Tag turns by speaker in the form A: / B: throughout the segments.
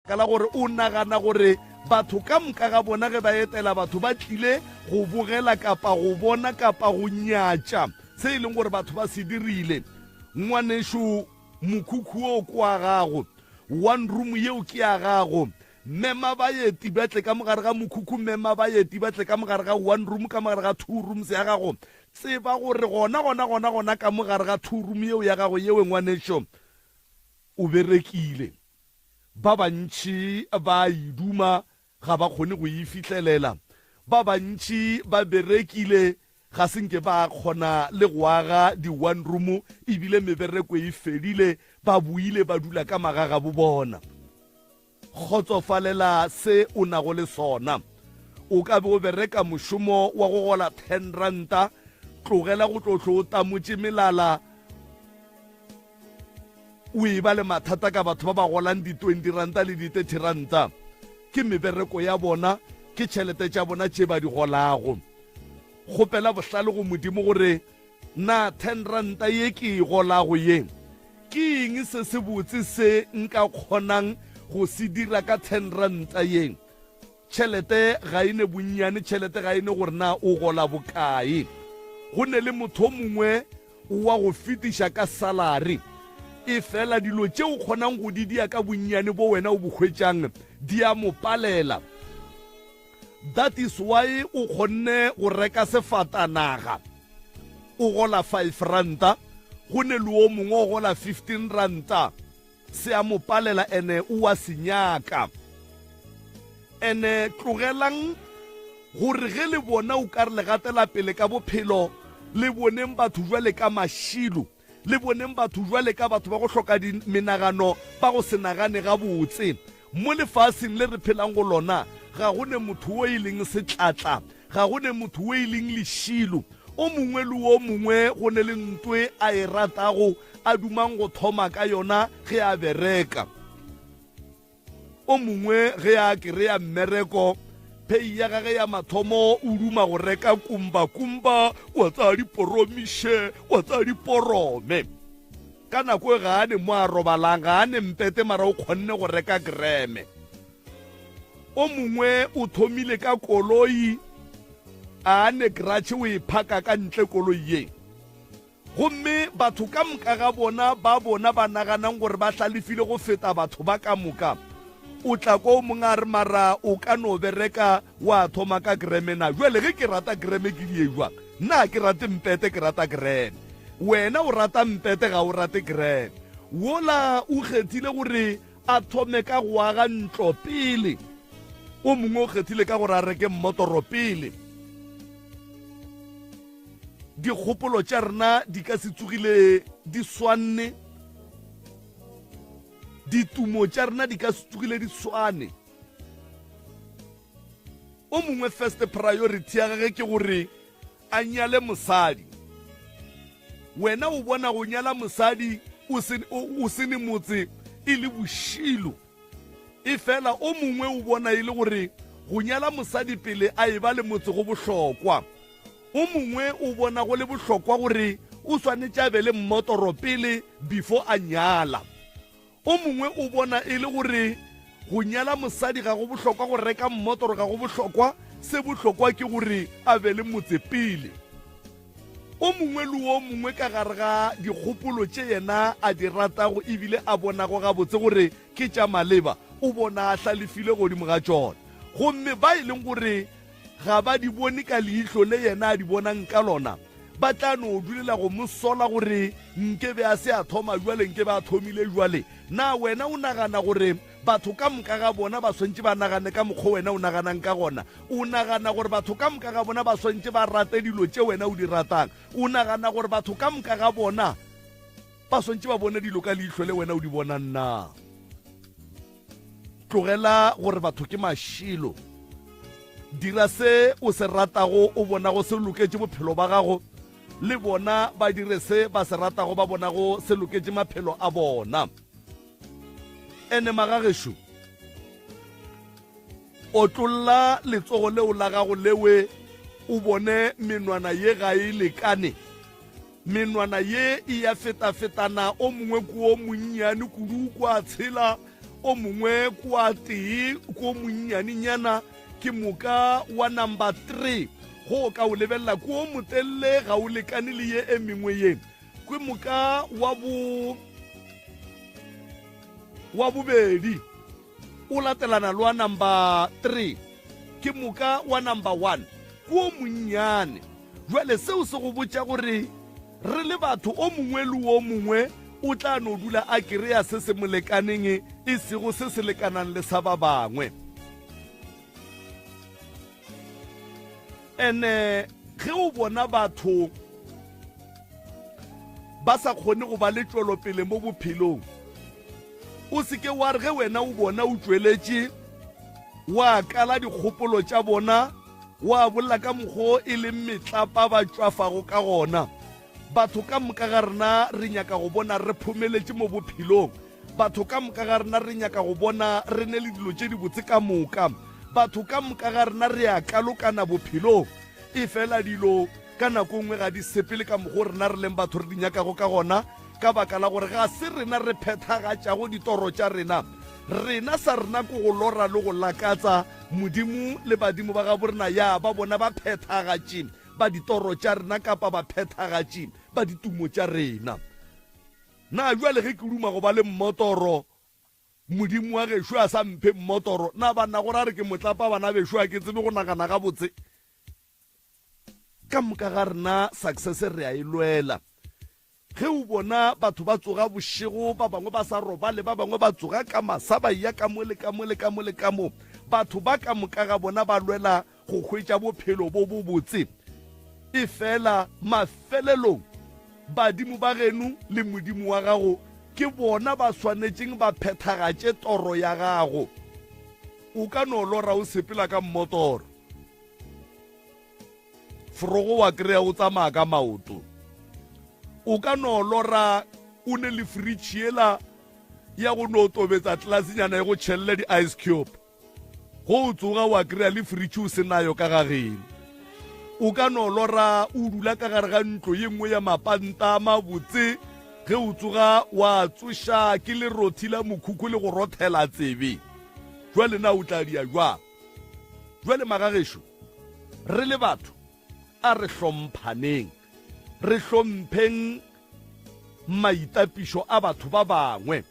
A: Ka la gore o nagana gore batho ka moka ga bona ge ba etela batho ba tlile go bogela kapa go bona kapa go nyatša se e leng gore batho ba se dirile. Ngwanešu, mokhukhu wo ke wa gago. One room yeo ke ya gago. Mema baeti ba tle ka mogare ga mokhukhu, mema baeti ba tle ka mogare ga one room, ka mogare ga two rooms ya gago. Tseba gore gona, gona, gona, gona ka mogare ga two room yeo ya gago yeo, ngwanešu, o berekile. Ba bantši ba a e duma, ga ba kgone go e fihlelela. Ba bantši ba berekile, ga se nke ba kgona le go aga di-one room, ebile mebereko e fedile, ba boile ba dula ka magagabo bona. Kgotsofalela se o nago le sona. O ka be o bereka mošomo wa go gola ten ranta, tlogela go tlo hlo o tamotše melala, o e ba le mathata ka batho ba ba golang di-20 ranta le di-30 ranta. Ke mebereko ya bona, ke tšhelete tša bona tše ba di golago. Kgopela bohlale go Modimo gore na 10 ranta ye ke e golago ye, ke eng se se botse se nka kgonang go se dira ka 10 ranta ye? Tšhelete ga e ne bonnyane, tšhelete ga e ne gore na o gola bokae. Go ne le motho o mongwe wa go fetiša ka salary, efela dilo tše o kgonang go di dia ka bonnyane bo wena o bo hwetšang di a mo palela. That is why o kgonne go reka sefatanaga o gola five ranta, go ne le o mongwe o gola fifteen ranta. Se a mo palela ene o a se nyaka. Ene tlogelang gore ge le bona o ka re le gatela pele ka bophelo, le boneng batho jwale ka mašilo, le boneng batho jwale ka batho ba go hloka menagano, ba go se nagane gabotse. Mo lefaseng le re phelang go lona, ga go ne motho wo e leng setlatla, ga go ne motho wo e leng lešilo. O mongwe le wo mongwe go ne le ntwe a e ratago, a dumang go thoma ka yona ge a bereka. O mongwe ge a kereya mmereko, pay ya gage ya mathomo o duma go reka kumba-kumba, wa tsaya diporomiše, wa tsaya diporome. Ka nako e ga a ne mo a robalang, ga a ne mpete mara o kgonne go reka greme. O mongwe o thomile ka koloi, a ne garage o e phaka ka ntle koloi ye. Gomme batho ka moka ga bona ba bona ba naganang gore ba hlalefile go feta batho ba ka moka, o tla ko o mongwe a re mara o ka no bereka wa thoma ka greme na? Jwale ge ke rata greme ke die jwang? Nna ga ke rate mpete, ke rata greme. Wena o rata mpete ga o rate greme. Wola o kgethile gore a thome ka go aga ntlo pele. O mongwe o kgethile ka gore a reke mmotoro pele. Dikgopolo tša rena di ka se tsogile di swanne. Ditumo tša rena di ka se tsogile di swane. O mongwe first priority ya gage ke gore a nyale mosadi. Wena o bona go nyala mosadi o se, o, o se ne motse e le bošilo. Efela o mongwe o bona e le gore go nyala mosadi pele a eba le motse go bohlokwa. O mongwe o bona go le bohlokwa gore o swanetše a be le mmotoro pele before a nyala. O mongwe o bona e le gore go nyala mosadi ga go bohlokwa, go reka mmotoro ga go bohlokwa, se bohlokwa ke gore a be le motse pele. O mongwe le o mongwe ka gare ga dikgopolo tše yena a di ratago ebile a bonago gabotse gore ke tša maleba, o bona a hlalefile godimo ga tšona. Gomme ba e leng gore ga ba di bone ka leihlo le yena a di bonang ka lona, ba tla no dulela go mo sola gore nke be a se a thoma bjale, nke be a thomile bjale. Na wena o nagana gore batho ka moka ga bona ba swantše ba nagane ka mokgwa wena o naganang ka gona? O nagana gore batho ka moka ga bona ba swantše ba rate dilo tše wena o di ratang? O nagana gore batho ka moka ga bona ba swantše ba bone dilo ka leihlo le wena o di bonang na? Tlogela gore batho ke mašilo. Dira se o se ratago, o bonago se loketše bophelo ba gago, le bona ba dire se ba se ratago, ba bonago se loketše maphelo a bona. Ene magagešo, otlolla letsogo leo la gago lewe o bone menwana ye ga e lekane. Menwana ye e ya fetafetana, o mongwe ke o monnyane kudu kwa tshela, O mongwe ke wa tee, ke o monnyanenyana, ke moka wa number 3 go o ka o lebelela ke o motelele ga o lekane le ye e mengwe ye. Ke moka wa bo wa bobedi o latelana le wa number 3 ke moka wa number 1 ke o monnyane. Jwale seo se go botša gore re le batho o mongwe le o mongwe o tla no dula a kereya se se mo lekaneng e sego se se lekanang le sa ba bangwe. Ene ge o bona batho ba sa kgone go ba le tšwelopele mo bophelong, o se ke wa re ge wena o bona o tšweletše wa kala dikgopolo tša bona wa bolela ka mokgwa e leng metlapa ba tšwafago ka gona. Batho ka moka ga rena re nyaka go bona re phomeletše mo bophelong. Batho ka moka ga rena re nyaka go bona re ne le dilo tše dibotse ka moka. Batho ka moka ga rena re a kalokana bophelong. Efela dilo ka nako nngwe ga di sepele ka mokgwa o rena re leng batho re di nyakago ka gona, ka baka la gore ga se rena re phethagatšago ditoro tša rena. Rena sa rena ke go lora le go lakatsa Modimo le badimo ba gabo rena ya ba bona baphethagatši ba ditoro tša rena kapa baphethagatši ba ditumo tša rena. Na bjale ge ke duma go ba le mmotoro, Modimo wa gešo a sa mphe mmotoro, na banna go ra re ke motlapa bana bešo a ke tsebe go nagana gabotse? Ka moka ga rena success re a e lwela. Ge o bona batho ba tsoga bošego, ba bangwe ba sa robale, ba bangwe ba tsoga ka masa ba eya ka mo le ka mo le ka mo le ka mo, batho ba ka moka ga bona ba lwela go hwetša bophelo bo bobotse. Efela mafelelong badimo ba geno le Modimo wa gago ke bona ba swanetšeng ba phethagatše toro ya gago. O ka no lora o sepela ka mmotoro. Forogo wa kry-a o tsamaya ka maoto. O ka no lora o ne le fridge yela ya go no tobetsa tlasenyana ya go tšhelele di-ice cube. Go o tsoga wa kry-a le fridge o se nayo ka gageno. O ka no lora o dula ka gare ga ntlo ye nngwe ya mapanta a mabotse, ge o tsoga wa tsoša ke lerothi la mokhukhu le go rothela tsebe. Jwale na o tla dia jwang? Jwale magagešo, re le batho a re hlomphaneng, re hlompheng maitapišo a batho ba bangwe.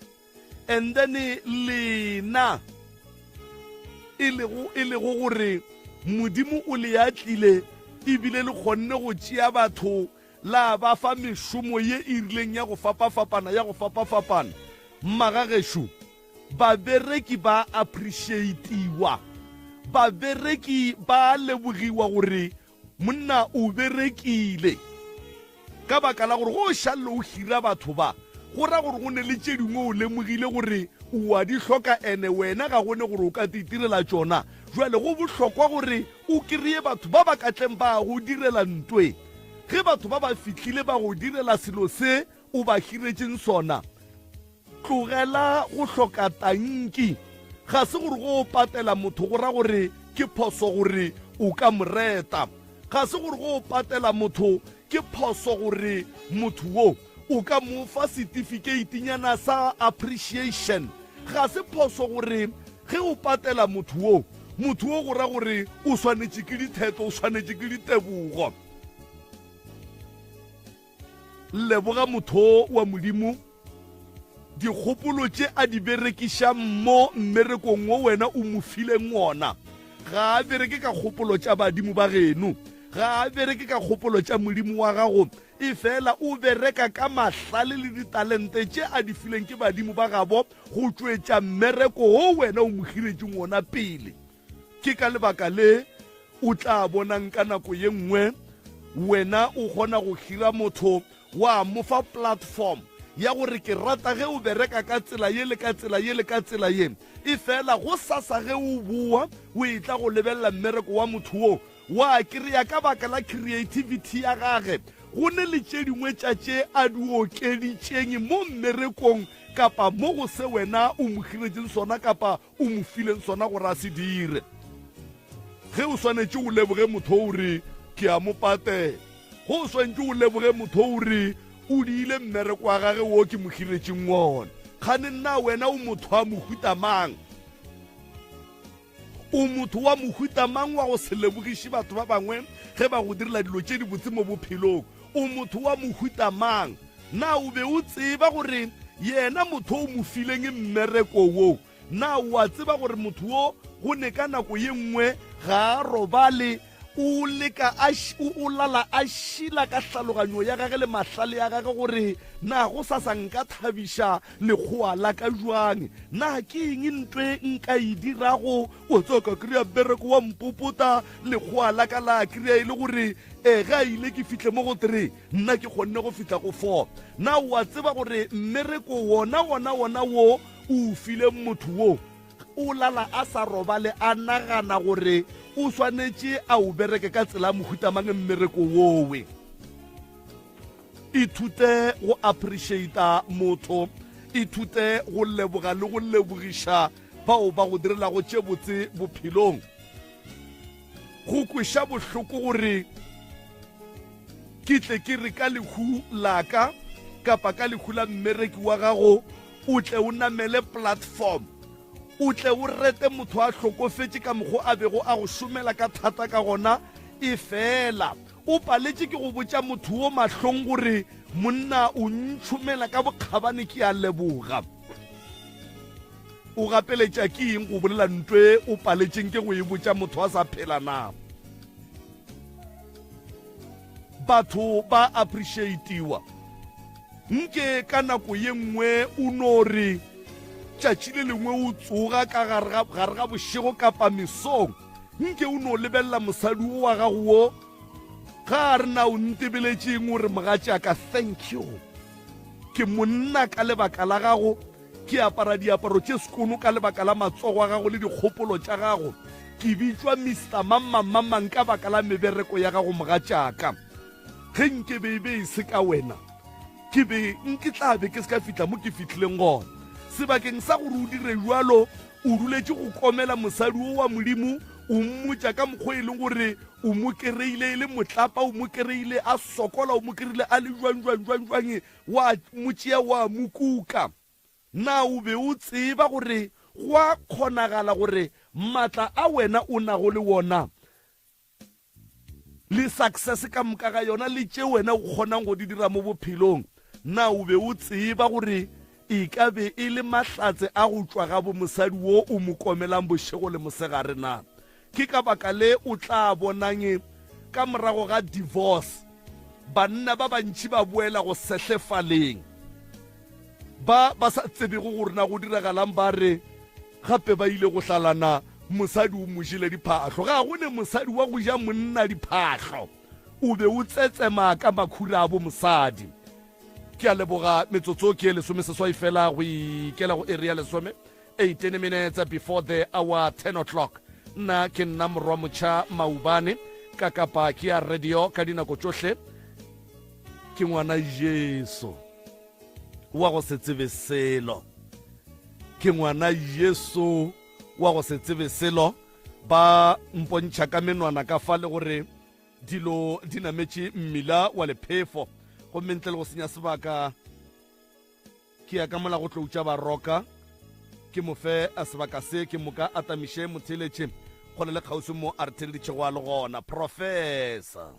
A: And then lena e lego e lego gore Modimo o le atlile ebile le kgonne go tšea batho la ba fa mešomo ye e rileng ya go fapafapana ya go fapafapana. Magagešo, Babereki ba appreciatiwa. Babereki ba lebogiwa gore monna o berekile. Ka baka la gore go o šalle o hira batho ba, go ra gore go ne le tše dingwe o lemogile gore o a di hloka ene wena ga go ne gore o ka titirela tšona. Jwale go bohlokwa gore o kreye batho ba ba ka tleng ba go direla ntwe. Ge batho ba ba fihlile ba go direla selo se o ba hiretšeng sona, Tlogela go hloka tanki. Ga se gore go o patela motho go ra gore ke phoso gore o ka mo reta. Ga se gore go o patela motho ke phoso gore motho wo o ka mo fa setifikeitinyana sa appreciation. Ga se phoso gore ge o patela motho wo, motho wo go ra gore o swanetše ke ditheto, o swanetše ke ditebogo. Leboga motho wa Modimo dikgopolo tše a di berekišang mo mmerekong wo wena o mo fileng wona. Ga a bereke ka kgopolo tša badimo ba geno, ga a bereke ka kgopolo tša Modimo wa gago, efela o bereka ka mahlale le ditalente tše a di fileng ke badimo ba gabo go tšwetša mmereko wo wena o mo hiretšeng wona pele. Ke ka lebaka le o tla bonang ka nako ye nngwe wena o kgona go hira motho wa mo fa platform ya gore ke rata ge o bereka ka tsela ye le ka tsela ye le ka tsela ye. Efela go sasa ge o boa o etla go lebelela mmereko wa motho wo, wa kry-a ka baka la creativity ya gage go ne le tše dingwe tša tše a di okeditšeng mo mmerekong kapa mo go se wena o mo hiretšeng sona kapa o mo fileng sona gore a se dire. Ge o swanetše o leboge motho o re ke a mo patela. Ge o swanetše o leboge motho o re o diile mmereko wa gage wo ke mo hiretšeng wona. Kgane nna wena o motho wa mohuta mang? O motho wa mohuta mang wa go se lebogiše batho ba bangwe ge ba go direla dilo tše dibotse mo bophelong? O motho wa mohuta mang? Na o be o tseba gore yena motho o mo fileng mmereko wo, na o a tseba gore motho wo go ne ka nako ye nngwe ga a robale, o leka a o lala a šila ka hlaloganyo ya gage le mahlale ya gage gore na go sasa nka thabiša lekgowa la ka jwang, na ke eng ntwe nka e dirago? Wa tseba ka kry-a mmereko wa mpopota, lekgowa la ka la kry-a e le gore e ge a ile ke fihle mo go three, nna ke kgonne go fihla go four. Na o a tseba gore mmereko wona wona wona wo o o fileng motho wo, O lala a sa robale a nagana gore o swanetše a o bereke ka tsela ya mohuta mang mmereko wowe. Ithute go appreciata motho, ithute go leboga le go lebogiša bao ba go direlago tše botse bophelong. Go kweša bohloko gore ke tle ke re ka lehu la ka kapa ka lehu la mmereki wa gago o tle o namele platform, o tle o rete motho a hlokofetše ka mokgo a bego a go šomela ka thata ka gona, efela o paletše ke go botša motho wo mahlong gore monna o ntšhomela ka bokgabane ke a leboga. O gapeletša ke eng go bolela ntwe o paletšeng ke go e botša motho a sa phela na? Batho ba appreciatiwa. Nke ka nako ye nngwe o no re tšatši le lengwe o tsoga ka gare ga bošego kapa mesong, nke o no lebelela mosadi wo wa gago wo ga a re na o ntebeletšeng, o re mogatšaka thank you, ke monna ka lebaka la gago, Ke apara diaparo tše sekono ka lebaka la matsogo a gago le dikgopolo tša gago. Ke bitšwa Mister Mang-mang-mang-mang ka baka la mebereko ya gago, mogatšaka. Ge nke be e be e se ka wena, ke be nke tla be ke se ka fihla mo ke fihlileng gona. Sebakeng sa gore o dire bjalo, o duletše go komela mosadi wo wa Modimo, o mmotša ka mokgwa e leng gore o mo kereile e le motlapa, o mo kereile a sokola, o mo kereile a le jwang, jwang, jwang, jwang, Wa mo tšea wa mo kuka. Na o be o tseba gore go a kgonagala gore matla a wena o nago le wona le success ka moka ga yona le tše wena o kgonang go di dira mo bophelong, na o be o tseba gore e ka be e le mahlatse a go tšwa ga bo mosadi wo o mo komelang bošego le mosegare na? Ke ka baka le o tla bonang ka morago ga divorce banna ba bantši ba boela go sehlefaleng. Ba ba sa tsebego gore na go diragalang ba re gape ba ile go hlalana, mosadi o mo jele diphahlo. Ga go ne mosadi wa go ja monna diphahlo, o be o tsetsema ka makhura a bo mosadi. Ke a leboga, metsotso ke e lesomeseswai fela go ikela go iri ya lesome. 18 minutes before the hour 10 o'clock. Nna ke nna morwa motšha Maubane ka kapa ke ya radio ka dinako tšohle. Ke ngwana Jesu wa go se tsebe selo, ke ngwana Jesu wa go se tsebe selo. Ba mpontšha ka menwana ka fa le gore dilo di nametše mmila wa lephefo, gomme ntle le go senya sebaka Ke ya ka mola go tloutša Baroka, ke mo fe a sebaka se, ke moka a tamiše motheeletše kgole le kgauswi mo a re theeleditšego a le gona. Professor.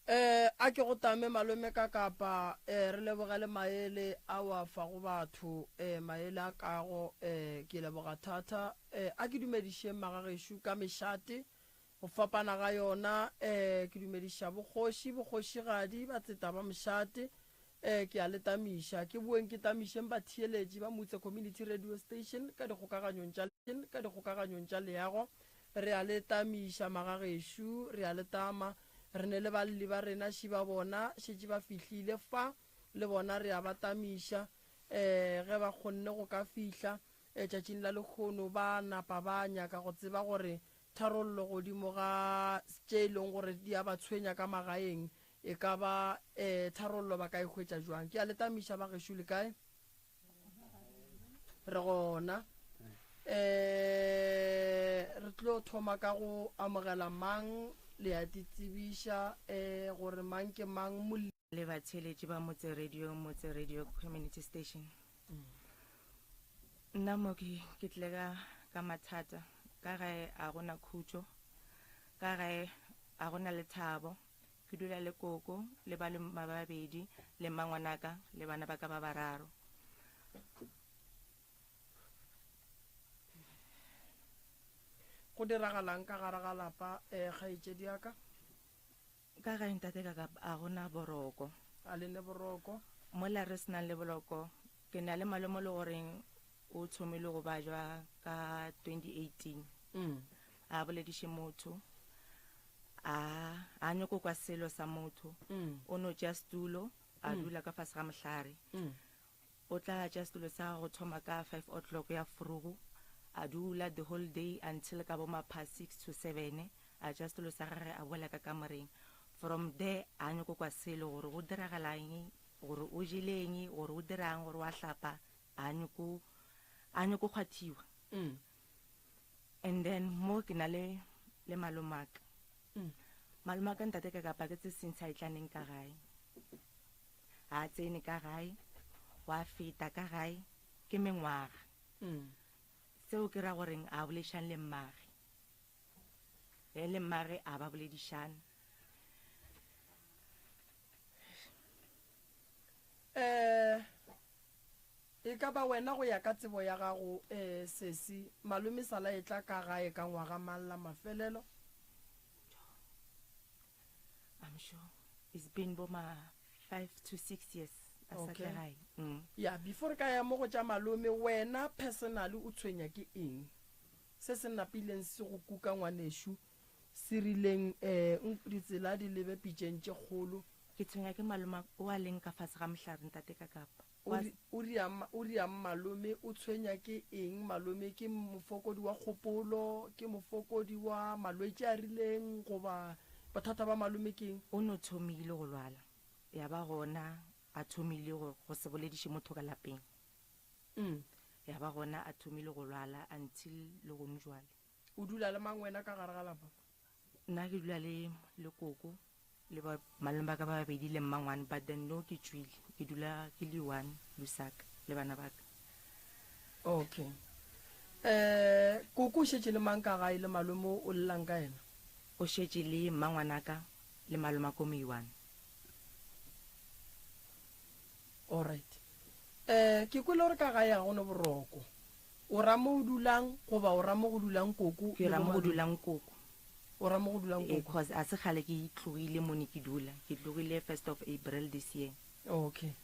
B: Eh, a ke go tame malome ka kapa eh, re lebogele maele a wa fago batho eh, maele a kago eh, ke leboga thata eh, a ke dumedišeng magagešo ka mešate go fapana ga yona eh, ke dumediša bokgoši bokgošigadi batseta ba mošate Ee, ke a le tamiša. Ke boeng ke tamišeng batheeletši ba Mutse Community Radio Station ka dikgokaganyong tša, ka dikgokaganyong tša leago. Re a le tamiša, magagešo. Re a le tama. Re ne le balli ba rena, ši ba bona šetše ba fihlile fa, le bona re a ba tamiša. Ee, ge ba kgonne go ka fihla, ee, tšatšing la lehono, ba napa ba nyaka go tseba gore tharollo godimo ga tše e leng gore di a ba tshwenya ka magaeng E ka ba eh, tharollo ba ka e hwetša jwang? Ke a le tamiša ba gešo, le kae? Re gona. Eh, re tlo thoma ka go amogela mang le a titsebiša eh, gore mang ke mang molli.
C: Le batheeletši ba Motse Radio, Motse Radio Community Station. Nna mo ke ke tlile ka ka mathata ka gae a gona khutšo ka gae a gona lethabo ke dula le koko le ba le ba babedi le mmangwanaka le bana ba ka ba bararo.
B: Go diragalang ka gare ga lapa um kgaetšedi ya ka?
C: Ka gae ntate ka ka a gona boroko.
B: A le ne boroko?
C: Mola re se nang le boloko, ke na le malome le goreng o thomile go bajwa ka 2018. A bolediše motho, a a nyoko kwa selo sa motho. O no tšea setulo, a dula ka fase ga mohlare. O tla tšea setulo sa gagwe go thoma ka 5 o'clock ya vroeg, a dula the whole day until ka bo ma past 6 to 7, a tšea setulo sa gagwe a boela ka kamoreng. From there a nyoko kwa selo gore go diragalang, gore o jeleng, gore o dirang, gore wa hlapa, a nyoko a nyoko kgwathiwa. And then mo ke na le le malomaka. Malomaka ntate ka kapa ke tse since a etlaneng ka gae. A tsene ka gae, wa feta ka gae ke mengwaga. Seo ke ra goreng a boledišane le mmage. Ge le mmage a ba boledišane.
B: Eh e ka ba wena go ya ka tsebo ya gago eh sesi malome sala e tla ka gae ka ngwaga mang la mafelelo?
C: I'm sure it's been bo ma 5 to 6 years a sa tle gae.
B: Ya before ka ya mo go tša malome wena personally o tshwenya ke eng? Se se napileng se go kuka ngwanešu se rileng eh ditsela di lebe pitšeng tše kgolo.
C: Ke tshwenya ke malome o a leng ka fase ga mohlare ntate ka kapa.
B: O riang malome o tshwenya ke eng malome ke mofokodi wa kgopolo ke mofokodi wa malwetši a rileng goba bothata ba malome ke eng?
C: O no thomile go lwala ya ba gona a thomile go go se bolediše motho ka lapeng. Ya ba gona a thomile go lwala until le gone jwale.
B: O dula le mang wena ka gare ga lapa?
C: Nna ke dula le le koko le ba malome ba ka ba babedi le mmangwane, but then no ke tšwile ke dula ke le one Lusaka le bana ba ka.
B: Okay. Eh koko o šetše le mang ka gae le malome o llelang ka yena?
C: O šetše le mmangwanaka le malomako mo one.
B: Alright. Eh ke kwele gore ka gae ga go ne boroko. O ra mo o dulang goba o ra mo go dulang koko?
C: Ke ra mo go dulang koko.
B: O ra mo go dulang
C: koko? Cause a se kgale ke tlogile mo ne ke dula. Ke tlogile 1st of April this year.
B: Okay.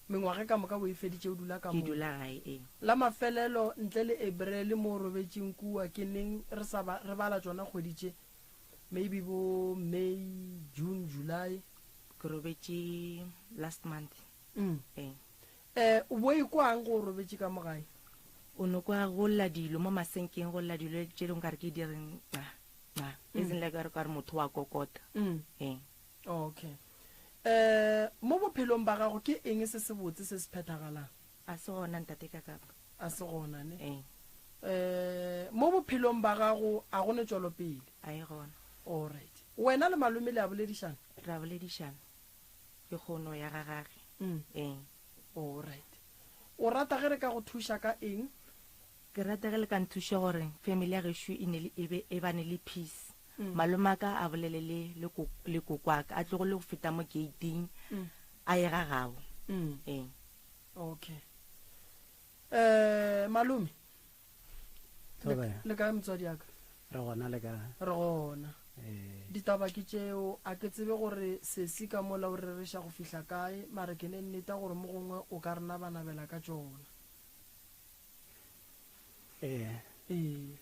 B: Mengwaga ka moka o e feditše o dula ka
C: mo? Ke dula gae, ee.
B: La mafelelo ntle le April mo o robetšeng kua ke neng re sa ba re bala tšona kgwedi tše? Maybe bo May, June, July.
C: Ke robetše last month. Ee.
B: Eh, o bo ikwang go o robetše ka mo gae?
C: O no kwa go lla dilo mo masenkeng, go lla dilo tše dingwe ka re ke di reng nca, nca. E seng like ka re motho wa kokota. Ee.
B: Okay. Eh, mo bophelong ba gago ke eng se sebotse se se phethagalang?
C: A se gona ntate ka kapa.
B: A se gona ne?
C: Ee.
B: Eh, mo bophelong ba gago a go ne tšwelopele?
C: A e gona.
B: Alright. Wena le malome le a boledišana?
C: Re a boledišana. Ke kgono ya ga gage. Ee.
B: Alright. O rata ge re ka go thuša ka eng?
C: Ke rata ge le ka nthuša gore family ya gešo e ne le, e be, e bane le peace. Malomaka a bolele le, le ko, le kokwaka, a tlogele go feta mo gate-ing, a ye ga gabo. Ee.
B: Okay. Eh, malome.
D: Thobela.
B: Le kae motswadi ya ka?
D: Re gona le kae?
B: Re gona.
D: Ee.
B: Ditaba ke tšeo, a ke tsebe gore sesi ka mola o rereša go fihla kae, mara ke ne nneta gore mo gongwe o ka re nabanabela ka tšona.
D: Ee.
B: Ee.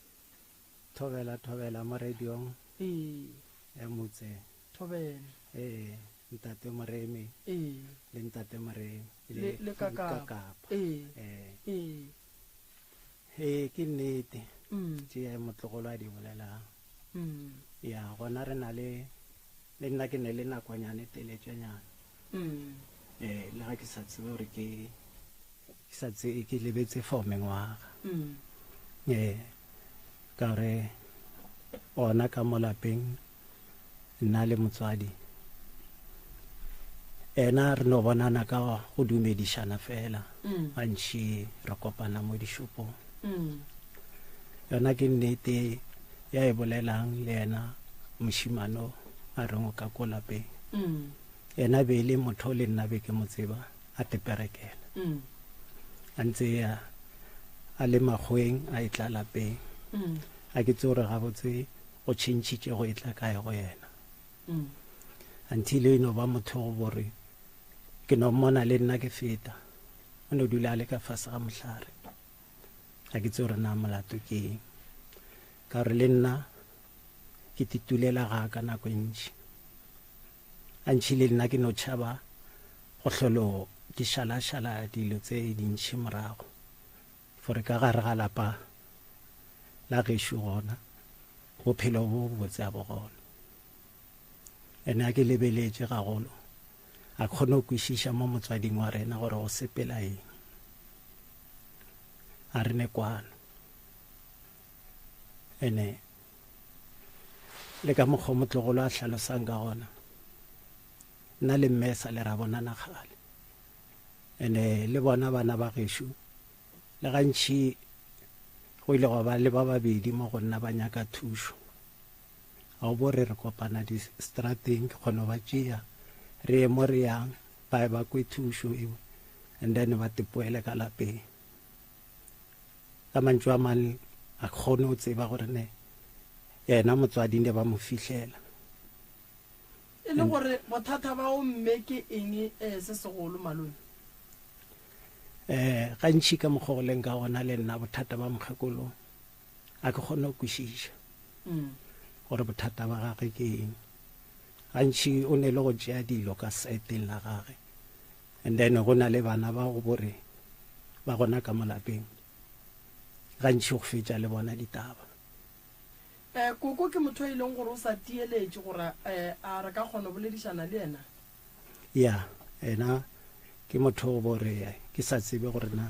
D: Thobela, thobela mo radiong.
B: Ee.
D: Ya motse.
B: Thobela.
D: Ee, ntate Moremi.
B: Ee.
D: Le ntate Moremi.
B: Le, le Kakapa.
D: Kakapa.
B: Ee.
D: Ee.
B: Ee.
D: Ee, ke nnete tše motlogolo a di bolelang. Ya, gona re na le, le nna ke ne le nakonyana e teletšanyana. Ee, le ga ke sa tsebe gore ke, ke sa tsebe, ke lebetse for mengwaga. Ee, ka gore gona ka mo lapeng, nna le motswadi, Yena re no bonana ka go dumedišana fela, gantši re kopana mo dishopong. Yona ke nnete ya e bolelang le yena mošemane o a reng o ka ko lapeng. Yena be e le motho le nna be ke mo tseba a teperekela. A ntse a a le makgoweng a etla lapeng. A ke tsebe gore gabotse go tšhentšhitše go etla kae go yena. Until e no ba motho go bore ke no mmona le nna ke feta. O no dula a le ka fase ga mohlare. Ga ke tsebe gore na molato ke eng. Ka gore le nna ke titulela ga ka nako e ntši. Gantši le nna ke no tšhaba go hlolo ke šalašala dilo tse dintši morago. Gore ka gare ga lapa la gešo gona bophelo bo botse a bo gona. Ene a ke lebeletše gagolo a kgone go kwešiša mo motswading wa rena gore go sepela eng. A re ne kwano. Ene le ka mokgwa motlogolo a hlalosang ka gona, nna le mme sa le ra bonana kgale. Ene le bona bana ba gešo le gantši go ile gwa ba le ba babedi mo go nna ba nyaka thušo. Ga o bo re re kopana di-strateng, ke kgona go ba tšea re ye mo re yang, ba ye ba kwe thušo eo and then ba tepoele ka lapeng. Ka mantšu a mang a kgone go tseba gore ne yena motswadi ne ba mo fihlela.
B: E le gore bothata ba o mme ke eng eh, se segolo malome?
D: Eh, gantši ka mokgwa go leng ka gona le nna bothata ba mokgekolo a ke kgone go kwešiša gore bothata ba gage ke eng. Gantši o ne le go tšea dilo ka saeteng la gage and then go na le bana ba go bore ba gona ka mo lapeng gantši go fetša le bona ditaba.
B: Eh, Koko ke motho e leng gore o sa tieletše gore eh, a re ka kgona go boledišana le yena?
D: Ya, ena ke motho o bore ke sa tsebe gore na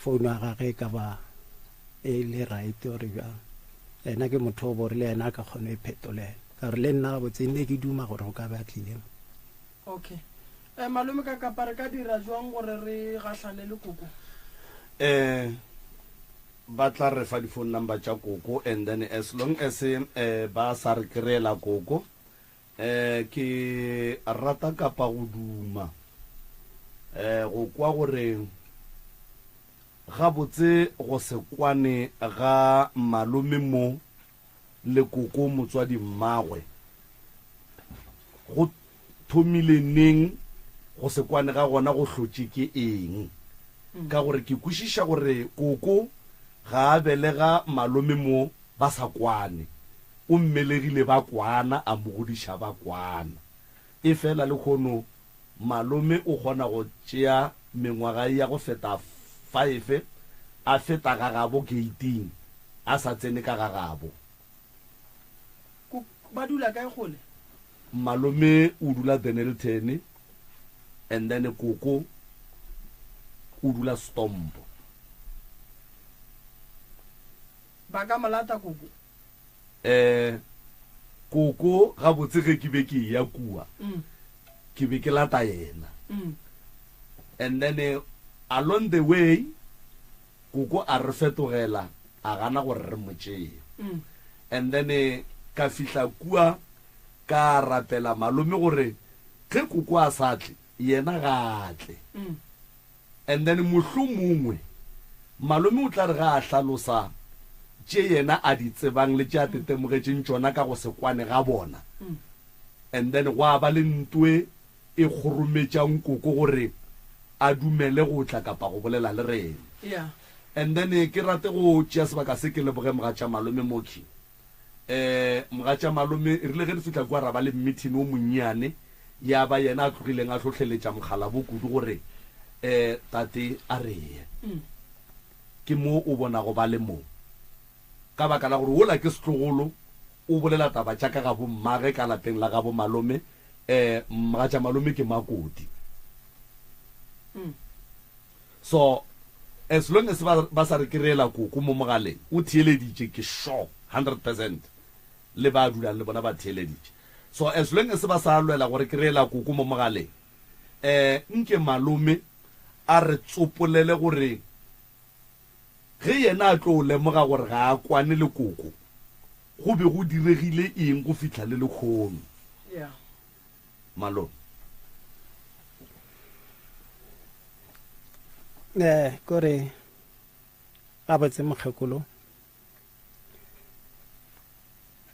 D: founu ya gage e ka ba e le right or bjang. Ena ke motho o bore le yena a ka kgona e phetolela. Ka gore le nna gabotse nne ke duma gore go ka be a tlile mo.
B: Okay. Eh, malome ka kapa re ka dira jwang gore re gahlane le koko?
A: Eh, ba tla re fa di-phone number tša koko and then as long as eh, ba sa re kry-ela koko eh, ke rata kapa go duma eh, go kwa gore gabotse go se kwane ga malome mo le koko motswadi mmagwe go thomile neng, go se kwane ga gona go hlotše ke eng? Ka gore ke kwešiša gore koko ga a belega malome mo ba sa kwane, o mmelegile ba kwana, a mo godiša ba kwana. Efela lehono malome o kgona go tšea mengwaga ya go feta faefe a feta ga gabo geiting a sa tsene ka ga gabo.
B: Ko, ba dula kae kgole?
A: Malome o dula Dennilton and then koko o dula Stompo.
B: Ba ka mo lata koko?
A: Eh, koko gabotse ge ke be ke eya kua, ke be ke lata yena. And then eh, along the way, koko a re fetogela, a gana gore re mo tšee. And then eh, ka fihla kua, ka rapela malome gore ge koko a sa tle, yena ga a tle. And then mohlomongwe malome o tla re ge a hlalosa tše yena a di tsebang le tše a tetemogetšeng tšona ka go se kwane ga bona, and then gwa ba le ntwe e kgorometšang koko gore a dumele go tla kapa go bolela le rena.
B: Yeah.
A: And then ke rate go tšea sebaka se ke leboge mogatša malome Moki. Um mogatša malome, e rile ge re fihla kua ra ba le meeting o monnyane, ya ba yena a tlogileng a hlohleletša mokgalabo kudu gore um tate a re ye. Ke mo o bonago ba le mo. Ka baka la gore wola ke setlogolo, o bolela taba tša ka gabo mmage ka lapeng la gabo malome, um mogatša malome ke makoti. So as long as ba, ba sa re kry-ela koko mo mogaleng, o theeleditše, ke sure 100% le ba dulang le bona ba theeleditše. So as long as ba sa lwela go re kry-ela koko mo mogaleng, Um nke malome a re tsopolele gore ge yena a tlo lemoga gore ga a kwane le koko, go be go diregile eng go fihla le lekhono.
B: Yeah.
A: Malome.
D: Eh, kore gabotse mokgekolo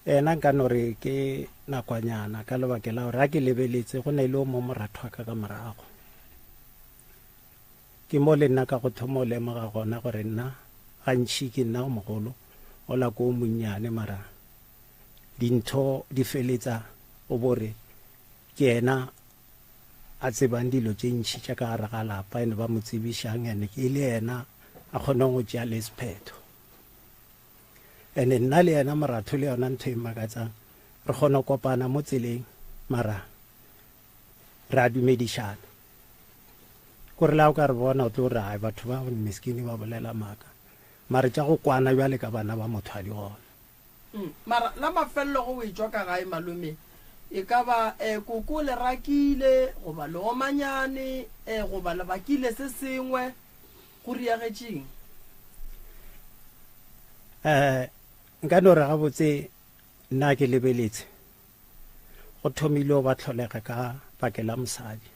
D: ena nka no re ke nakwanyana ka lebaka la gore a ke lebeletse go ne le o mo moratho wa ka ka morago. Ke mo le nna ka go thoma o lemoga gona gore nna gantši ke nna o mogolo ola ko o monnyane mara dintho di feletsa o bo re ke yena a tsebang dilo tše ntši tša ka gare ga lapa ene ba mo tsebišang ene ke le yena a kgonang go tšea le sephetho. Ene nna le yena moratho le yona ntho e makatsang re kgona go kopana mo tseleng mara re a dumedišana. Kore le ga o ka re bona o tlo re ai batho ba meskini ba bolela maaka. Mara tša go kwana bjale ka bana ba motho ga di gona.
B: Mara la mafelelo ge o etšwa ka gae malome e ka ba koko le rakile goba le omanyane goba le bakile se sengwe go riagetšeng?
D: Nka no re gabotse nna ke lebeletse go thomile go ba tlholega ka bake la mosadi.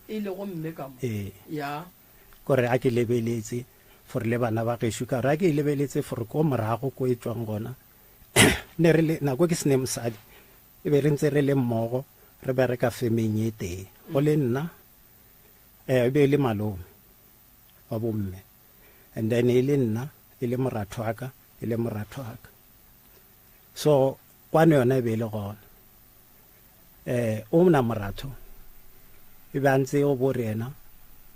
B: E lego mme ka mo.
D: Ee.
B: Ya.
D: Kore a ke lebeletse for le bana ba gešo ka gore a ke e lebeletse for ko morago ko e tšwang gona ne re le nako ke sene mosadi e be re ntse re le mmogo re bereka femeng e tee go le nna eh e be e le malome wa bomme and then e le nna e le moratho wa ka e le moratho wa ka so kwano yona e be e le gona eh o mna moratho e be a ntse o bo re yena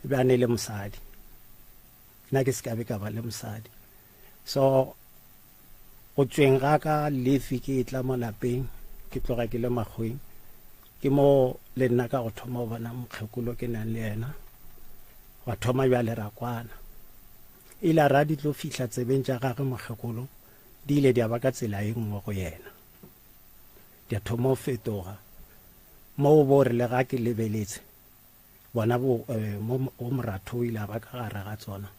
D: e be a ne le mosadi nna ke se ka be ka ba le mosadi so go tsweng ga ka lefi ke e tla mo lapeng ke tloga ke le makgweng ke mo le nna ka go thoma go bona mokgekolo ke nang le yena wa thoma bjale ra kwana ile a ra di tlo fihla tsebeng tša gagwe mokgekolo di ile di a ba ka tsela e nngwe go yena di a thoma go fetoga mo bo re le ga ke lebeletse bona bo eh, mo o moratho o ile a ba ka gare ga tsona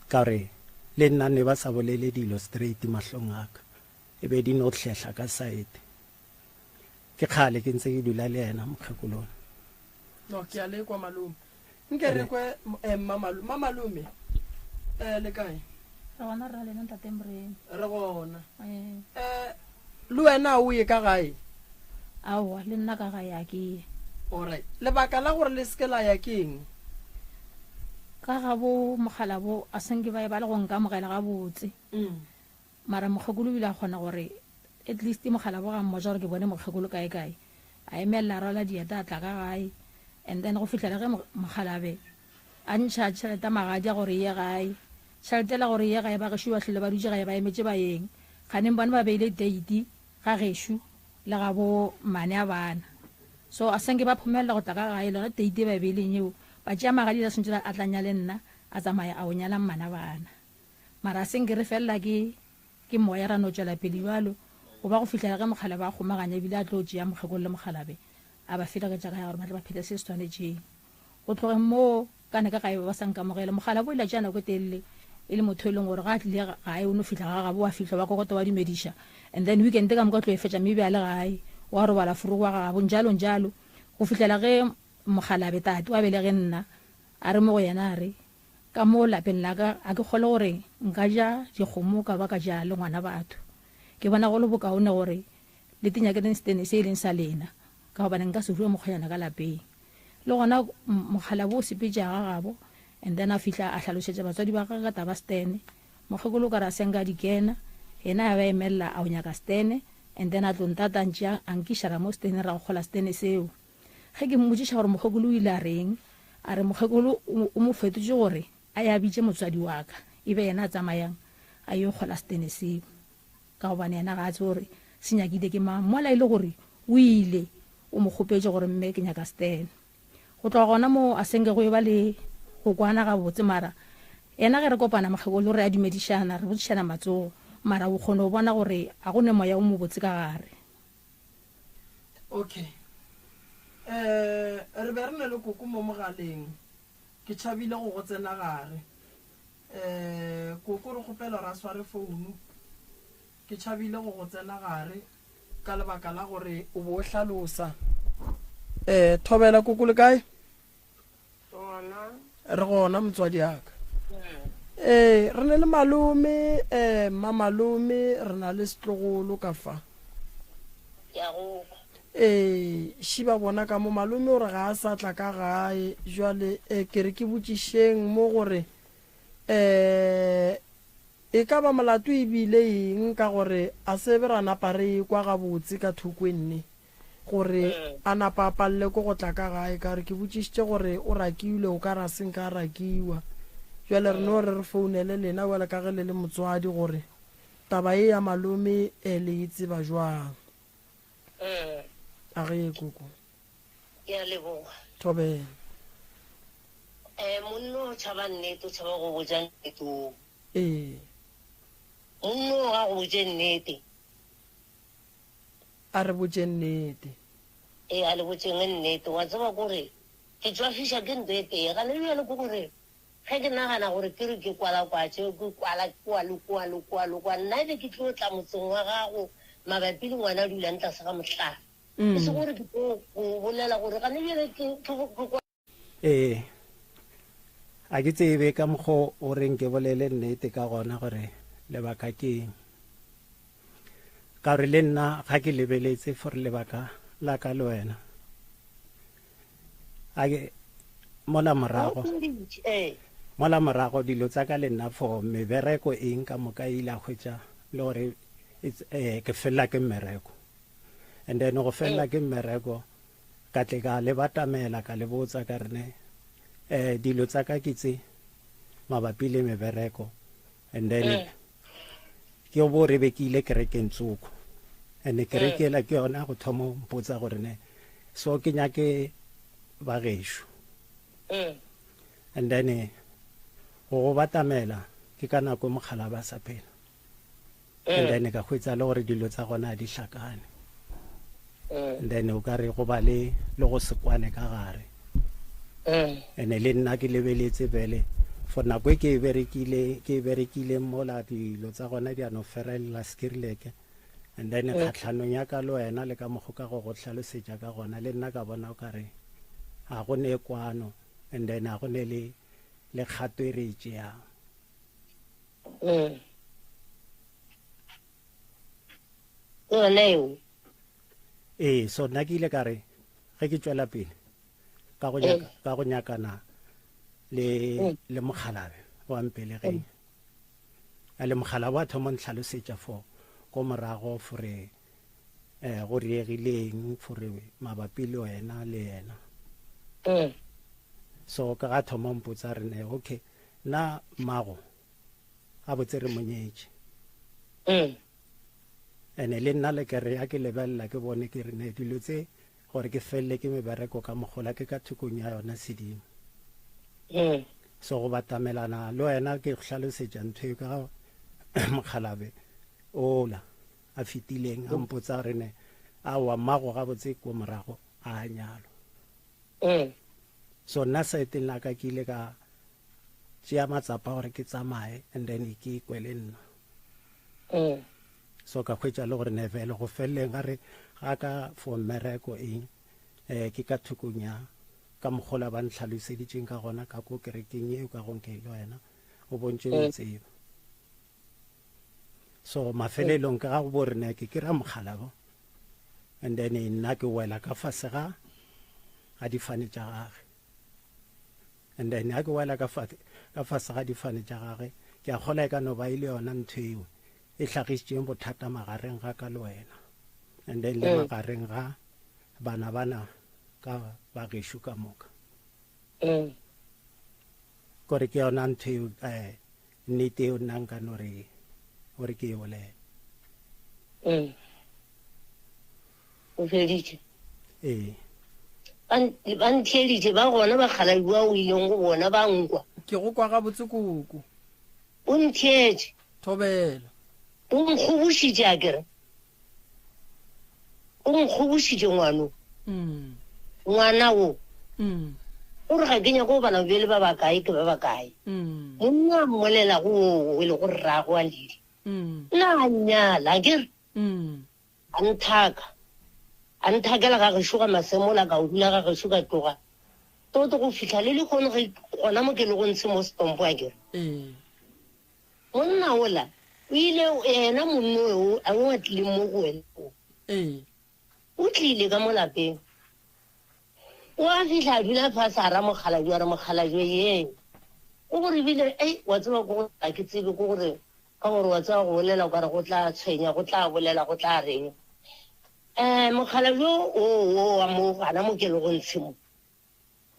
D: ka gore le nna ne ba sa bolele dilo straight mahlong a ka e be di no hlehla ka side ke kgale ke ntse ke dula le yena mokgekolong
B: no ke a lekwa malome Nke re kwe eh, mmamalome. Mmamalome, eh, le kae?
E: Re gona rra lena ntate Moremi.
B: Re gona.
E: Eh.
B: Eh, le wena o ye ka gae?
E: Aowa, le nna ka gae a ke ye.
B: Alright. Lebaka la gore le seke la ya ke eng?
E: Ka ga bo mogala bo a senke ba e ba le go nkamogela gabotse. Mara mokgekolo o ile a kgona gore at least mogala bo ga mmotša gore ke bone mokgekolo kae kae. A emelela a rwala dieta a tla ka gae and then go fihlela ge mokgalabe a ntšha tšhelete ya magadi a gore e ye gae. Tšhelete yela gore e ye gae ba gešo ba hlwele ba dutše gae ba emetše baeng. Kganeng bone ba beile date ga gešo le ga bo mmane a bana. So a senke ba phomelela go tla ka gae lona date e ba e beileng yeo. Ba tšea magadi a swanetše a tla nyale nna a tsamaya a o nyala mmana bana. Mara a se nke re felela ke, ke moya ra no tšwela pele bjalo, go ba go fihlela ge mokgalabje a kgomaganya ebile a tlo tšea mokgekolo le mokgalabje a ba felegetša ka ya gore ba tle ba phele se se swanetšeng. Go tlogeng moo, ka ne ka gae ba ba sa nkamogele. Mokgalabje o ile a tšea nako e telele e le motho e leng gore ga a tlile gae o no fihla ga gabo wa fihla wa kokota wa dumediša and then weekend ka moka o tlo e fetša mme be a le gae wa robala forogo wa ga gabo njalo njalo go fihlela ge mokgalabje tate wa belege nna a re mo go yena a re Ka mo lapeng la ka ga ke kgolwe gore nka ja dikgomo ka ba ka ja le ngwana batho. Ke bona go le bokaone gore le tinyakeleng setene se e leng sa lena, ka gobane nka se rue mokgonyana ka lapeng. Le gona mokgalabje o sepetše ga gabo and then a fihla a hlalošetša batswadi ba gagwe ka taba setene. Mokgekolo o ka re a senka a di kena, yena a ba emelela a o nyaka setene and then a tlo ntata a ntšea a nkiša ra mo seteneng ra go kgola setene seo. Ge ke mmotšiša gore mokgekolo o ile a reng, a re mokgekolo o mo fetotše gore a ye a bitše motswadi wa ka, e be yena a tsamayang a yo kgola setene seo, ka gobane yena ga a tsebe gore se nyakile ke mang, mola e le gore o ile o mo kgopetše gore mme ke nyaka setene. Go tloga gona moo a senke go eba le go kwana gabotse, mara yena ge re kopana mokgekolo re a dumedišana, re botšišana matsogo, mara o kgona go bona gore ga go ne moya o mobotse ka gare.
B: Okay. Um re be re ne le koko mo mogaleng, ke tšhabile go go tsena gare. Um koko re kgopela gore a sware founu. Ke tšhabile go go tsena gare ka lebaka la gore o bo o hlalosa. Um thobela koko le kae? Re gona motswadi aka. Ee, re ne le malome, eh, mmamalome, re na le setlogolo ka fa. Ee, šiba bona ka mo malome o re ga a sa tla ka gae. Jwale eh, ke re ke botšišeng mo gore eh, e ka ba molato e bile eng ka gore a se be ra napa re ekwa gabotse ka thoko e nne. Gore a napa a palele ko go tla ka gae, ka gore ke botšišitše gore o rakilwe, o ka re a se nka a rakiwa. Bjale re no re re founele lena bjale ka ge le le motswadi gore taba ye ya malome e le e tseba jwang. A ge koko.
F: Ke a leboga.
B: Thobela.
F: Eh, monno o tšhaba nnete, o tšhaba go botša nnete o.
B: Ee.
F: Monno o ga go botše nnete.
B: A re botšeng nnete.
F: Ee, a le botšeng nnete. Wa tseba kore ke tšwafiša ke nto e tee gane bjale, ke gore ge ke nagana gore ke re ke kwalakwatše, ke kwala kua le kua le kua le kua, nna ebe ke tlo tla motseng wa gago mabapi le ngwana a dulang tlase ga mohlare, e se gore ke tlo go bolela gore gane bjale ke, ke, ke.
D: Ee, a ke tsebe ka mokgo o reng ke bolele nnete ka gona gore lebaka ke eng. Ka gore le nna ga ke lebeletse for lebaka la ka le wena. A ke mola morago. Mola morago dilo tsa ka le nna for mebereko eng ka moka e ile a hwetša le gore eh, ke felela ke mmereko. And then go felela ke mmereko Ka tle ka le batamela, ka le botsa ka re, Ne, eh, dilo tsa ka ke tse mabapi le mebereko. And then mm. ke bo re be ke ile kerekeng tsoko. And kereke ela ke yona go thoma mpotsa gore ne so ke nyake ba gešo. Mm. And then go go batamela ke ka nako mokgala ba sa phela. And then ka hwetsa le gore dilo tsa gona di hlakane. And then o ka re go ba le le go se kwane ka gare. And le nna ke lebeletse bele for nako e ke e berekile ke e berekile mola dilo tsa gona di a no ferelela sekirileke. And then kgatlhanong ya ka le wena le ka mokgo ka go go hlalosetša ka gona le nna ka bona o ka re ga go ne kwano and then ga go ne le le kgato e re e tšeang.
F: Mm. Ke yona eo.
D: Ee, so nna ke ile ka re ge ke tšwela pele ka go nyaka mm. ka go nyakana le mm. le mokgalabe wa mpelegeng mm. a le mokgalabe wa thoma ntlhalosetša for ko morago fore eh go riegileng fore mabapi le wena le yena so ka ga thoma mpotsa re ne okay Na mmago gabotse re mo nyetše?
F: Mm.
D: Ene le nna le kere ya ke lebelela ke bone ke re ne dilo tse gore ke felele ke mebereko ka mogola ke ka thokong ya yona sedimo.
F: Mm.
D: So go batamelana le wena ke go hlalosetša ntho e ka ga mokgalabe ola a fetileng a mpotsa re ne aowa mmago gabotse ko morago a nyalwa.
F: Mm.
D: So nna saeteng la ka ke ile ka tšea matsapa gore ke tsamaye and then ke ikwe le nna.
F: Mm.
D: So ka hwetša le gore ne vele go feleleng ga re ga ka for mmereko eng eh ke ka thokong ya ka mogola ba ntlhaloseditšeng ka gona ka ko kerekeng eo ka gong ke le wena o bontše o mm. tseba. So mafelelong ke ga go bo re ne ke kry-a mogala bo and then nna ke wela ka fase ga ga difane tša gage and then ga ke wela ka ka fase ga difane tša gage ke a kgola e ka no ba e le yona ntho eo e hlagišitšeng bothata magareng ga ka le wena and then le mm. magareng ga bana bana ka ba gešo ka moka
F: mm.
D: kore ke yona ntho eo um Nnete eo nna nka no re gore ke e bolele.
F: Mm. O feditše?
D: Ee.
F: Ba ntheeditše ba gona bakgalabje ba o ileng go bona ba nkwa.
B: Ke go kwa gabotse koko.
F: O ntheetše.
B: Thobela.
F: O nkgobošitše a kere. O nkgobošitše ngwano.
B: Mm.
F: Ngwana wo o re ga ke nyake go bala bjale ba bakae ke ba bakae. Monna a mmolelago woo e lego rrago a Lili, nna a nnyala akere? A nthaka, a nthakela ga gešo ga Masemola ka o dula ga gešo ka tloga toto go fihla le lehono ge gona mo ke lego ntshe mo Stompo akere? Monna wola o ile yena monna o o a tlileng mo go wena o. O tlile ka mo lapeng. O a fihla a dula fase a ra mokgalabje a re, Mokgalabje ye, o gore bile, ei, wa tseba ko gore ga ke tsebe ko gore, ka gore wa tseba go bolela o ka re go tla tshwenya, go tla bolela, go tla reng. Um mokgalabje o o wa mo gana mo ke lego ntshe mo,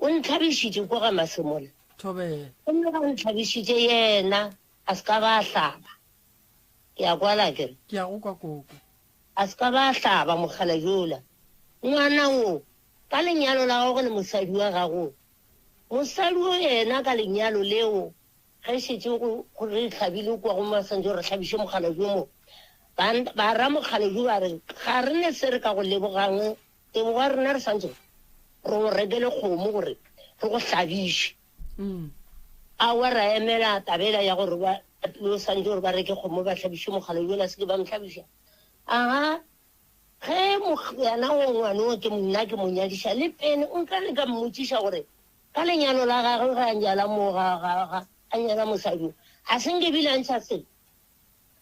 F: o ntlhabišitše kwa ga Masemola.
B: Thobela.
F: Gomme ga ntlhabišitše yena a se ka ba a hlaba. Ke a kwala akere?
B: Ke a go kwa koko.
F: A se ka ba a hlaba mokgalabje yola, ngwana wo, ka lenyalo la gagwe le mosadi wa gagwe. Mosadi wo yena ka lenyalo leo, ge šetše go, go re hlabile kua gomme ba swanetše gore re hlabiše mokgalabje mo, ba, ba ra mokgalabje ba re, Ga re ne se re ka go lebogang, tebogo ya rena re swanetše re go rekele kgomo gore re go hlabiše. Aowa, ra emela tabela ya gore ba tlilo swanetše gore ba reke kgomo ba hlabiše mokgalabje yola, se ke ba mo hlabiša. Aga, ge yena wo ngwana wo ke nna ke mo nyadiša le pene, nka le ka mmotšiša gore ka lenyalo la gagwe ge a nyala mo ga, ga, ga, a nyala mosadi wo, a se nke bile a ntšha selo.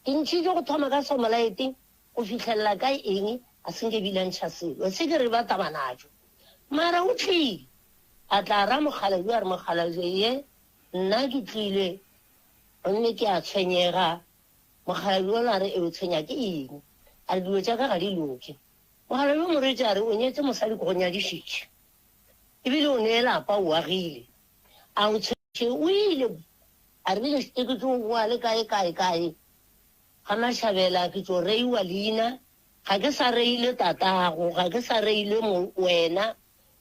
F: Ke ntšhitše go thoma ka somolaete go fihlelela ka eng, a se nke bile a ntšha selo. Se ke re ba taba natšo. Mara o tlile, a tla a ra mokgalabje a re, Mokgalabje ye, nna ke tlile gomme ke a tshwenyega. Mokgalabje yola a re, E o tshwenya ke eng? A re, Dilo tša ka ga di loke. Mokgalabje o mo reetše a re, O nyetše mosadi ke go nyadišitše, ebile o ne lapa o agile. A o tshwentše? O ile a re, Bile ke tlo boa le kae kae kae ga Mashabela, ke tlo reiwa leina Ga ke sa reile tatago, ga ke sa reile mo, wena.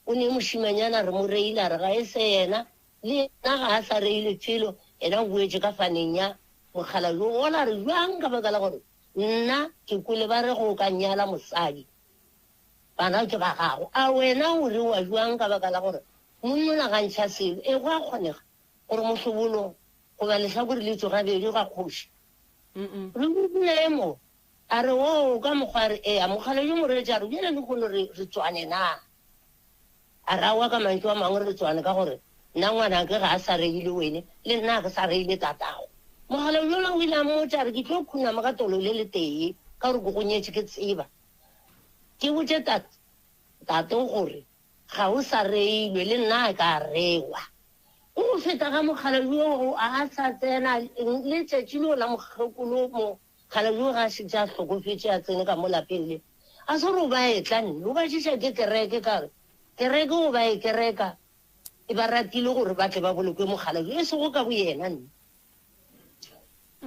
F: O ne mošimanyana re mo reile, a re ga e se yena, le yena ga a sa reile felo, yena o boetše ka faneng ya mokgalabje wola. A re, Bjang? Ka baka la gore nna ke kwele ba re ge o ka nyala mosadi, bana ke ba gago. A wena o rewa bjang? Ka baka la gore monnola ga ntšha selo. E, go a kgonega gore mohlobolo goba lehlakore le tšwe gabedi ga kgoši. Re utlwile mo. A re, Oo, ka mokgwa a re, Ea, mokgalabje yo moreetši a re, Bjale lehono re, re tswane na? A re, Aowa, ka mantšu a mangwe re tswane ka gore nna ngwanake ga a sa reile wene, le nna ga ke sa reile tatago. Mokgalabje yola o ile a mmotša a re, Ke tlo khunama ka tolo le letee ka gore ke go nyetše ke tseba. Ke botše tat, tate gore ga o sa reilwe, le nna a ka rewa. Go feta ga mokgalabje yoo a sa tsena letšatši leo la mokgekolo mo Kgalabje yo ga a šetše a hlokofetše a tsene ka mo lapeng le, a se re o ba etla nne, o ba šiša ke kereke ka re kereke o ba e kereka e ba ratile gore ba tle ba bolokwe mokgalabje e sego ka boyena nne.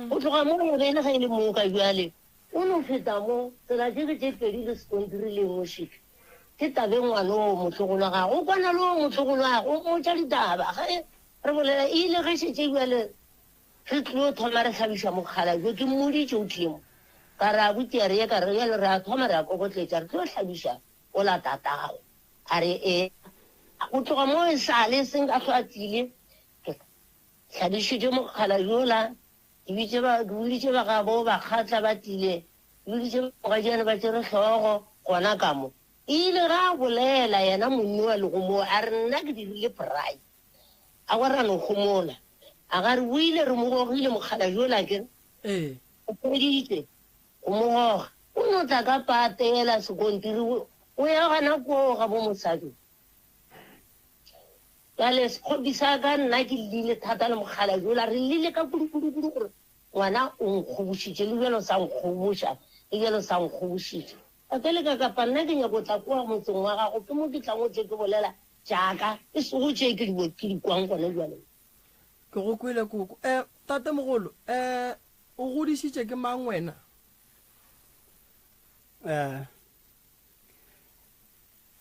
F: Go tloga mo ya be e le ge e le moo ka bjale o no feta mo tsela tše ke tše pedi le sekontiri le nngwe šike ke tabe ngwana o motlogolo wa gagwe o kwana le o motlogolo wa gagwe o mmotša ditaba ge re bolela e ile ge šetše bjale Re tlilo thoma re hlabiša mokgalabje, ke mmoditše o tlile mo. Ka re, Abuti, a re ye, ka re, bjale re a thoma re a kokotletša, re tlo hlabiša ola tatago. A re, Ee. Go tloga moo e sa le seng ka hlwa a tlile, ke hlabišitše mokgalabje ola, ke bitše ba, ke boditše ba gabo Bakgatla ba tlile, ke boditše bogadiane ba tšere hlogo gona ka mo. E ile ge a bolela yena monni wa lego moo, a re, Nna ke dirile braai. A wa ra no homola. A ga re boile re mo gogile mokgalabje yola akere?
B: Ee.
F: O feditše go mo goga. O no tla ka pate yela sekontiri o ya gona koo ga bo mosadi. Bjale sekgopi sa ka nna ke llile thata le mokgalabje yola re llile ka kudu kudu kudu gore ngwana o nkgobošitše le bjalo sa nkgoboša le bjalo sa nkgobošitše. Ka ke leka kapa nna ke nyako tla kua motseng wa gago ke mo ke tlang o tle ke bolela Tša-ka, e sego tše ke di, ke di kwang gona bjale.
B: Ke go kwele, koko. Eh, tatemogolo, eh, o godišitše ke mang wena?
D: Eh,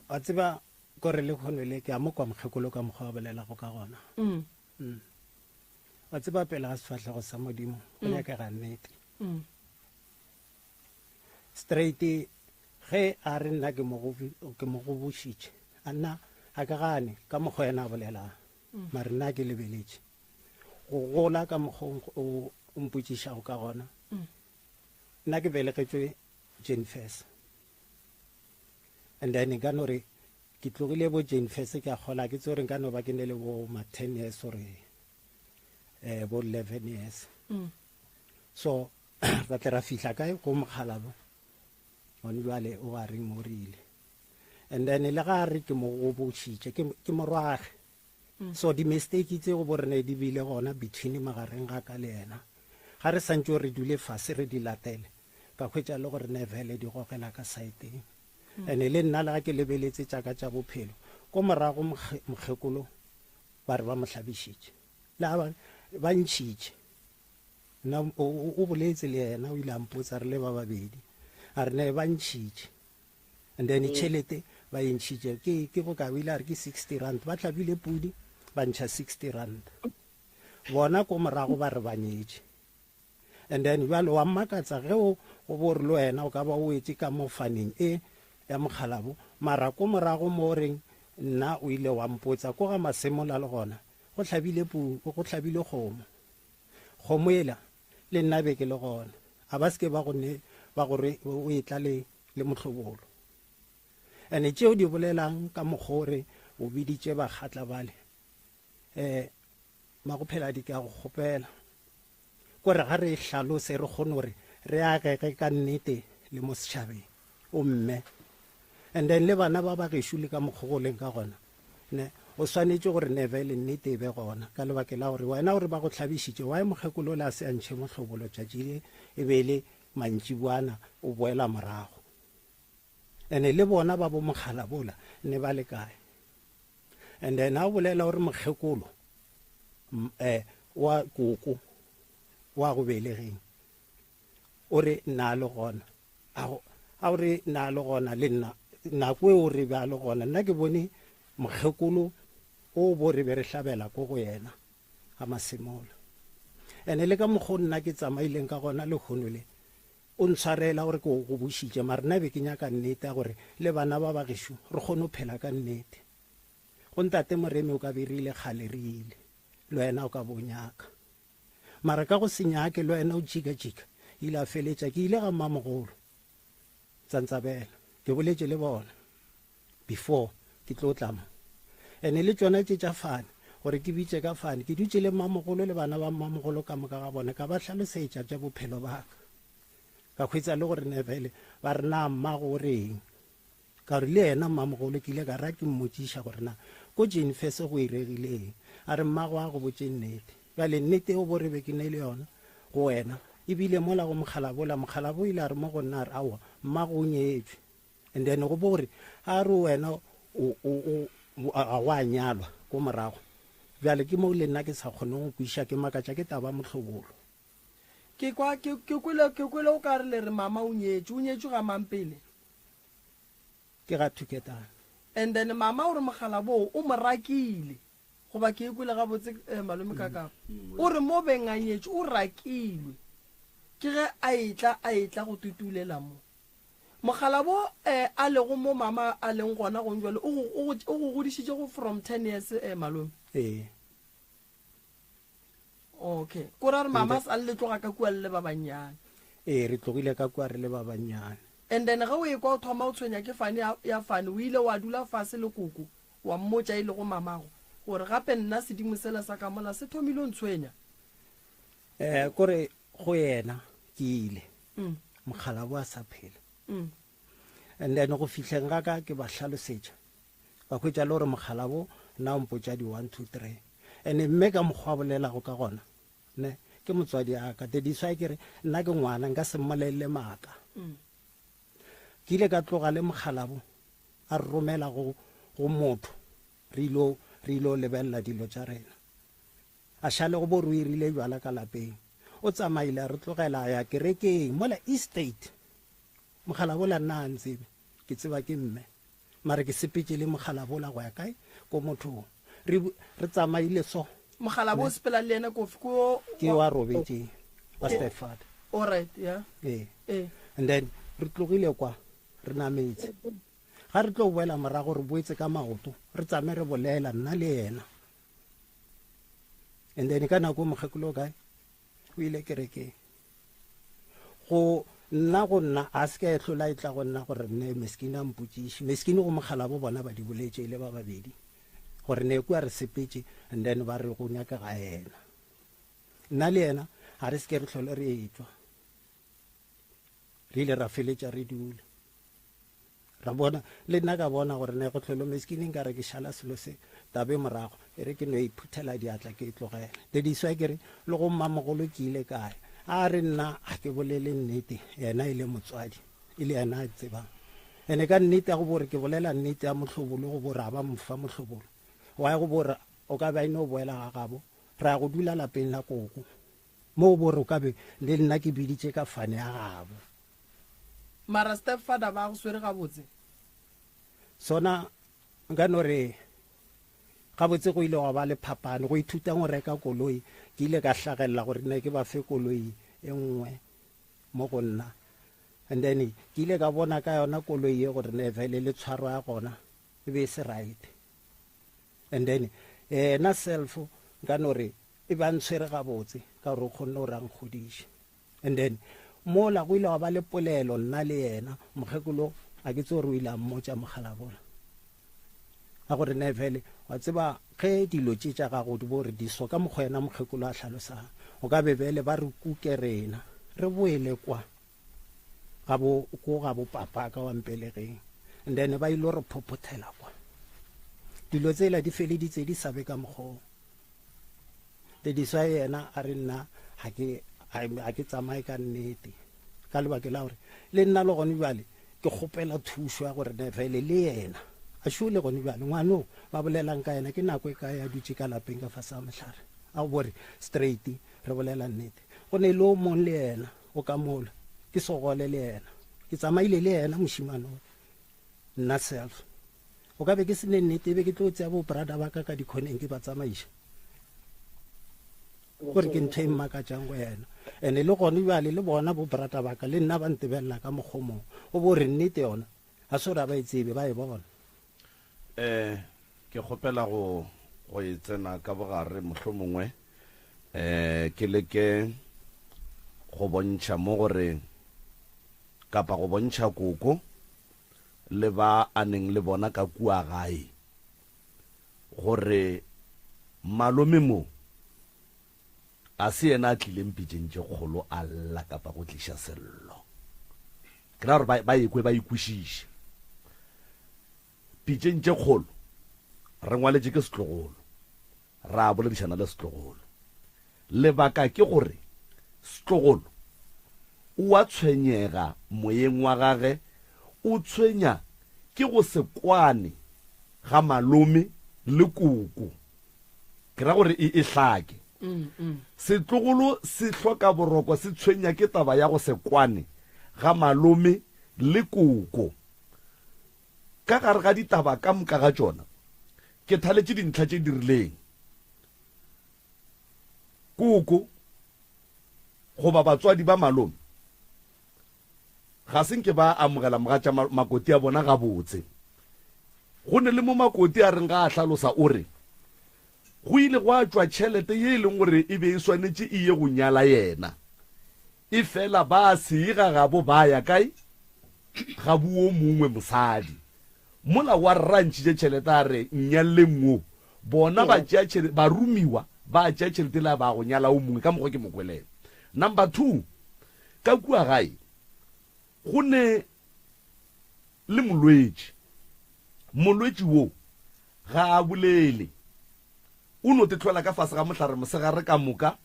D: wa tseba, kore lehono le ke a mo kwa mokgekolo ka mokgwa a bolelago ka gona.
B: Mm.
D: Mm. Wa tseba, pele ga sefahlego sa Modimo, go nyakega nnete.
B: Mm.
D: Straight, ge a re nna ke mo, ke mo gobošitše. A nna ga ke gane ka mokgwa yena a bolelang, mare nna ke lebeletše go gola ka mokgwa o o mpotšišago ka gona. Nna ke belegetšwe Jane Furse. And then nka no re ke tlogile bo Jane Furse ke a kgola ke tse gore nka no ba ke ne le bo ma 10 years or eh bo 11 years. So ra tle ra fihla kae go mokgalabo gone jwale o a reng o rile. And then le ga re ke mo gobošitše ke ke morwage. So di mistake tse go bo re ne di bile gona between magareng ga ka le yena. Ga re santše re dule fase re di latele ka hwetša le gore ne vele di gogela ka saeteng. Ene le nna le ga ke lebeletse tša ka tša bophelo ko morago mokgekolo ba re ba mo hlabišitše. Le ga ba ntšhitše. Nna o boletse le yena o ile a mpotsa re le ba babedi. A re ne ba ntšhitše. And then tšhelete ba e ntšhitše ke ke bokae o ile a re ke 60 rand ba hlabile pudi ba ntšha 60 rand. Bona ko morago ba re ba nyetše. And then bjale wa mmakatsa ge o go bo re le wena o ka ba o wetše ka mo faneng e ya mokgalabo mara ko morago mo o reng nna o ile wa mpotsa ko ga Masemola le gona go hlabile pu go hlabile kgomo. Kgomo ela le nna be ke le gona a ba se ke ba go ne ba gore o etla le le mohlobolo. Ene tšeo di bolelang ka mokgwa o re o biditše bakgatla bale um Magopheladi ke a go kgopela kore ga re e hlalose re kgone gore re agege ka nnete le mo setšhabeng o mme and then le bana ba ba gešo le ka mokgwa go leng ka gona ne o swanetše gore neve le nnete e be gona ka lebake la gore wena gore ba go hlabišitše wae mokgekolo le a se a ntšhe mohlobolo tšatši le e be e le mantšiboana o boela morago ene le bona ba bo mokgala bola ne ba le kae and then a bolela gore mokgekolo eh wa koko wa go belegeng o re nna le gona a o re nna le gona le nna nako e o re ba le gona nna ke bone mokgekolo o bo re be re hlabela ko go yena ga masemola ene le ka mokgwa nna ke tsamaileng ka gona lehono le o ntshwarela gore ke go bušitše mare nna be ke nyaka nnete ya gore le bana ba ba gešo re kgone go phela ka nnete go ntate Moremi o ka be rile kgale re ile le wena o ka bo nyaka mara ka go se nyake le wena o jika-jika ile a feletša ke ile ga mmamogolo Tsantsabela ke boletše le bona before ke tlo tla mo ene le tšona tše tša fane gore ke bitše ka fane ke dutše le mmamogolo le bana ba mmamogolo ka moka ga bona ka ba hlalosetša tša bophelo ba ka ka hwetša le gore nebele ba re na mmago o reng ka gore le yena mmamogolo ke ile ka ra ke mmotšiša gore na ko Jane Furse go iregileng a re mmago a go botše nnete bjale nnete o bo re be ke ne le yona go wena ebile mola go mokgalabola mokgalabo o ile a re mo go nna a re aowa mmago o nyetšwe and then go bo gore a re wena o o o ga wa nyalwa ko morago bjale ke mo le nna ke sa kgoneng go kweša ke makatša ke taba mohlobolo
B: Ke kwa ke ke kwele ke kwele o ka re le re mama o nyetšwe o nyetšwe ga mang pele
D: ke ga Thuketana
B: and then mama o re mogala boo o mo rakile goba ke e kwele gabotse eh, malome kakapa o re mo beng a nyetšwe o rakilwe ke ge a etla a etla go tutulela mo Mogala bo eh, a lego mo mama a leng gona gong jwale o go, o go, o go godišitše go from 10 years eh, malome.
D: Ee.
B: Okay. Ko ra re mama sa le tloga ka kua le le ba bannyane.
D: Ee, re tlogile ka kua re le ba bannyane.
B: And then ge o ekwa o thoma o tshwenya ke fane ya, ya fane, o ile wa dula fase le koko wa mmotša e lego mamago gore gape nna sedimo sela sa ka mola se thomile o ntshwenya.
D: Eh, kore go yena ke ile mokgalabo a sa phela and then go fihleng ga ka ke ba hlalosetša ba hwetša le gore mokgalabo nna o mpotša di 1 2 3 and mme ka mokgwa a bolelago ka gona ne ke motswadi a ka that is why ke re nna ke ngwana nka se mmolelele maaka ke ile ka tloga le mokgalabo a re romela go go motho re ilo re ilo lebelela dilo tša rena A šale go bo ruirile bjala ka lapeng. O tsamaile a re tlogela a ya kerekeng mola Estate. Mogalabola nna a ntsebe, ke tseba ke mme. Mare ke sepetše le mogalabola go ya kae? Ko mothong. Re, re tsamaile so.
B: Mogalabo o sepela le yena kofi ko
D: Ke wa robetšeng, wa stepfather.
B: Alright, yeah.
D: Ee.
B: Ee.
D: And then re tlogile kwa, re nametse. Ga re tlo boela morago re boetse ka maoto, re tsame re bolela nna le yena. And then ka nako mokgekolo o kae? O ile kerekeng. Go nna go nna a se ka e hlola e tla go nna gore nne Meskini a mpotšiše. Meskini go mogala bo bona ba di boletše e le ba babedi gore ne kua re sepetše and then ba re go nyakega yena. Nna le yena ga re se ke re hlole re etšwa. Re ile ra feletša re dula. Ra bona, le nna ka bona gore ne go hlolo Meskini nka re ke šala selo se tabe morago, e re ke no iphuthela diatla ke e tlogela. Dediswa ke re le go mmamogolo ke ile kae? A re nna ga ke bolele nnete, yena e le motswadi, e le yena a tsebang. Ene ka nnete ya go bore ke bolela nnete ya mohlobolo go bore a ba mofa mohlobolo. Wa go bore o ka be a ino boela ga gabo, ra ya go dula lapeng la koko. Mo bore o ka be le nna ke biditše ka fane ya gabo.
B: Mara step father ba go swere gabotse?
D: Sona nka no re gabotse go ile gwa ba le phapano. Go ithuta go reka koloi, ke ile ka hlagelela gore ne ke ba fe koloi e nngwe mo go nna. And then ke ile ka bona ka yona koloi ye gore ne vele le tshwaro ya gona e be e se right. And then yena self nka no re e ba ntshwere gabotse ka gore o kgonne gore a nkgodiše. And then mola go ile gwa ba le polelo nna le yena, mokgekolo a ke tsebe gore o ile a mmotša mogalabola a gore ne fele wa tseba ge dilo tše tša gago di bo re di so ka mokgwa yena mokgekolo a hlalosang, o ka be bele ba re kuke rena re boele kwa ga bo ko ga bo papa ka wa mpelegeng, and then ba ile re phophothela kwa dilo tsela di feleditse di sa be ka mokgwa. Dediswa yena a re nna ga ke ga ke tsamaye ka nnete ka lebaka la gore le nna le gone bjale ke kgopela thušo ya gore ne fele le yena a šole gone bjale ngwano ba bolelang ka yena ke nako e kae a dutše ka lapeng ka fase ga mohlare a go bore straight re bolela nnete go ne le o mong le yena o ka mola ke sogole le yena ke tsamaile le yena mošimane o nna self O ka be ke se ne nnete, e be ke tlo tsea bo brother ba ka ka dikhoneng ke ba tsamaiša. Gore ke ntho e mmakatšang go yena. Ene le gone bjale le bona bo brother ba ka le nna ba ntebelela ka mokgwa o mongwe. O bo re nnete yona ga se gore ga ba e tsebe, ba e bona.
A: Eh, ke kgopela go go e tsena ka bogare mohlomongwe eh ke leke go bontšha mo gore kapa go bontšha koko le ba a neng le bona ka kua gae gore malome mo ga se yena a tlileng pitšeng tše kgolo a lla kapa go tliša sello. Ke ra gore ba, ba ekwe ba e kwešiše. Pitšeng tše kgolo re ngwaletše ke setlogolo, ra boledišana le setlogolo. Lebaka ke gore setlogolo o a tshwenyega moyeng wa gage, o tshwenya ke go se kwane ga malome le koko. Ke ra gore e, e hlake. Setlogolo se hloka boroko se tshwenya ke taba ya go se kwane ga malome le koko. Ka gare ga ditaba ka moka ga tšona, ke thaletše dintlha tše di rileng. Koko goba batswadi ba malome ga se nke ba amogela mogatša makoti a bona gabotse. Go ne le mo makoti a reng ga a hlalosa o re, Go ile gwa tšwa tšhelete ye e leng gore e be e swanetše e ye go nyala yena. Efela ba se ye ga gabo ba ya kae? Ga bo wo mongwe mosadi. Mola wa rra a ntšhitše tšhelete a re, Nnyalleng wo. Bona ba tšea tšhelete, baromiwa ba tšea tšhelete yela ba go nyala o mongwe, ka mokgwa ke mo kwelego. Number two, ka kua gae go ne le molwetši. Molwetši wo ga a bolele. O no te hlola ka fase ga mohlare mosegare ka moka,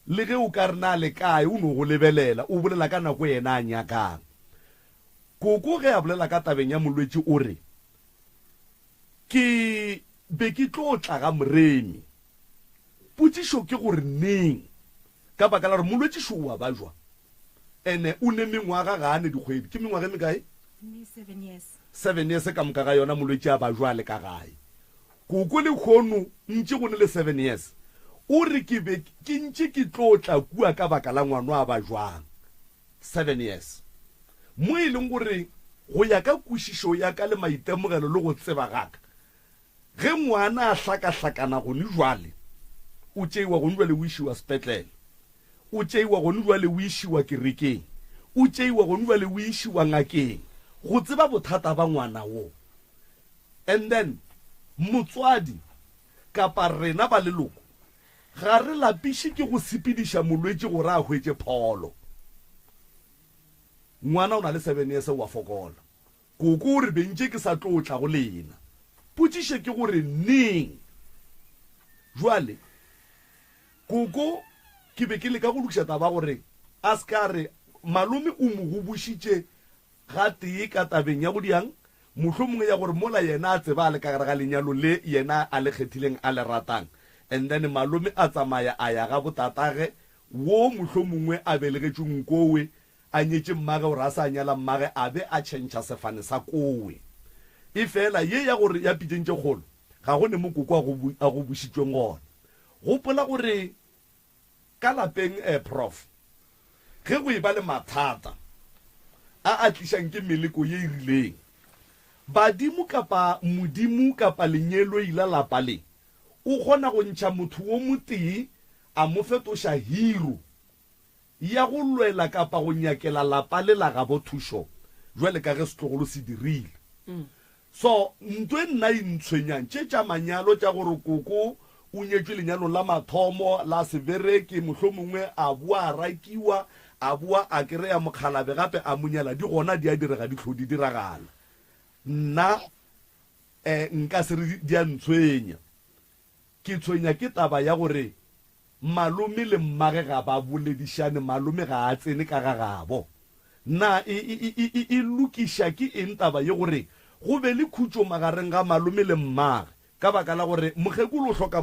A: le ge o ka re na le kae, o no go lebelela, o bolela ka nako yena a nyakang. Koko ge a bolela ka tabeng ya molwetši o re, Ke be ke tlo tla ga Moremi. Potšišo ke gore neng? Ka baka la gore molwetši šo o a bajwa ene o ne mengwaga ga a ne dikgwedi. Ke mengwaga e mekae?
C: Ne seven years.
A: Seven years ka moka ga yona molwetši a bajwa a le ka gae. Koko lehono ntše go ne le seven years o re ke be ke ntše ke tlo tla kua ka baka la ngwano a bajwang. Seven years. Mo e leng gore. Go ya ka kwešišo ya ka le maitemogelo le go tseba ga ka, ge ngwana a hlakahlakana gone jwale, o tšeiwa gone jwale o išiwa sepetlele, o tšeiwa gone jwale o išiwa kerekeng, o tšeiwa gone jwale o išiwa ngakeng go tseba bothata ba ngwana wo. And then motswadi kapa rena ba leloko ga re lapiše ke go sepediša molwetši gore a hwetše pholo. Ngwana o na le seven years o a fokola. Koko o re bentše ke sa tlo tla go lena. Potšiše ke gore neng? Jwale koko ke be ke leka go lokiša taba gore a se ka re malome o mo gobošitše gatee ka tabeng ya go diang, mohlomongwe ya gore mola yena a tseba a le ka gare ga lenyalo le yena a le kgethileng a le ratang and then malome a tsamaya a ya ga botatage wo mohlomongwe a belegetšwe nkowe, a nyetše mmage gore a sa nyala mmage a be a tšhentšha sefane sa kowe. Efela ye ya gore ya pitšeng tše kgolo ga go ne mo koko a go a go bušitšweng gona. Gopola gore ka lapeng eh Prof. Ge go eba le mathata a a tlišang ke meleko ye e rileng, badimo kapa Modimo kapa lenyeloi la lapa le o kgona go ntšha motho wo motee a mo fetoša hero ya go lwela kapa go nyakela lapa le la gabo thušo bjale ka ge setlogolo se dirile. So nto e nna e ntshwenyang tše tša manyalo tša gore koko o nyetšwe lenyalong la mathomo la se bereke mohlomongwe a boa a rakiwa a boa a kereya mokgalabe gape a mo nyala di gona di a direga di hlo di diragala. Nna nka se re di a ntshwenya. Ke tshwenya ke taba ya gore malome le mmage ga ba boledišane, malome ga a tsene ka ga gabo. Na e, e, e, e, e lokiša ke eng taba ye gore go be le khutšo magareng ga malome le mmage? Ka baka la gore mokgekolo o hloka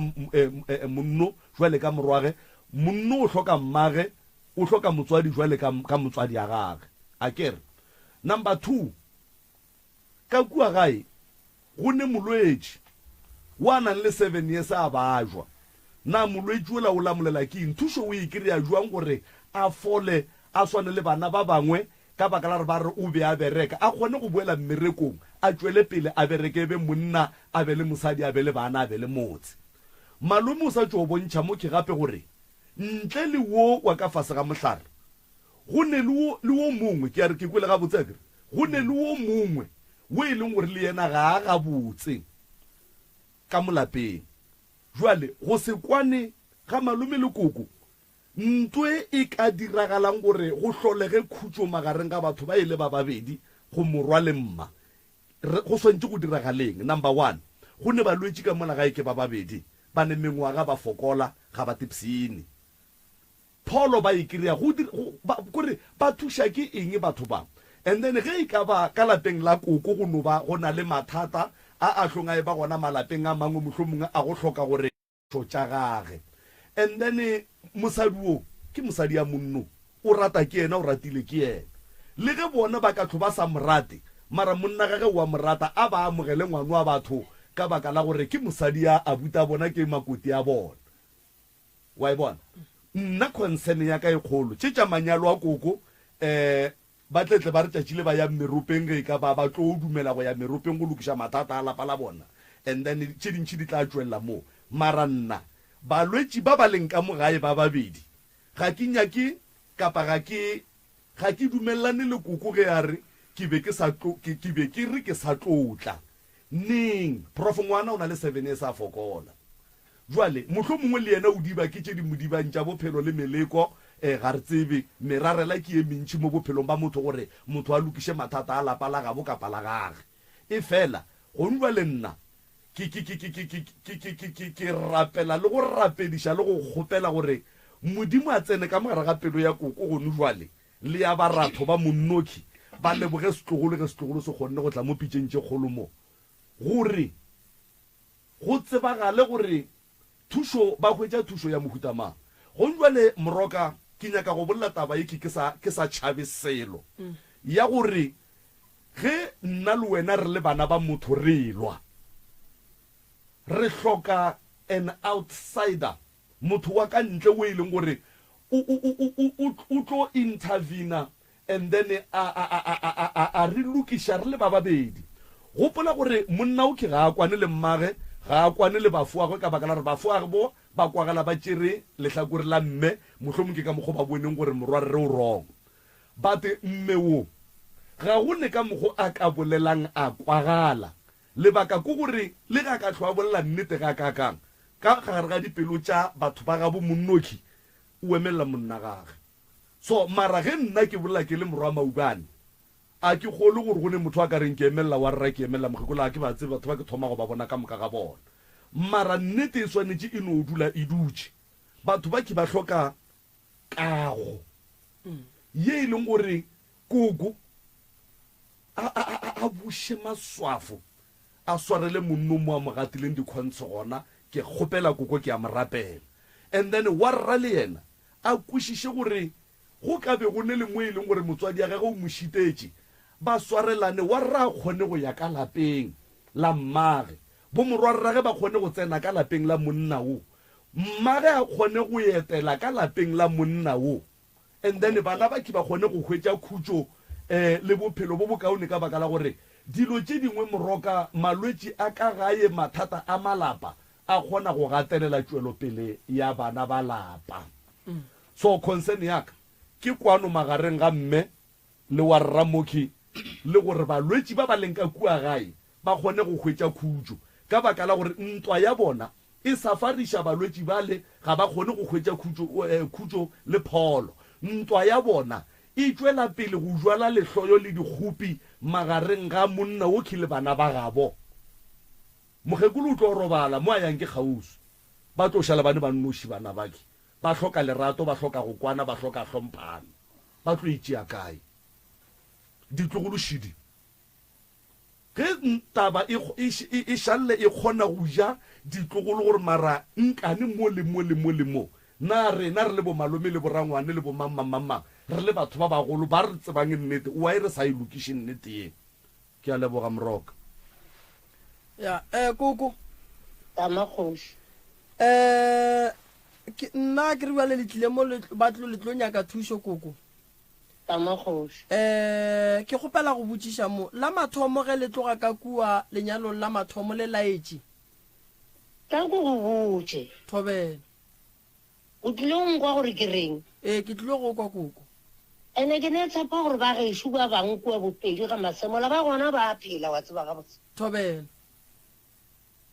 A: monno jwale ka morwage, monno o hloka mmage, o hloka motswadi jwale ka, ka motswadi ya gage. Akere? Number 2, Ka kua gae go ne molwetši wo a nang le seven years a bajwa. Na molwetši wola o lamolela ke eng? Thušo o e kry-a jwang gore a fole a swane le bana ba bangwe ka baka la gore ba re o be a bereka, a kgone go boela mmerekong, a tšwele pele a bereke e be monna, a be le mosadi, a be le bana, a be le motse. Malome o sa tšo bontšha mo ke gape gore ntle le wo wa ka fase ga mohlare, Go ne le wo, le wo mongwe, ke a re ke kwele gabotse, akere? Go ne le wo mongwe wo e leng gore le yena ga a gabotse ka mo lapeng. Bjale, go se kwane ga malome le koko, ntwe e ka diragalang gore go hlolege khutšo magareng ga batho ba e le ba babedi, go morwa le mma. Re, go swanetše go diragaleng? Number one, go ne balwetši ka mola gae ke ba babedi, ba ne mengwaga ba fokola, ga ba tipshine. Pholo ba e kry-a go dira, go, ba, kore ba thuša ke eng batho ba? And then ge e ka ba ka lapeng la koko go no ba go na le mathata a a hlong a e ba gona malapeng a mangwe mohlomongwe a go hloka gore tšo tša gage. And then mosadi wo ke mosadi ya monno, o rata ke yena o ratile ke yena. Le ge bona ba ka hlo ba sa mo rate mara monna gage o a mo rata a ba amogele ngwano wa batho ka baka la gore ke mosadi ya abuti a bona ke makoti a bona. Wa e bona? Nna concern ya ka e kgolo, tše tša manyalo a koko, eh, ba tle tle ba re tšatši le ba ya meropeng ge e ka ba ba tlo dumela go ya meropeng go lokiša mathata a lapa la bona, and then tše dintši di tla tšwelela moo. Mara nna, balwetši ba ba leng ka mo gae ba babedi, ga ke nyake kapa ga ke, ga ke dumelelane le koko ge a re ke be ke sa tlo, ke, ke be ke re ke sa tlo tla. Neng? Prof ngwana o na le seven years a fokola. Bjale, mohlomongwe le yena o diba ke tše di mo dibang tša bophelo le meleko, ee, ga re tsebe. Merarela ke ye mentši mo bophelong ba motho gore motho a lokiše mathata a lapa la gabo kapa la gage. Efela, gonu bjale nna ke, ke, ke, ke, ke, ke, ke, ke, ke, ke, ke rapela le go rapediša le go kgopela gore Modimo a tsene ka mo gare ga pelo ya koko gonu bjale, le ya baratho ba monnoki, ba leboge setlogolo ge setlogolo se kgonne go tla mo pitšeng tše kgolo mo, gore go tsebagale gore thušo ba hwetša thušo ya mohuta mang. Gong bjale Moroka ke nyaka go bolela taba ye ke sa ke sa tšhabe selo ya gore ge nna le wena re le bana ba motho re elwa re hloka an outsider motho wa ka ntle o e leng gore o o o o o o tlo intervener. And then a, a, a, a, a, a, a re lokiša re le ba babedi. Gopola gore monna o ke ga a kwane le mmage, ga a kwane le bafoagwe ka baka la gore bafoagwe bo ba kwagala ba tšere lehlakore la mme, mohlomong ke ka mokgo ba boneng gore morwarre o wrong. But mme wo ga go ne ka mokgo a ka bolelang a kwagala. Lebaka ke gore le ge a ka hlwa a bolela nnete gakaakang, ka gare ga dipelo tša batho ba gabo monnoki o emelela monna gage. So mara ge nna ke bolela ke le morwa Maubane, a ke kgolwe gore go ne motho a ka reng ke emelela wa rra ke emelela mokgekolo, a ke ba tsebe batho ba ke thoma go ba bona ka moka ga bona. Mara nnete e swanetše e no dula e dutše. Batho ba ke ba hloka kago ye e leng gore koko a, a, a, a buše maswafo a swarele monno mo a mo gatileng dikhontshe gona, ke kgopela koko ke a mo rapela. And then wa rra le yena a kwešiše gore go ka be go ne le mo e leng gore motswadi ya gagwe o mo šitetše, ba swarelane, wa rra a kgone go ya ka lapeng la mmage, bomorwarrage ba kgone go tsena ka lapeng la monna wo, mmage a kgone go etela ka lapeng la monna wo, and then bana ba ke ba kgone go hwetša khutšo um le bophelo bo bokaone ka baka la gore dilo tše dingwe moroka, malwetši a ka gae, mathata a malapa a kgona go gatelela tšwelopele ya bana ba lapa. So concern ya ka ke kwano magareng ga mme le wa rramoki le gore balwetši ba ba leng ka kua gae ba kgone go hwetša khutšo ka baka la gore ntwa ya bona e safariša balwetši bale ga ba kgone go hwetša khutšo, khutšo le pholo. Ntwa ya bona e tšwela pele go jwala lehloyo le dikgopi magareng ga monna wokhi le bana ba gabo. Mokgekolo o tlo robala mo a yang ke kgauswi. Ba tlo šala ba ne ba nnoši bana bake. Ba hloka lerato, ba hloka go kwana, ba hloka hlomphano. Ba tlo e tšea kae? Ditlogolo šidi. Ge taba e, e, e, e šalle e kgona go ja ditlogolo gore mara nkane mo le mo le mo le mo. Na rena re le bomalome le borangwane le bomang mang mang mang, re le batho ba bagolo ba re tsebang nnete, why re sa e lokiše nnete ye? Ke a leboga Moroka.
B: Ya, eh, koko.
F: Tama kgoši.
B: Eh, ke, nna ke re bjale le tlile mo le, ba tlo, le tlo nyaka thušo koko.
F: Tama kgoši.
B: Eh, ke kgopela go botšiša mo, la mathomo ge le tloga ka kua lenyalong la mathomo le laetše?
F: Tla ko go botše.
B: Thobela.
F: O tlile go nkwa gore ke reng?
B: Ee, ke tlile go kwa koko.
F: Ene ke ne tshepa gore ba gešo ba bang kua Bopedi ga Masemola ba gona ba a phela, wa tseba gabotse.
B: Thobela.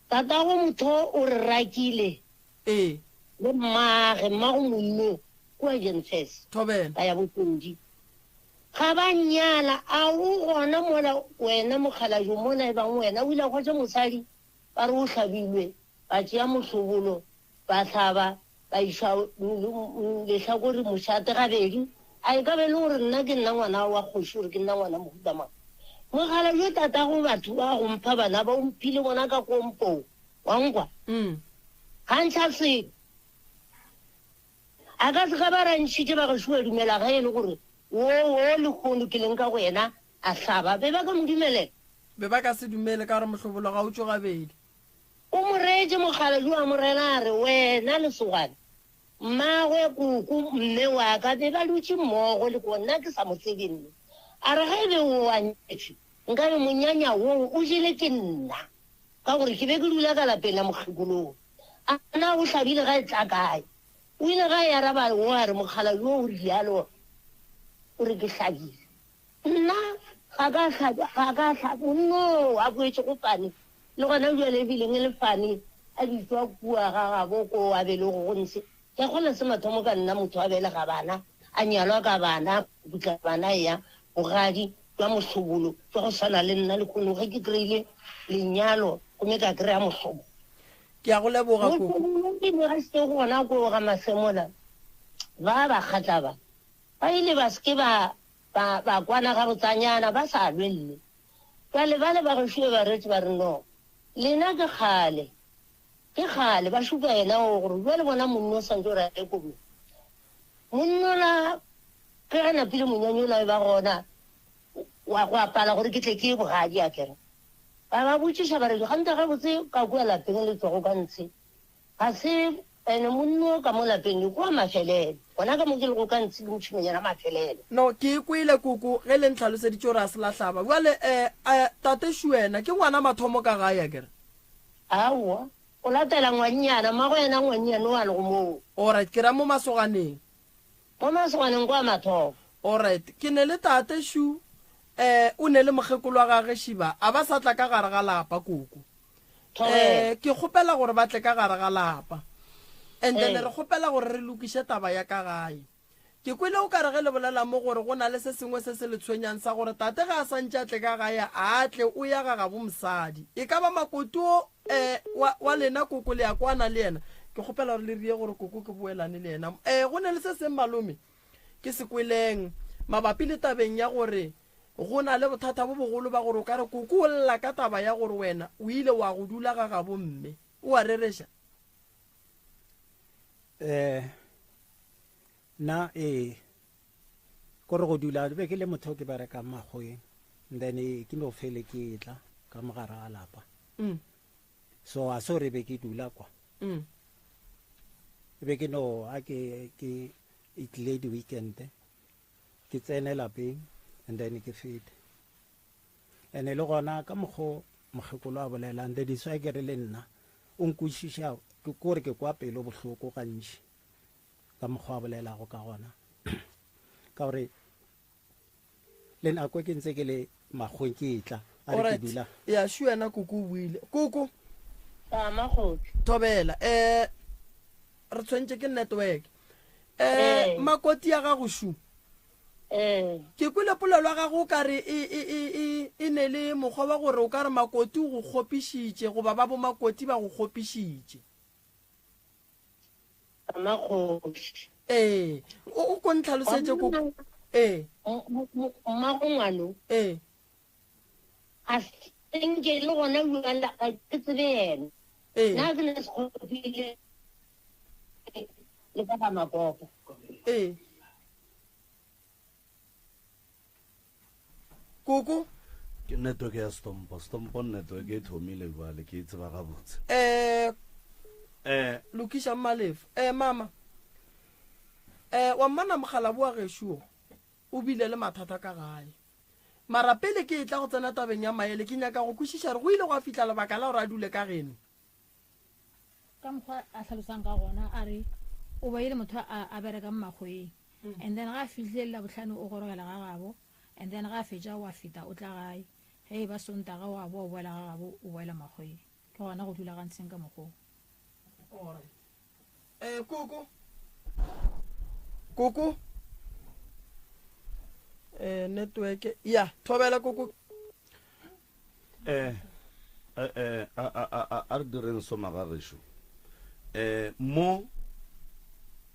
F: Tatago motho o re rakile.
B: Ee.
F: Le mmage, mmago monno kua Jenfes.
B: Thobela.
F: Ba ya Bopedi. Ga ba nnyala, a o gona mola wena mokgalabje mola ebang wena o ile a hwetša mosadi ba re o hlabilwe, ba tšea mohlobolo ba hlaba ba iša lehlakore mošate gabedi. A e ka ba e le gore nna ke nna ngwana wa kgoši gore ke nna ngwana mohuta mang? Mogala yo tatago batho ba go mpha bana ba o mphile bona ka kompong, wa nkwa? Ga ntšha selo. A ka se ka ba ra ntšhitše ba gešo ba dumela ge e le gore wo wo lehono ke leng ka go yena a hlaba. Be ba ka mo dumelela?
B: Be ba ka se dumele ka gore mohlobolo ga o tšwe gabedi.
F: O mo reetše mokgalabje wa Morena a re, Wena lesogana, mmagwe, koko, mme wa ka be ba dutše mmogo le ko, nna ke sa mo tsebe mme. A re, Ge e be o a nyetšwe, nkabe monyanya woo o jele ke nna, ka gore ke be ke dula ka lapeng la mokgekolong. A na o hlabile ga e tla kae? O ile ga e araba wo a re, Mokgalabje wo o realo, o re ke hlabile. Nna ga ka hlabja, ga ka hlabja. Monna a boetše go Fani, le gona bjale e bileng e le Fani a bitšwa kua ga gabo ko a belego go ntshe. Ke a kgona se mathomo ka nna motho a belega bana, a nyalwa ka bana, putla bana eya bogadi jwa mohlobolo jwa go swana le nna lehono ge ke kry-ile lenyalo gomme ka kry-a mohlobolo.
B: Ke a go leboga
F: koko. Mohlobolo ke ne ga se gona ko ga Masemola ba Bakgatla ba, ba ile ba se ke ba Ba, ba kwana gabotsanyana, ba sa lwelle. Bjale bale ba gešo be ba retše ba re, No, lena ke kgale, ke kgale. Ba šupa yena wo gore bjale bona monno o swantše gore a ye kobong. Monnola ge a napile monyanya ola e ba gona wa go apala gore ke tle ke ye bogadi akere. Ba ba botšiša ba re, Ganta gabotse ka kua lapeng le tšwago ka ntshe ga se. Ene monna o ka mo lapeng ke kwa mafelelo. Gona ka mo ke lego ka ntshe ke mošimanyana mafelelo.
B: No, ke e kwele koko ge le ntlhaloseditše gore a se la hlaba. Bjale, eh, eh, tate Shuena ke ngwana mathomo ka gae, akere?
F: Aowa, o latela ngwannyana, mmago yena ngwannyana o a lego moo.
B: Alright, ke ra mo masoganeng.
F: Mo masoganeng kwa mathomo.
B: Alright, ke ne le tate Shu, eh, o ne le mokgekolo wa gage Shiba, a ba sa tla ka gare ga lapa, koko. Eh, ke kgopela gore ba tle ka gare ga lapa. And then re kgopela gore re lokiše taba ya ka gae. Ke kwele o kare ge le bolela mo gore go na le se sengwe se se le tshwenyang sa gore tate ge a sa ntše a tle ka gae a tle o ya ga gabo mosadi. E ka ba makoti o eh, wa, wa lena koko le ya kwana le yena. Ke kgopela gore le rie gore koko ke boelane le yena. Eh, go ne le se seng malome ke se kweleng mabapi le tabeng ya gore Go na le bothata bo bogolo ba gore o ka re koko o lla ka taba ya gore wena o ile wa go dula ga gabo mme. O a rereša?
D: Eh, nna ee, kore go dula be ke le motho ke berekang makgoweng, then ke no fele ke tla ka mogare ga lapa. Mm. So a se gore be ke dula kwa. Mm. Be ke no a ke ke e tlile di weekend. Ke tsene lapeng and then ke fete. Ene le gona ka mokgo mokgekolo a bolelang that is why ke re le nna o nkwešiša ke kore ke kwa pelo bohloko gantši ka mokgwa a bolelago ka gona ka gore le nako ke ntse ke le makgweng ke etla a re ke dula
B: ya shu wena koko o buile koko
F: Thobela
B: um re tshwentše ke network um makoti ya gago shu ke kwele polelo ya gago o ka re e, e, e, e, e ne le mokgwa wa gore o ka re makoti o go kgopišitše goba ba bomakoti ba go kgopišitše.
F: Mmakgoši.
B: Ee, o ko ntlhalosetše ko. Ee.
F: Mmago ngwano.
B: Ee.
F: A senke le gona bjale ga ke tsebe yena.
B: Ee.
F: Nna ke ne sekgopile le ka ga makopo.
B: Ee. Koko.
A: Ke network ya Stompo. Stompo network e thomile jwale ke e tseba gabotse.
B: Eh
A: eh
B: lokiša Mmalefo. Eh mama. Eh wa mmana mogalabu wa gešo o bile le mathata ka gae. Mara pele ke etla go tsena tabeng ya maele, ke nyaka go kwešiša gore go ile gwa fihla lebaka la gore a dule ka geno.
E: Ka mokgwa a hlalosang ka gona, a re o ba e le motho a, a berekang makgweng. And then ga a fihlile le Labohlano o gorogela ga gabo, and then ga a fetša o a feta o tla gae. Ge e ba Sontaga o a boa o boela ga gabo o boela makgweng. Ke gona go rulagantsheng ka mokgwa
B: o. Alright. Eh, koko. Koko. Eh, network. Ya, thobela koko.
A: Eh, eh, eh, a, a, a, a, a re direng so magagešo. Eh, mo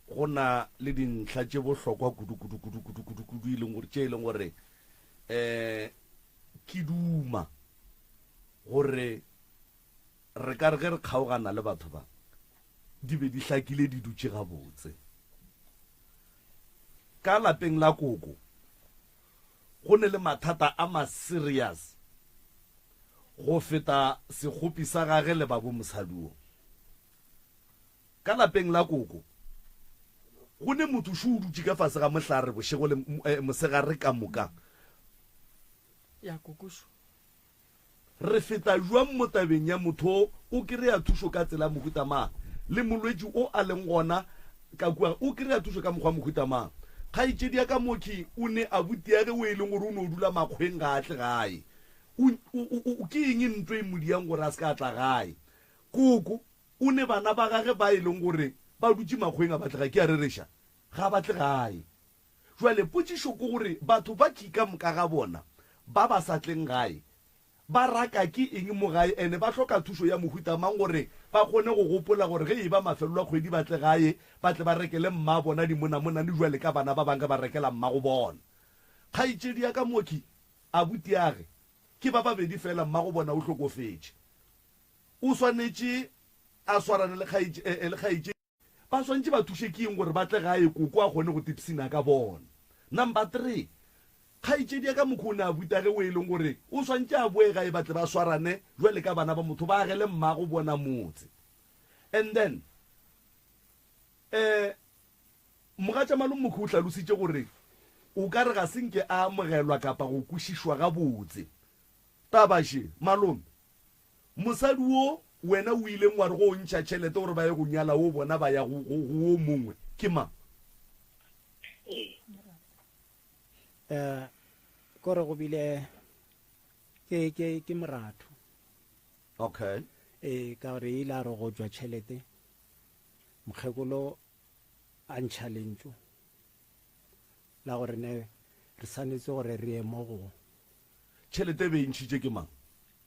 A: go na le dintlha tše bohlokwa kudu kudu kudu kudu kudu kudu e leng gore tše e leng gore eh ke duma gore Re ka re ge re kgaogana le batho ba, di be di hlakile di dutše gabotse. Ka lapeng la koko go ne le mathata a ma-serious go feta sekgopi sa gage le babo mosadi wo. Ka lapeng la koko go ne motho šo o dutše ka fase ga mohlare bošego le mosegare ka moka.
B: Ya koko šo.
A: Re feta bjang mo tabeng ya motho o o kry-a thušo ka tsela ya mohuta mang, le molwetši o a leng gona ka kua o kry-a thušo ka mokgwa wa mohuta mang? Kgaetšedi ya ka Moki o ne abutiage o e leng gore o no dula makgweng ga a tle gae. O, o, o, ke eng nto e mo diang gore a se ka a tla gae? Koko o ne bana ba gage ba e leng gore ba dutše makgweng a ba tle gae. Ke a rereša, ga ba tle gae. Jwale potšišo ke gore batho ba ki ka moka ga bona ba ba sa tleng gae ba raka ke eng mo gae ene ba hloka thušo ya mohuta mang gore ba kgone go gopola gore ge eba mafelelo a kgwedi ba tle gae ba tle ba rekele mma bona dimonamonane jwale ka bana ba bang ge ba rekela mmago bona. Kgaetšedi ya ka mooki, abutiage ke ba babedi fela mmago bona o hlokofetše. O swanetše a swarane le kgaetšedi. Ba swantše ba thuše ke eng gore ba tle gae koko a kgone go tipsina ka bona? Number 3, kgaetšedi ya ka mokgwa o ne a buta ge o e leng gore o swantše a boe gae ba tle ba swarane jwale ka bana ba motho ba agele mmago bona motse. And then. Um Mogatša Malomokhu o hlalositše gore o ka re ga se nke a amogelwa kapa go kwešišwa gabotse. Taba še, malome, mosadi wo wena o ileng wa re go o ntšha tšhelete gore ba ye go nyala wo bona ba ya go, go, go wo mongwe, ke mang?
D: Eh, kore go bile ke, ke, ke moratho.
A: Okay.
D: Ee, ka gore e ile a re go tšwa tšhelete, mokgekolo a ntšha lentšu la gore ne re swanetše gore re ye mo go.
A: Tšhelete e be e ntšhitše ke mang?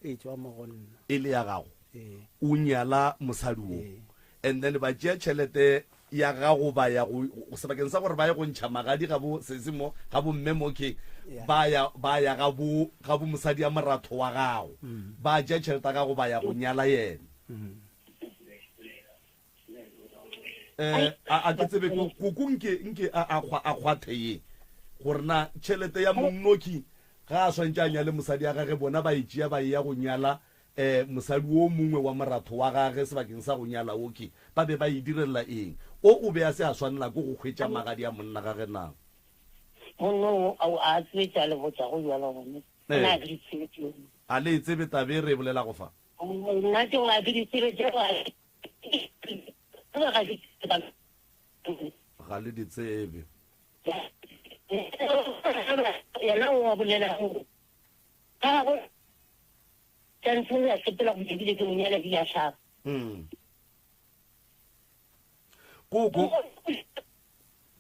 D: E tšwa mo go nna.
A: E le ya gago?
D: Ee.
A: O nyala mosadi wo.
D: Ee.
A: And then ba tšea tšhelete ya gago ba ya go, sebakeng sa gore ba ye go ntšha magadi ga bo sesi mo, ga bo mme mo ke, ba ya, ba ya ga bo, ga bo mosadi ya moratho wa gago. Ba tšea tšhelete ya gago ba ya go nyala yena. Eh, a, a ke tsebe ko- koko nke nke a a kgwa- a kgwathe ye gore na tšhelete ya monnoki ga a swantše a nyale mosadi ya gage bona ba e tšea ba e ya go nyala um mosadi wo mongwe wa moratho wa gage sebakeng sa go nyala oke ba be ba e direlela eng o o be a se a swanela ke go hwetša magadi a monna gage na
F: Monna o a a tsebe tša le botšago bjalo gone.
A: Eh.
F: Nna a ke di tsebe tšeo.
A: A le e tsebe taba e re e bolelago fa?
F: Nna tšeo a ke di tsebe tšeo a
A: Ga le di tsebe.
F: Yena o a bolela ka gagwe tšantšho ya sepela go ebile ke monyala di a hlaba.
A: Mm. Koko.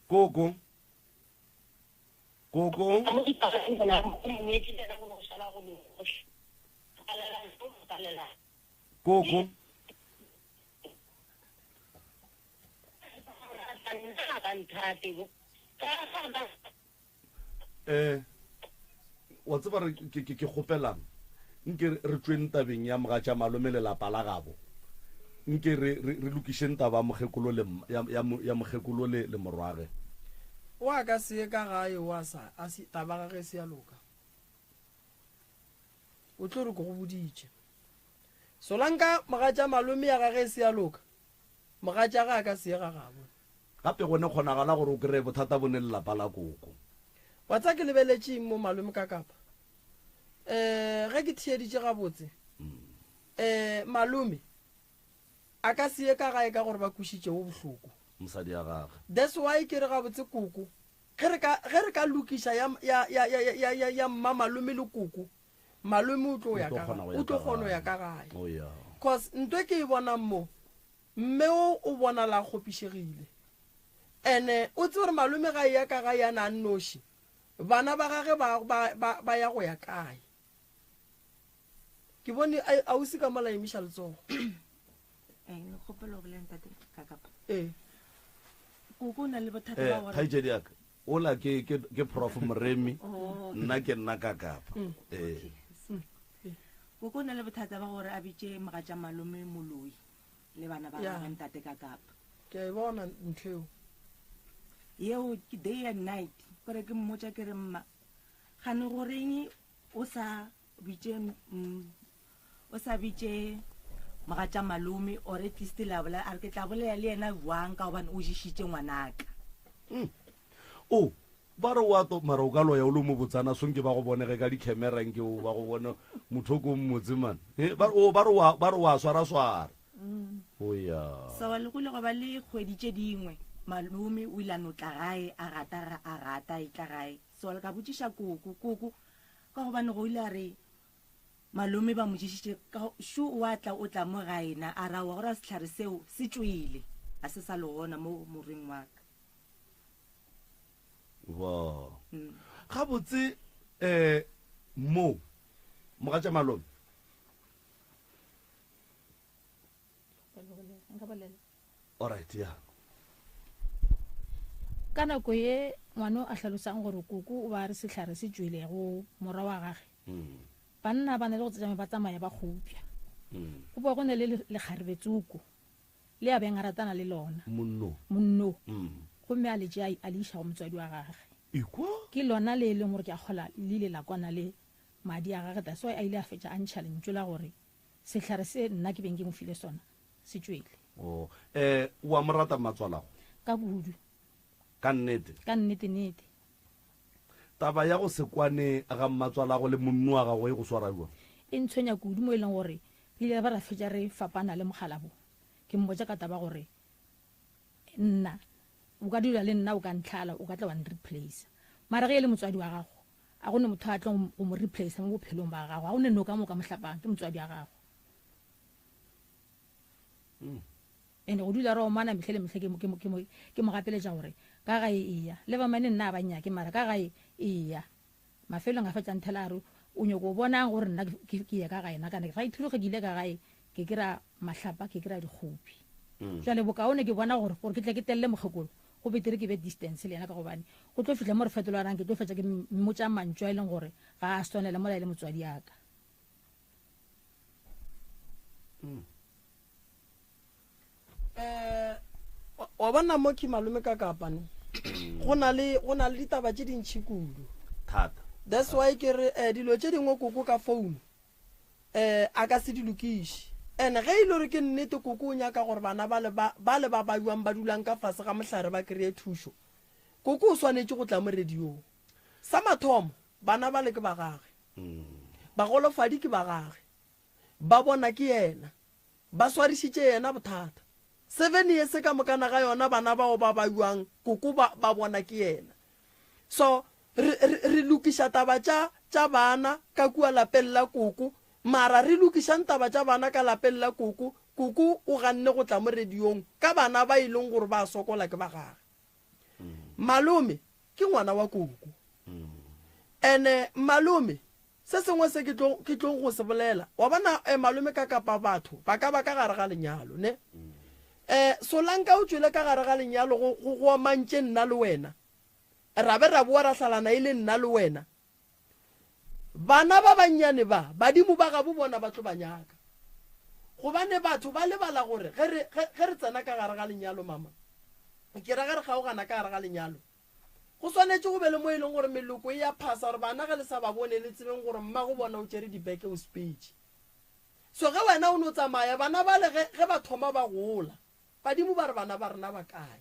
A: Koko. Koko. Koko. Eh, wa tseba re ke ke kgopelang nke re tšweng tabeng ya mogatša malome le lapa la gabo nke re re lokišeng taba mokgekolo le ya ya ya mokgekolo le le morwage
B: wa ka se ka gae wa sa a se taba gage se ya loka O tlo re ke go boditše. Solanka mogatša malome ya gage e se ya loka, mogatša ge a ka se ye ga gabo.
A: Gape go ne kgonagala gore o kreye bothata bo ne le lapa la koko.
B: Wa tseba ke lebeletše eng mo malome ka kapa? Eh, ge ke theeditše gabotse, eh, malome a ka se ye ka gae ka gore ba kwešitše wo bohloko.
A: Mosadi ya gage.
B: That's why ke re gabotse koko Ge re ka, ge re ka lokiša ya, ya, ya, ya, ya, ya, ya mma malome le koko, malome o tlo ya ka gae, o tlo kgona go ya ka gae.
A: Oh, yeah.
B: Cause nto e ke e bonang mo, mme o o bonala a kgopišegile. Ene o tsebe gore malome ga eya ka gae yana a nnoši, bana ba gage ba, ba, ba, ba ya go ya kae. Ke bone ausi ka mola emiša letsogo.
C: Eh, ne kgopelo go bolela ntate ka kapa.
B: Ee.
C: Koko o na le bothata
A: Eh,
C: ba gore
A: kgaetšedi ya ka ola ke ke ke prof moremi
C: Oh.
A: nna ke nna ka kapa ee
C: koko o na le bothata ba gore a bitše mogatša malome moloi le bana ba
B: Ya.
C: gagwe ntate ka kapa
B: Ke a e bona ntho eo.
C: yeo ke day and night kore ke mmotša ke re mma gane goreng o sa bitše mm, o sa bitše mogatša malome or at least la bolela a re ke tla bolela le yena jwang ka gobane o ješitše ngwanaka.
A: Mm. O ba re wa to mara o ka loya o le mo botsana sonke ba go bone ge ka di-camera nke o ba go bone motho o ko mmotse man Eh, ba o ba re wa ba re wa swara swara o ya
C: So le go ile gwa ba le kgwedi tše dingwe malome o ile a no tla gae a gata ga- a gata e tla gae so le ka botšiša koko koko ka gobane go ile a re Malome ba mo ješitše ka šo o a tla o tla mo gae na a ra wa gore sehlare seo se tšwele a se sa le gona mo morweng wa ka.
A: Ba. Gabotse eh mo mogatša malome.
E: Nka bolela.
A: Alright ya.
E: Ka nako ye ngwano a hlalosang gore koko o ba re sehlare se tšwele go morwa wa gage, banna ba na le go tšama ba tsamaya ba kgopša. Go boa go na le lekgarebe tsoko le a beng a ratana le lona.
A: Monno.
E: Monno. Gomme a le tšea a le iša go motswadi wa gage.
A: Ekwa?
E: Ke lona le e leng gore ke a kgola le ile la kwana le madi a gage, that's why a ile a fetša a ntšha lentšu la gore Sehlare se nna ke beng ke mo file sona se tšwele.
A: Oh, eh, o a mo rata mmatswalago?
E: Ka kudu.
A: Ka nnete?
E: Ka nnete-nnete.
A: Taba ya go se kwane ga mmatswalago le monno wa gago e go swara bjang?
E: E ntshwenya kudu mo e leng gore re ile ra ba ra fetša re fapana le mokgalabo. Ke mmotša ka taba gore nna o ka dula le nna o ka ntlhala o ka tla wa nreplacer. Mara ge e le motswadi wa gago a go ne motho a tlo go mo replacer mo bophelong ba gago, ga go ne noka mo o ka mo hlapang, ke motswadi wa gago. And go dula re omana mehle le mehle ke mo, ke mo, ke mo, ke mo gapeletša gore ka gae eya. Le ba mane nna a ba nnyake mara ka gae eya. Mafelong a fetša nthela a re o nyoko bonang gore nna ke, ke ye ka gae na kana right through ge ke ile ka gae ke kry-a mahlapa ke kry-a dikgopi. Jwale bokaone ke bona gore gore ke tle ke telle mokgekolo go betere ke be distance le yena ka gobane go tlo fihla mo re fetolanang ke tlo fetša ke mmotša mantšu a e leng gore ga a swanela mola e le motswadi ya ka.
B: Eh, wa bona mo ke malome ka kapane go na le go na le ditaba tše dintšhi kudu
A: thata
B: that's why ke re eh, dilo tše dingwe koko ka phone eh a ka se di lokiše and ge e le gore ke nnete koko o nyaka gore bana ba le ba ba le ba baiwang ba dulang ka fase ga mohlare ba kry-e thušo koko o swanetše go tla mo radiong sa mathomo bana ba le ke ba gage bagolofadi ke ba gage Ba bona ke yena. Ba swarišitše yena bothata. Sevenie se ka mokana ga yona bana bao ba baiwang koko ba, ba bona ke yena. So, re, re, re lokiša taba tša, tša bana ka kua lapeng la koko, mara re lokišang taba tša bana ka lapeng la koko, koko o ganne go tla mo radiong ka bana ba e leng gore ba sokola ke ba gage. Malome ke ngwana wa koko. Ene malome Se sengwe se ke tlo, ke tlo go se bolela, wa bona, eh, malome ka kapa batho ba ka ba ka gare ga lenyalo, ne? Eh, Solanka o tšwele ka gare ga lenyalo go, go, go omantše nna le wena. Ra be ra boa ra hlalana e le nna le wena. Bana ba bannyane ba, badimo ba gabo bona ba tlo ba nyaka. Gobane batho ba lebala gore ge re, ge, ge re tsena ka gare ga lenyalo, mama, ke ra ge re kgaogana ka gare ga lenyalo, Go swanetše go be le mo e leng gore meloko e a phasa gore bana ge le sa ba bone le tsebeng gore mmago bona o tšere dibeke o sepetše. So ge wena o no tsamaya bana bale ge, ge ba thoma ba gola, badimo ba re bana ba rena ba kae?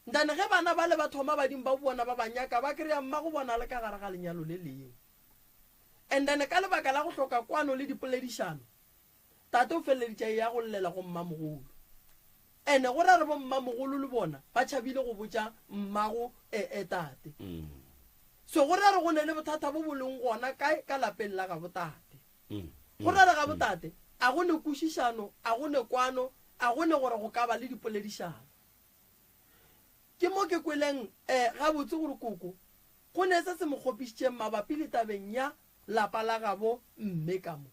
B: Ntane ge bana bale ba thoma badimo ba bona ba ba nyaka ba kry-a mmago bona a le ka gare ga lenyalo le lengwe. And then ka lebaka la go hloka kwano le dipoledišano, Tate o feleleditše a eya go llela go mmamogolo. Ene go ra re bommamogolo le bona ba tšhabile go botša mmago e, e tate. So go ra re go ne le bothata bo bo leng gona kae ka lapeng la gabo tate. Go ra re gabo tate a go ne kwešišano, a go ne kwano, a go ne gore go ka ba le dipoledišano. Ke mo ke kweleng e gabotse gore koko go ne se se mo kgopišitšeng mabapi le tabeng ya lapa la gabo mme ka mo.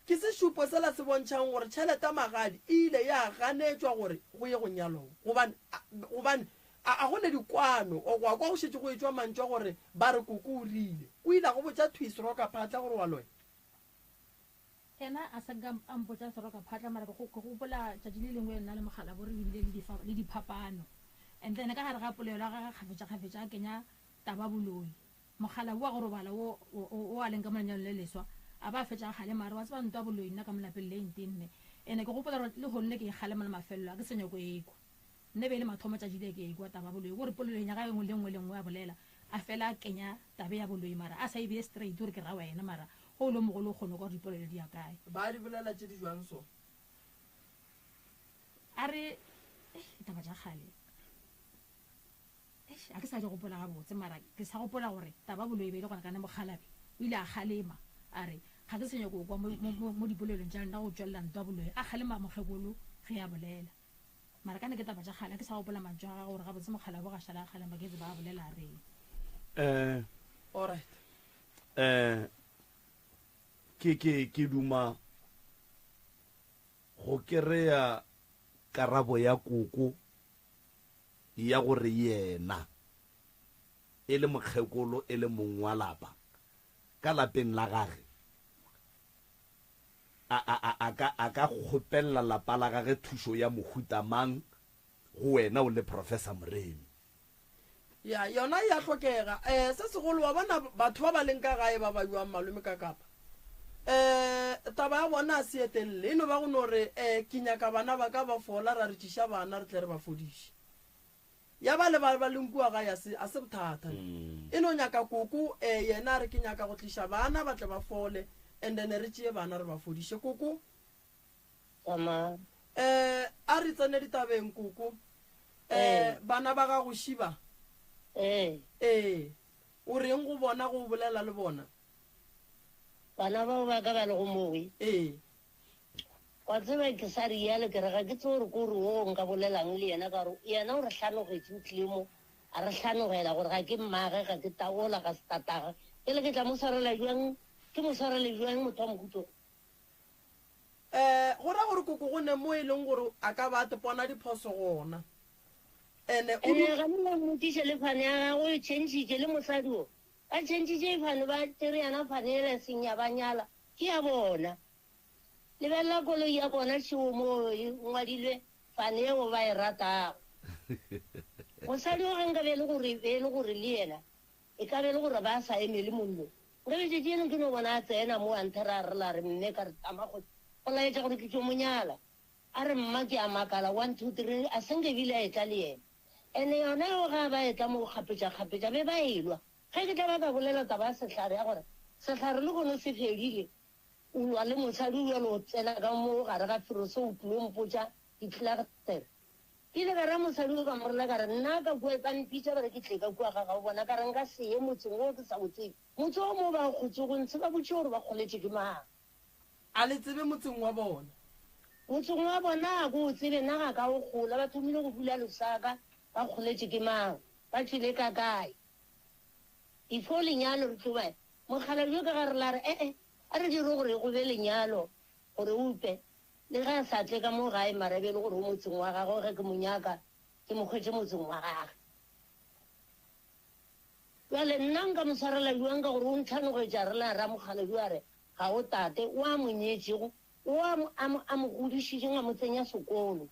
B: Ke sešupo sela se bontšhang gore tšhelete ya magadi e ile ya ganetšwa gore go ye go nyalwa wo. Gobane, gobane a, a go ne dikwano, o go kwa go šetše go etšwa mantšu a gore ba re koko o rile. O ile a go botša thwi serokaphatla gore wa loya.
E: Yena a sa nka a mpotša serokaphatla, mara ke go, ke gopola tšatši le lengwe nna le mokgalabo re bile le difa, le diphapano. And then ka gare ga polelo ya gagwe kgafetšakgafetša a kenya taba boloi. Mokgalabje wa go robala wo, wo, wo a leng ka mo lenyalong le leswa, a ba a fetša a kgalema, a re, Wa tseba ntwa boloi nna ka mo lapeng le e ntenne. Ene ke gopola gore lehono le ke e kgalema la mafelelo, a ke sa nyako e kwa. Nna e be e le mathomo tšatši le ke ekwa taba boloi, gore polelong ya gagwe e nngwe le nngwe le nngwe a bolela, a fela a kenya taba ya boloi mara a sa e beye straight gore ke ra wena mara ge o le mogolo o kgone kwa gore dipolelo di ya kae.
B: Ba di bolela tše di jwang so?
E: A re, Eish, ditaba tša kgale. Eish, a ke sa di gopola gabotse, mara ke sa gopola gore taba boloi e be e le gona ka ne mokgalabje o ile a kgalema a re ga ke sa nyako go kwa mo, mo, mo, mo dipolelong tša lena go tšwelela ntwa boloi. A kgalema mokgekolo ge a bolela. Mara ka ne ke taba tša kgale, a ke sa gopola mantšu a gagwe gore gabotse mokgalabje ga šala a kgalema ke tseba a bolela a reng.
A: Eh,
B: Alright.
A: eh, ke, ke, ke duma go kereya karabo ya koko ya gore yena e le mokgekolo e le mong wa lapa ka lapeng la gage a, a, a, a ka, a ka kgopelela lapa la gage thušo ya mohuta mang go wena o le Professor Moremi.
B: Ya, yona e a hlokega. Eh, se segolo, wa bona, batho ba ba leng ka gae ba ba bjang, malome ka kapa. Um taba ya bona a se ye telele, e no ba go no re, um ke nyaka bana ba ka ba fola, ra re tšiša bana re tle re ba fodiše. Ya ba le ba ba leng kua gae a se, a se bothata ne. E no nyaka koko, um yena a re ke nyaka go tliša bana ba tle ba fole, and then re tšee bana re ba fodiše. Koko.
F: Tsamaya.
B: Um a re tsene ditabeng koko. Um bana ba gago šiba?
F: Ee.
B: Ee. O reng go bona go o bolela le bona?
F: Bana bao ba ka ba lego mowe.
B: Ee.
F: Wa tseba ke sa rialo ke re ga ke tsebe gore ko re wo nka bolelang le yena ka gore yena o re hlanogetše o tlile mo a re hlanogela gore ga ke mmage ga ke taola ga se tatagwe. Bjale ke tla mo swarela bjang ke mo swarele bjang motho wa mohuta wo?
B: Um go ra gore koko go ne mo e leng gore a ka ba a tepona diphoso gona. Ene o du.
F: Ee, ga le mmotšiše le fane ya gagwe o e tšhentšhitše le mosadi wo. Ba tšhentšhitše fane ba tšere yana fane yela e seng ya ba nyala ke ya bona. Lebelela koloi ya bona šeo moo e ngwadilwe fane yeo ba e ratago. Mosadi wo ge nka be e le gore be e le gore le yena e ka be e le gore ba sa emele mollo nka be tšatši leng ke no bona a tsena mo a nthera a rela a re mme ka re tama go go laetša gore ke tšo mo nyala. A re mma ke a makala one two three a se nke bile a etla le yena. Ene yona eo ge a ba etla mo kgapetša-kgapetša be ba elwa. Ge ke tla ba ka bolela taba ya sehlare ya gore sehlare lehono se fedile, o lwa le mosadi o bjalo o tsena ka mo gare ga ferose o tlilo mpotša ditlelagtere. Ke ile ka raya mosadi o ka mo rela ka re nna ka kua ba mpitša ba re ke tle ka kua ga gabo bona ka re nka se ye motseng wo ke sa o tsebe. Motse o mo ba kgotšego ntshe ba botšiše gore ba kgoletše ke mang.
B: A le tsebe motseng wa bona?
F: Motseng wa bona a ko o tsebe, na ga ka o kgola? Ba thomile go dula Lusaka, ba kgoletše ke mang? Ba tšwele ka kae? Before lenyalo re tlo ba mokgalabje yo ka ga re la re, E-e, a re dire gore go be lenyalo, gore o upe, le ge a sa tle ka mo gae mara e be e le gore o motseng wa gagwe, ge ke mo nyaka ke mo hwetše motseng wa gagwe. Bjale nna nka mo swarela bjang ka gore o ntlhanogetše a rela ramokgalabje a re, Ga o tate, o a mo nyetšego, o a mo, a mo, a mo godišitšeng a mo tsenya sekolo,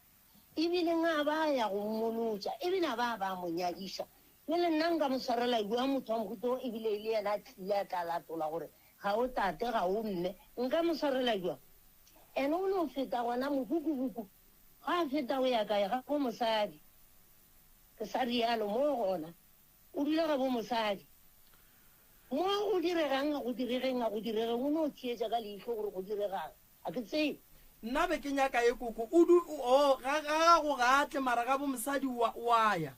F: e bile a ba a ya go mmolotša, e bile a ba a ba a mo nyadiša. Bjale nna nka mo swarela bjang motho wa mohuta wo e bile e le yena a tlile a tla latola gore ga o tate, ga o mme? Nka mo swarela bjang? Ene o no feta gona mohukuhuku, ga a feta o ya kae? Ga bo mosadi. Ke sa rialo mo gona. O dula gabo mosadi. Mo go diregang a go diregeng a go diregeng o no theetša ka leihlo gore go diregang. A ke tsebe.
B: Nna be ke nyaka ye koko o du o ga ga gago ga a tle mara gabo mosadi wa wa ya.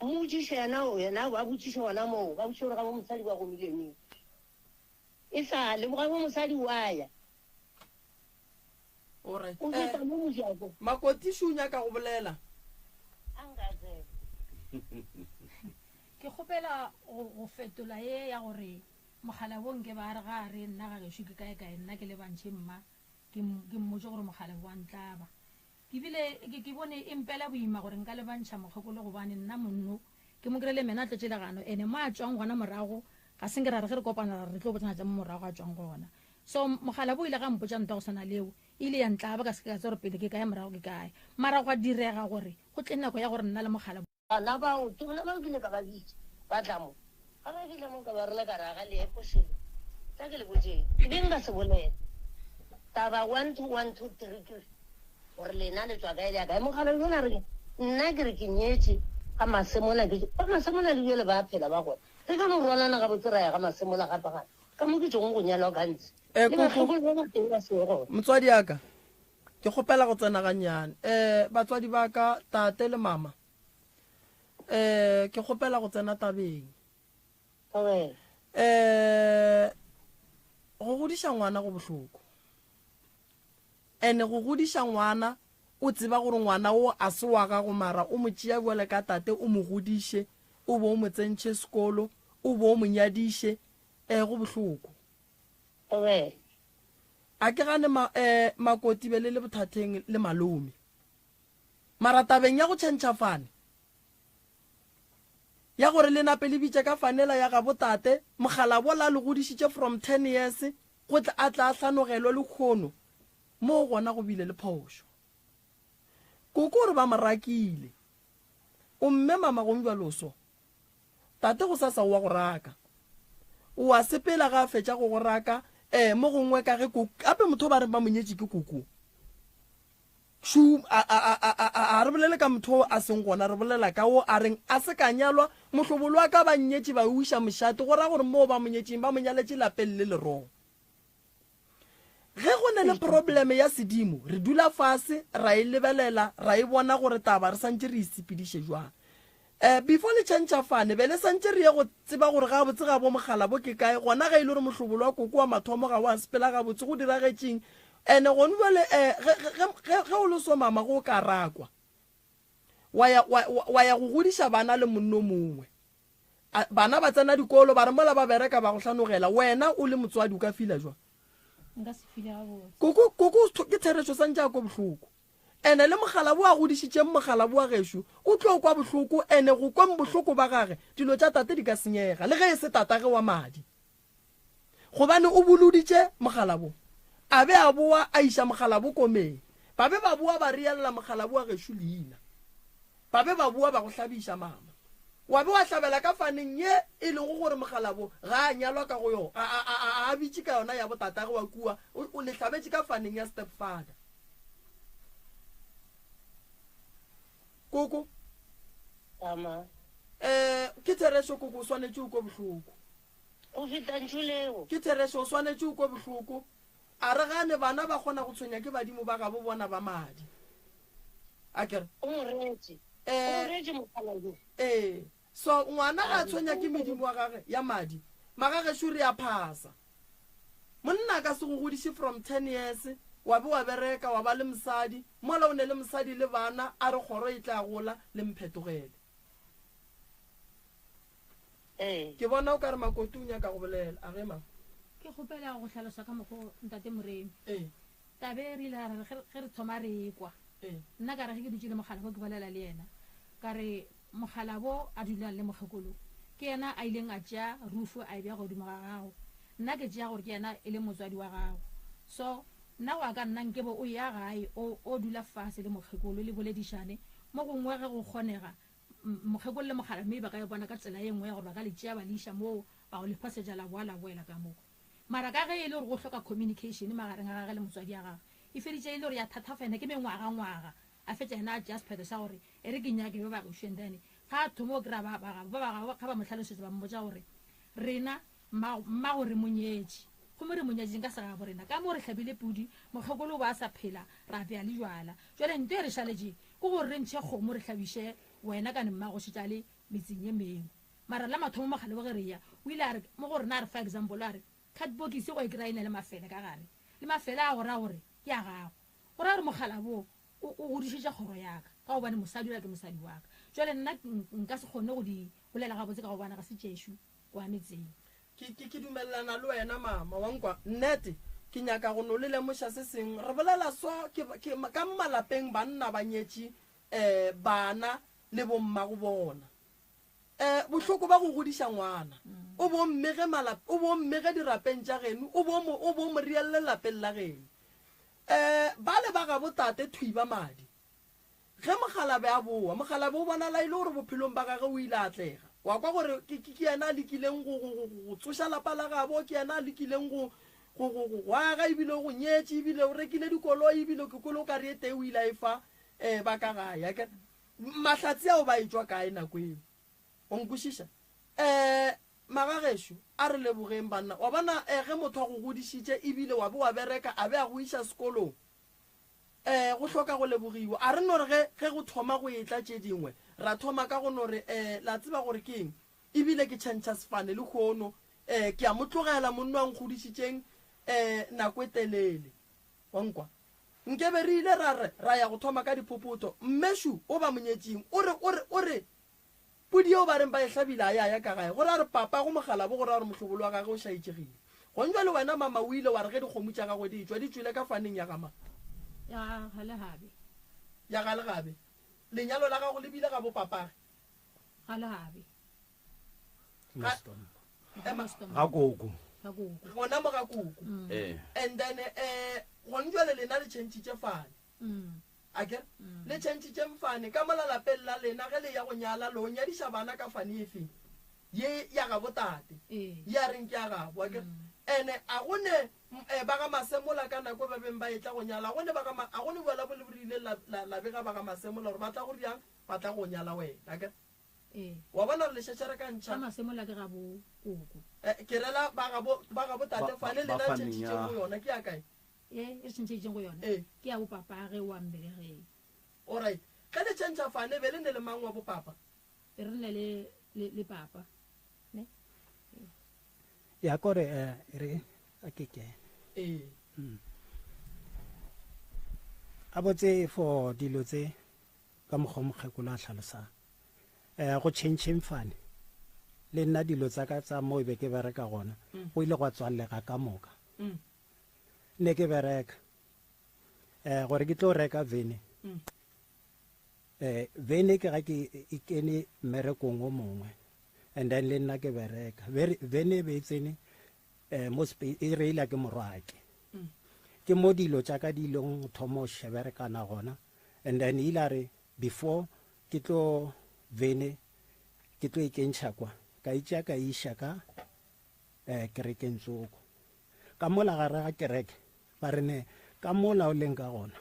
F: Mmotšiše yena o yena ba botšiše gona moo ba botšiše gore gabo mosadi ba gomile neng. E sa le gabo mosadi wa ya.
B: Alright.
F: O feta mo mojako.
B: Makotiši o nyaka go bolela.
F: A nka tseba.
E: Ke kgopela go, go fetola ye ya gore mogala wo nke ba re ga a re nna ga gešo ke kae kae nna ke lebantšhe mma ke, ke mmotše gore mogala wa ntlaba. Ke bile ke, ke bone e mpela boima gore nka lebantšha mokgekolo gobane nna monno ke mo kry-ile mena a tletše legano ene mo a tšwang gona morago ga se nke ra re ge re kopana ra re re tlo botsana tša mo morago a tšwang gona. So mogala bo ile ga mpotša ntwa go swana leo e ile ya ntlaba ka se ke ka tseba gore pele ke kae morago ke kae. Mara gwa direga gore go tle nako ya gore nna le mogala.
F: Bana bao ke bona bao ke ile ka ba bitša ba tla mo. Ga ba fihla mo ka ba rela ka re aga le epo selo. Tla ke le botšeng. Ke be nka se bolela. Taba one two one two three ke gore lena le tšwa kae le ya kae. Mogala yola a re nna ke re ke nyetše ga Masemola ke ba Masemola le bjale ba phela ba gona. Re ka no rwalana gabotse ra ya ga Masemola gape gape. Ka mo ke tšwego go nyalwa gantsi.
B: Eh,
F: Le
B: koko.
F: bakgekolo ba batee ba sego gona.
B: Motswadi ya ka, ke kgopela go tsena gannyane. Eh, batswadi ba ka, tate le mama. Eh, ke kgopela go tsena tabeng.
F: Thobela.
B: Eh, go godiša ngwana go bohloko. Ene go godiša ngwana o tseba gore ngwana o a se wa gago mara o mo tšea bjale ka tate o mo godiše, o bo o mo tsentšhe sekolo, o bo o mo nyadiše, eh go bohloko.
F: Thobela.
B: A ke gane ma, eh, makoti be le le bothatheng le malome. Mara tabeng ya go tšhentšha fane, ya gore le nape le bitše ka fanela ya gabo tate, mokgalabo la le godišitše from ten years go tla a tla a hlanogelwe lekhono, moo gona go bile le phošo. Koko o re ba mo rakile. O mme mama gong bjalo so. Tate gosasa o wa go raka. O a sepela ga a fetša go go raka. Um mo gongwe ka ge koko, gape motho ba reng ba mo nyetše ke koko. Šu, a, a, a, a, a, a re bolele ka motho o a seng gona, re bolela ka wo a reng a se ka nyalwa, mohlobolo wa ka ba nnyetše ba o iša mošate, go ra gore moo ba mo nyetšeng ba mo nyaletše lapeng le lerong. Ge go ne le probleme ya sedimo, re dula fase ra e lebelela, ra e bona gore taba re santše re e sepediše jwang. Eh, before le tšhentšha fane, be le santše re ye go tseba gore gabotse gabo mogala bo ke kae, gona ge e le gore mohlobolo wa koko wa mathomo ga wa sepela gabotse, go diragetšeng. Ene gone bjale, eh, ge, ge, ge, ge o le so mama, ge o ka rakwa, wa ya, wa, wa, wa ya go godiša bana le monno mongwe. A, bana ba tsena dikolo, ba re mola ba bereka ba go hlanogela, wena o le motswadi o ka fila jwang?
E: Nka se file gabotse.
B: Koko, koko, ke therešo, santše a kwe bohloko. Ene le mogala bo a godišitšeng mogala bo wa gešo o tlo kwa bohloko, ene go kweng bohloko ba gage dilo tša tate di ka senyega, le ge e se tatage wa madi. Gobane o boloditše mogala bo, a be a boa a iša mogala bo komeng, ba be ba boa ba reella mogala bo wa gešo leina, ba be ba boa ba go hlabiša mama, wa be wa hlabela ka faneng ye e lego gore mogala bo ga a nyalwa ka go yona, a, a, a, a, a bitše ka yona ya botatage wa kua, o, o le hlabetše ka faneng ya stepfather. Koko.
F: Ama.
B: Eh, ke therešo koko o swanetše o kwe bohloko.
F: Go feta ntšu leo.
B: Ke therešo o swanetše o kwe bohloko. A re gane bana ba kgona go tshwenya ke badimo ba gabo bona ba madi. A kere.
F: O mo reetše. O mo reetše mokgalabje.
B: Eh, so ngwana ga a tshwenya ke medimo wa gage ya madi, magagešo re a phasa. Monna a ka se go godiše from ten years, wa be wa bereka, wa ba le mosadi, mola o ne le mosadi le bana, a re kgoro e tla gola, le mphetogele.
F: Ee.
B: Ke bona o ka re Makoti o nyaka go bolela. A ge mang?
E: Ke kgopela go hlalosa ka mokgo Ntate Moremi.
B: Ee.
E: Taba e re ile ra re ge re thoma re ekwa.
B: Ee.
E: Nna ka re ge ke dutše le Mokgalabo ke bolela le yena, ka re Mokgalabo a dulang le mokgekolo ke yena a ileng a tšea rufu a e bea godimo ga gago. Nna ke tšea gore ke yena e le motswadi wa gago. So, nna go ya ka nna nkebe o eya gae o o dula fase le mokgekolo le boledišane. Mo gongwe ge go kgonega, mokgekolo le mokgalabo maybe ba ka e bona ka tsela ye nngwe ya gore ba ka le tšea ba le iša moo ba go le phasetša la boa la boela ka mo. Mara ka ge e le gore go hloka communication magareng ga gage le motswadi ya gagwe, e feditše e le gore ya thathafa yena ke mengwagangwaga. A fetša yena a tšea sephetho sa gore e re ke nyake ba bagešo and then ga a thoma go kry-a ba ba gabo, ba ba gabo ga ba mo hlalosetša ba mmotša gore rena mmago, mmago re mo nyetše gomme re mo nyetšeng ka segabo rena ka mo re hlabile pudi mokgekolo o ba a sa phela ra apea le jwala jwale nto e re šaletšeng ke gore re ntšhe kgomo re hlabiše wena kane mmago šetše a le metseng ye mengwe mara la mathomo mokgalebo ge re ya o ile a re mo go rena a re fa example a re cardbokisi go e kry-a e na le mafele ka gare le mafele a go raya gore ke a gago go raya gore mokgalabo O, o godišetša kgoro ya ka, ka gobane mosadi yola ke mosadi wa ka. Jwale nna nka se kgone go di bolela gabotse ka gobane ga se tšešo kwa metseng.
B: Ke, ke, ke dumelelana le wena, mama. Wa nkwa? Nnete, ke nyaka go no le lemoša se sengwe. Re bolela so, ke, ke, ka malapeng banna ba nyetše, eh, bana le bommago bona. Eh, bohloko ba go godiša ngwana. O bo mmege malap, o bo mmege dirapeng tša geno, o bo mo, o bo mo rielle lapeng la geno. Eh, bale ba gabo tate thwi ba madi. Ge mokgalabe a boa, mokgalabe o bonala e le gore bophelong ba gage o ile a atlega. Wa kwa gore ke, ke, ke yena a lekileng go, go, go, go tsoša lapa la gabo, ke yena a lekileng go, go, go, go, go aga, ebile o go nyetše, ebile o rekile dikoloi, ebile ke kwele o ka re e tee o ile a e fa, eh, ba ka gae. Akere? Mahlatse ao ba etšwa kae nako eo? O nkwešiša? Eh, Magagešo, a re lebogeng banna. Wa bona, eh, ge motho a go godišitše ebile wa be wa bereka a be a go iša sekolong, eh, go hloka go lebogiwa. A re no re ge, ge go thoma go etla tše dingwe, ra thoma ka go no re, eh, la tseba gore ke eng? Ebile ke tšhentšha sefane lehono. Eh, ke a mo tlogela monna a nkgodišitšeng, eh, nako e telele. Wa nkwa? Nkebe re ile ra re ra ya go thoma ka diphopotho. Mmešu o ba monyetšing, o re, o re, o re, Pudi yeo ba reng ba e hlabile a ya ya ka gae, go ra gore papago Mokgalabo go ra gore mohlobolo wa gage o šaetšegile. Gong jwale wena mama o ile wa re ge dikgomo tša gagwe di etšwa di tšwele ka faneng ya ga mang?
E: Ya ga Legabe.
B: Ya ga Legabe. Lenyalo la gago le bile ga bo papage?
E: Ga Legabe.
B: Ga, ema.
A: Ga koko.
E: Ga koko.
B: Gona mo ga koko.
A: Ee.
B: And then eh gong jwale lena le tšhentšhitše fane. Akere le tšhentšhitšeng fane ka mola lapeng la lena ge le ya go nyala lo nyadiša bana ka fane efe? Ye ya gabo tate. Ye a reng ke ya gabo akere. Ene a go ne eh, ba ga Masemola ka nako ba beng ba etla go nyala, a go ne ba ga Ma, a go ne bjala bo le bo rile la, la, la bega ba ga Masemola gore ba tla go riang, ba tla go nyala wena, akere?
E: Ee.
B: Wa bona re lešetša re ka ntšha.
E: Ga Masemola ke ga bo koko.
B: Eh, ke rela ba ga bo, ba ga bo tate
A: Ba,
B: fa
A: ba,
B: le
A: ba
B: lena le
A: faneng
B: tšhentšhitšeng
A: ya.
B: go yona, ke ya kae?
E: Ye e re tšhentšheditšeng go yona,
B: Ee.
E: ke ya bo papage wa mbelegeng.
B: Alright. Ge le tšhentšha fane, be le ne le mang wa bo papa?
E: Be re ne le, le, le papa. Ne? Ee.
D: Ya kore eh, re a ke ke.
B: Ee.
D: A botse for dilo tse ka mokgwa mokgekolo a hlalosang. Eh go tšhentšheng fane le nna dilo tsa ka tsa mo e be ke bereka gona go ile gwa tswallega ka moka. Ne ke bereka eh gore ke tlo reka vene. Eh vene ke ga ke e kene mmerekong o mongwe and then le nna ke bereka. Vene e be e tsene eh mo e reila ke morwake. Ke mo dilo tša ka di ileng go thoma go sheberekana gona and then ile a re before ke tlo vene ke tlo e kentšha kwa ka e tšea ka e iša ka eh kerekeng tsoko. Ka mola gare ga kereke ba re ne ka mola o leng ka gona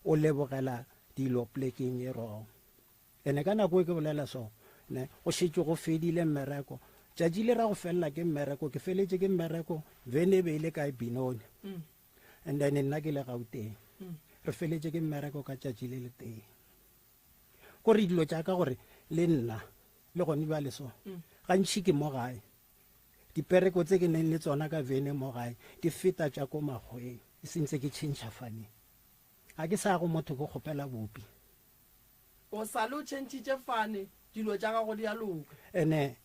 D: o lebogela dilo plekeng e wrong. Ene ka nako e ke bolela so ne go šetše go fedile mmereko. Tšatši le ra go felela ke mmereko, ke feletše ke mmereko, vene e be e le kae Benoni. And then nna ke le Gauteng. Re feletše ke mmereko ka tšatši le letee. Kore dilo tša ka gore le nna le gone bjale so gantši ke mo gae. Dipereko tse ke neng le tsona ka vene mo gae di feta tša ko makgweng e sentse ke tšhentšha faneng. Ga ke sa ya go motho ke kgopela bupi.
B: O sa le o tšhentšhitše fane, dilo tša gago di a loka.
D: Ene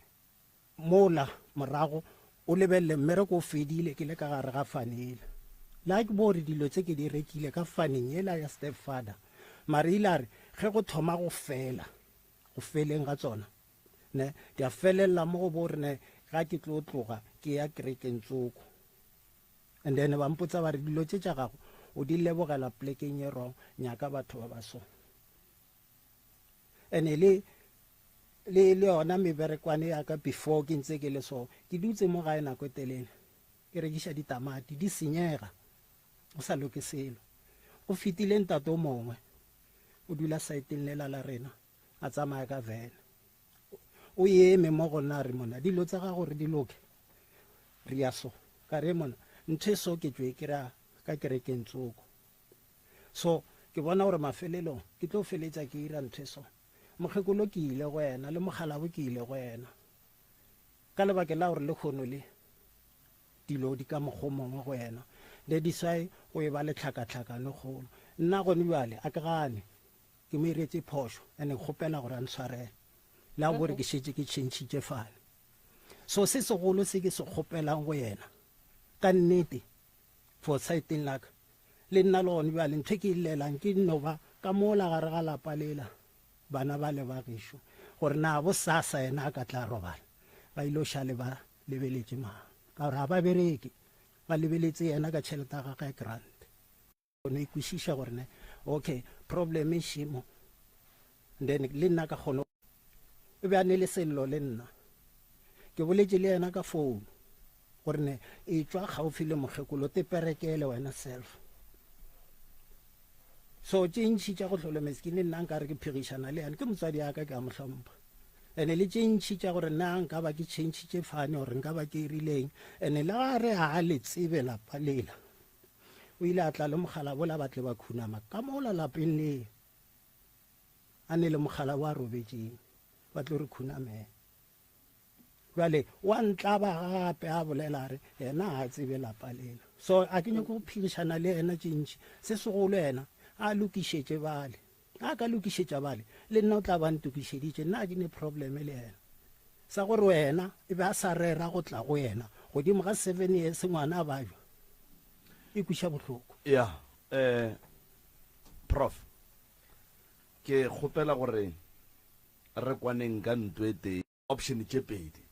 D: mola morago o lebelele mmereko o fedile ke le ka gare ga fane yela. Le ga ke bo gore dilo tse ke di rekile ka faneng yela ya step father, mara ile a re ge go thoma go fela, go feleng ga tsona, ne di a felelela mo go bo gore ne ga ke tlo tloga ke ya kerekeng tsoko. And then ba mpotsa ba re dilo tše tša gago o di lebogela plekeng e wrong, nyaka batho ba ba so. Ene le le le yona meberekwane ya ka before ke ntse ke le so, ke dutse mo gae nako e telele ke rekiša ditamati di senyega go sa loke selo. Go fetile ntate o mongwe o dula saeteng lela la rena a tsamaya ka van, o eme mo go nna a re mona dilo tsa gago re di loke re ya so. Ka re mona ntho e so ke tšwe ke ra ka kerekeng tsoko. So ke bona gore mafelelong ke tlo feletša ke ira ntho e so. Mokgekolo ke ile go yena le mokgalabo ke ile go yena ka lebaka la gore lehono le dilo di ka mokgwa o mongwe go yena. That is why o e ba le tlhakatlhakano kgolo. Nna gone bjale a ke gane ke mo iretše phošo and ke kgopela gore a ntshwarele le a gore ke šetše ke tšhentšhitše fane. So se segolo se ke se kgopelang go yena ka nnete for saeteng la ka le nna le gone bjale ntho e ke e llelang ke no ba ka mola gare ga lapa lela bana ba le ba gešo gore na bosasa yena a ka tla robala ba ile šale ba lebeletše mang ka gore ga ba bereke ba lebeletse yena ka tšhelete ya gagwe ya grant. Kgone e kwešiša gore ne okay problem e šemo then le nna ka kgone o be a ne le sello le nna ke boletše le yena ka phone gore ne e tšwa gaufi le mokgekolo te perekele wena self so tše ntši tša go hlola meskine nna nka re ke phegišana le yena ke motswadi ya ka ke a mo hlompha ene le tše ntši tša gore nna nka ba ke tšhentšhitše fane gore nka ba ke rileng ene le ga re ga le tsebe lapa lela O ile a tla le mogala bola ba tle ba khunama ka mola lapeng le a ne le mogala wa robetšeng ba tlo re khunamela. Bjale wa ntlaba gape a bolela a re yena ga a tsebe lapa lela. So a ke nyako go phirišana le yena tše ntši. Se segolo yena a lokišetše bale. A ka lokišetša bale le nna o tla ba ntokišeditše nna a ke ne probleme le yena. Sa gore wena e be a sa rera go tla go yena godimo ga 7 years ngwana a bajwa e kweša bohloko.
A: Ya eh Prof ke kgopela gore re kwaneng ka ntlo e tee. Option tše pedi.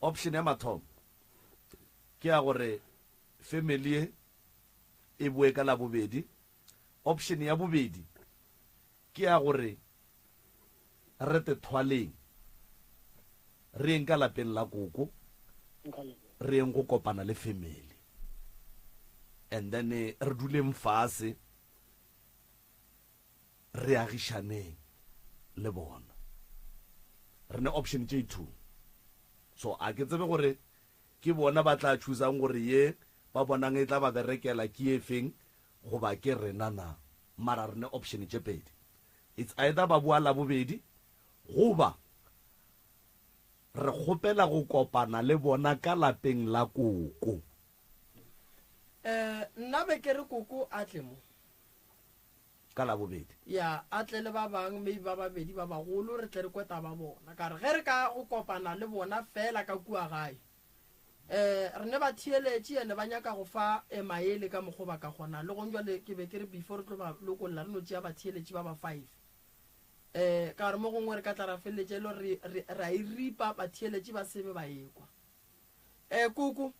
A: Option ya mathomo ke ya gore family ye e boe ka Labobedi. Option ya bobedi ke ya gore re te thwaleng re yeng ka lapeng la koko. Re yeng go kopana le family and then re duleng fase re agišaneng le bona. Re ne option tše two. So a ke tsebe gore ke bona ba tla choosang gore ye ba bonang e tla ba berekela ke e feng goba ke rena na. Mara re ne option tše pedi. It's either ba boa Labobedi goba Re kgopela go kopana le bona ka lapeng la koko.
B: Eh, nna be ke re koko a tle mo.
A: Ka Labobedi.
B: Ya, a tle le ba bang, maybe ba babedi ba bagolo, re tle re kwe taba bona. Ka re ge re ka go kopana le bona feela ka kua gae, eh, re ne ba theeletše ene ba nyaka go fa eh, maele ka mokgo ba ka kgonang. Le gong jwale ke be ke re before re tlo ba lokolla re no tšea batheeletši ba ba five. Um ka gore mo gongwe re ka tla ra feleletša e le gore re, re, re a e ripa, batheeletši ba se be ba ekwa. Um koko,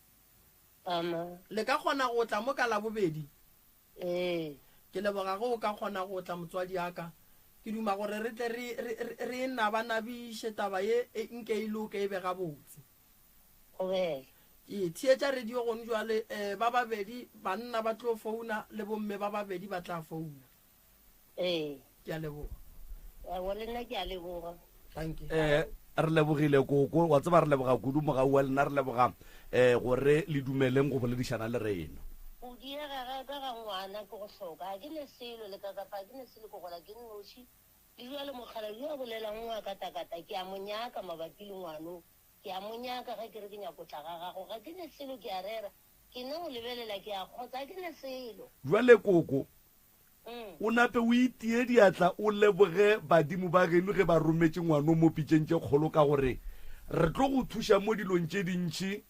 F: Mama.
B: le ka kgona go tla mo ka Labobedi?
F: Ee.
B: Ke leboga ge o ka kgona go tla, motswadi wa ka. Ke duma gore re tle re, re, re, re e nabanabiše taba ye, e, nke e loke e be gabotse.
F: Gobela.
B: Ee, theetša radio gone bjale, um ba babedi banna ba tlo founa le bomme ba babedi ba tla founa.
F: Ee.
B: Ke a leboga.
F: Aowa, le nna ke a leboga.
B: Dankie.
A: Eh, re lebogile koko, wa tseba re leboga kudu mogau wa lena, re leboga eh gore le dumeleng go boledišana le rena.
F: Go diega ga ka ga ngwana ke go hloka. Ga ke ne selo le ka kapa ga ke ne selo ke gola ke nnoši. Le bjale mokgalabje yo a bolelang o a katakata ke a mo nyaka mabapi le ngwano. Ke a mo nyaka ge ke re ke nyako tla ga gago. Ga ke ne selo ke a rera. Ke no go lebelela ke a kgotsa ga ke ne selo.
A: Bjale koko, O nape o itie diatla o leboge badimo ba geno ge ba rometše ngwano mo pitšeng tše kgolo ka gore re tlo go thuša mo dilong tše dintši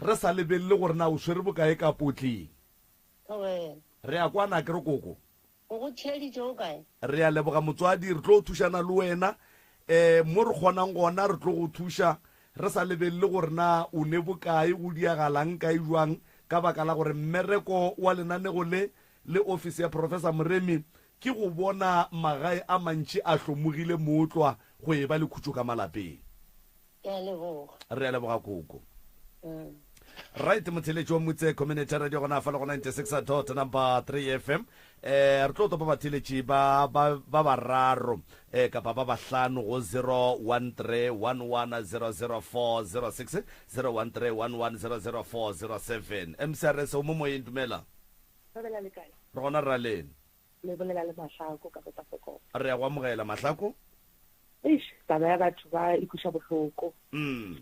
A: re sa lebelele gore na o swere bokae ka potleng. Re a kwana akere koko?
F: O go theeditše o kae?
A: Re a leboga motswadi, re tlo thušana le wena um mo re kgonang gona re tlo go thuša re sa lebelele gore na o ne bokae, go diagalang kae jwang ka baka la gore mmereko wa lenanego le le ofisi ya Professor Moremi ke go bona magae a mantši a hlomogile mootlwa go eba le khutšo ka malapeng.
F: Ke a leboga.
A: Re a leboga koko. Right motheletši wa Mutse Community Radio gona fa le go 96 dot number 3 FM. Eh re tlo topa batheletši ba ba ba bararo eh kapa ba bahlano go 0131100406 0131100407. MCRS o mo moyeng dumela.
G: Thobela le kae?
A: Re gona rra lena.
G: Le bolela le Mahlako ka Botafokopa.
A: Re a go amogela Mahlako.
G: Eish, taba ya batho ba e kweša bohloko. Mm.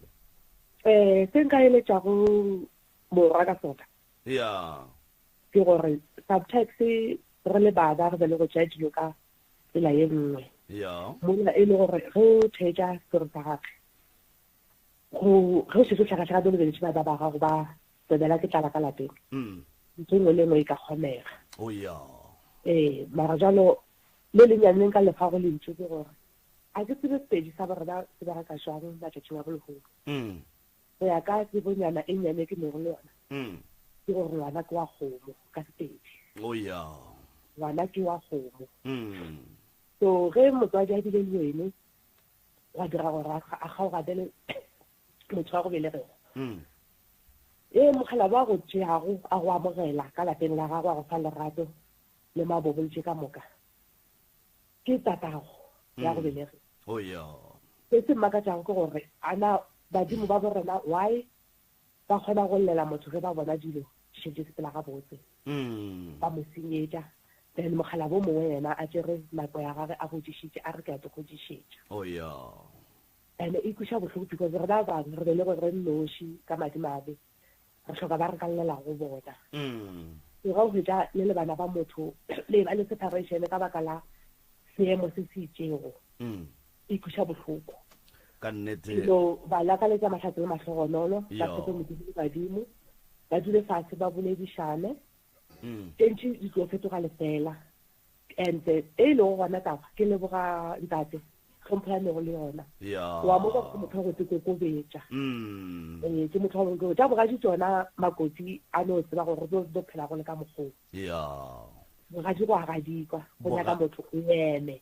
G: Eh, se nka eletšago morwa ka sona.
A: Ya.
G: Ke gore sometimes re le bana re be le go tšea dilo ka tsela ye nngwe.
A: Ya.
G: Mola e le gore ge o theetša story sa gagwe, go ge o šetše o hlakahlakane o lebeletše bana ba gago ba Tebela ke tlala ka lapeng. Ntho e nngwe le e nngwe e ka kgonega.
A: Oh ya.
G: Ee, mara jalo le lennyane le nka le fago lentšu ke gore a ke tsebe Sepedi sa borena se bereka jwang matšatšing a bolehono. Go ya ka tsebonyana e nnyane e ke nego le yona, ke gore ngwana ke wa kgomo ka Sepedi.
A: Oh ya.
G: Ngwana ke wa kgomo. So ge motswadi a bile le wene, gwa dira gore a kgaogane le motho wa go belegego e mogala ba go tšeago a go amogela ka lapeng la gago a go fa lerato le mabobo le tše ka moka ke tatago ya go belege.
A: Oh,
G: Se se mmakatšago ke gore ana badimo ba borena why ba kgona go llela motho ge ba bona dilo di šetše sepela gabotse ba mo senyetša then mokgalabo o mongwe yena a tšere nako ya gage a godišitše a re ke a te godišetša.
A: Oh,
G: And e kweša bohloko because re ba bangwe re belegwe re nnoši ka madimabe, re hloka ba re ka llelago go bona. So ga o hwetša le le bana ba motho le eba le separation ka baka la seemo se se itšego, e kweša bohloko.
A: Ka nnete.
G: Ke no ba lakaletša mahlatse le mahlogonolo, ba tshepe Modimo le badimo, ba dule fase ba boledišane, tše ntši di tlo fetoga lefela. And e lego gona taba, ke leboga ntate tlhompho ya nego le yona. Wa mo ke motho wa go ikokobetša. Ee, ke motho wa go ikokobetša. Tša bogadi tšona makoti a no tseba gore re tlo phela go le ka mokgwa o. Bogadi go a gadikwa, go nyaka motho o eme.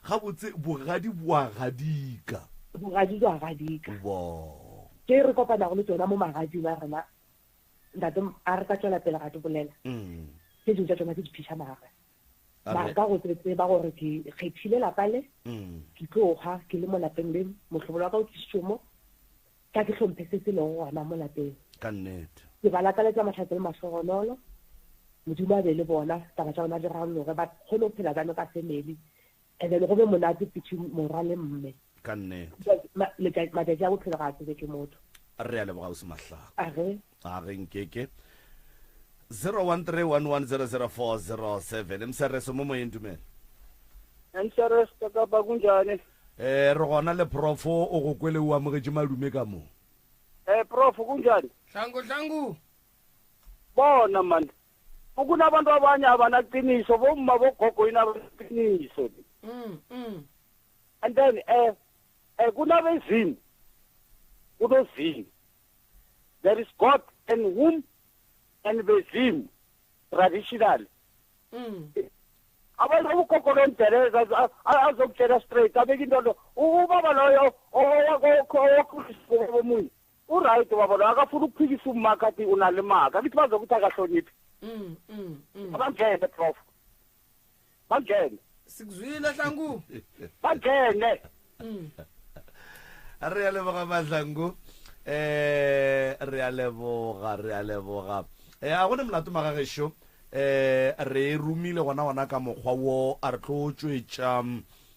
A: Gabotse bogadi bo a gadika.
G: Bogadi bo a gadika.
A: Bo.
G: Tše re kopanago le tšona mo magading a rena, ntate, a re ka tšwela pele ra di bolela, tše dingwe tša tšona ke diphišamare. Mara ka go tseba gore ke kgethile lapa le, ke tlo hwa ke le mo lapeng le, mohlobolo wa ka o tlišitšwe mo, tla ke hlomphe se se lego gona mo lapeng.
A: Ka nnete.
G: Ke ba lakaletša mahlatse le mahlogonolo. Modimo a be le bona, taba tša bona di rarologe, ba kgone go phela bjalo ka family, and then go be monate between morwa le mme.
A: Ka nnete.
G: Because matšatši a bophelo ga a tsebe ke motho.
A: Re a leboga ausi Mahlako.
G: A ge.
A: A ge nkeke. 0131100407 Msereso mo moyeng dumela.
H: Msereso ka kapa kunjani?
A: Eh re gona le prof o go kwele o amogetše madume ka mo.
H: Eh prof kunjani?
B: Hlangu hlangu.
H: Bona man. Kunabantu abanye abanaqiniso bomma bogogo yini abanaqiniso.
B: Mm mm.
H: And then eh eh kunabezimu. Kunozimu. There is God and whom and bezimu traditional.
B: Mm.
H: Abantu ugogo londeleza azokutshela straight abeke into lo ubaba loyo owakhuliswa omunye uright baba lo akafuna ukuphikisa umaka athi unale maka kithi bazokuthi akahloniphi
B: mm, mm, mm.
H: abangene prof bangene
B: sikuzwile hlangu
H: bangene
B: mm.
A: re a leboga mahlangu eh re a leboga re a leboga eh a gone molato magagešo eh re e romile gona gona ka mokgwa wo a re tlo tšwetša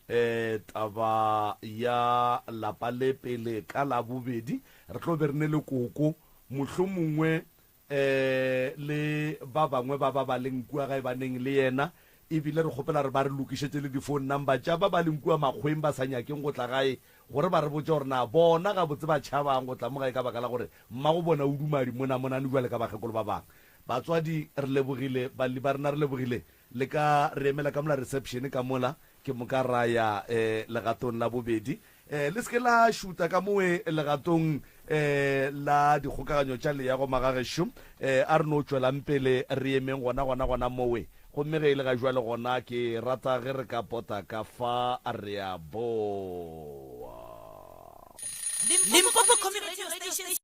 A: eh taba ya lapa le pele ka labobedi re tlo be re ne le koko mohlomongwe eh le ba bangwe ba ba ba leng kua gae ba neng le yena ebile re kgopela re ba re lokišetše le di-phone number tša ba ba leng kua makgweng ba sa nyakeng go tla gae gore ba re botše gore na bona gabotse ba tšhabang go tla mo gae ka baka la gore mmago bona o duma dimonamonane bjale ka bakgekolo ba bangwe. Batswadi re lebogile, balli ba rena re lebogile, le ka re emela ka mola reception ka mola ke moka ra ya eh, legatong la bobedi. Eh, le se ke la šuta ka mowe legatong eh, la dikgokaganyo tša leago magagešo. Eh, a re no tšwelang pele re emeng gona gona gona mowe. Gomme ge e le ga jwale gona ke rata ge re ka pota ka fa re a boa.
I: Limpopo Community Radio Station.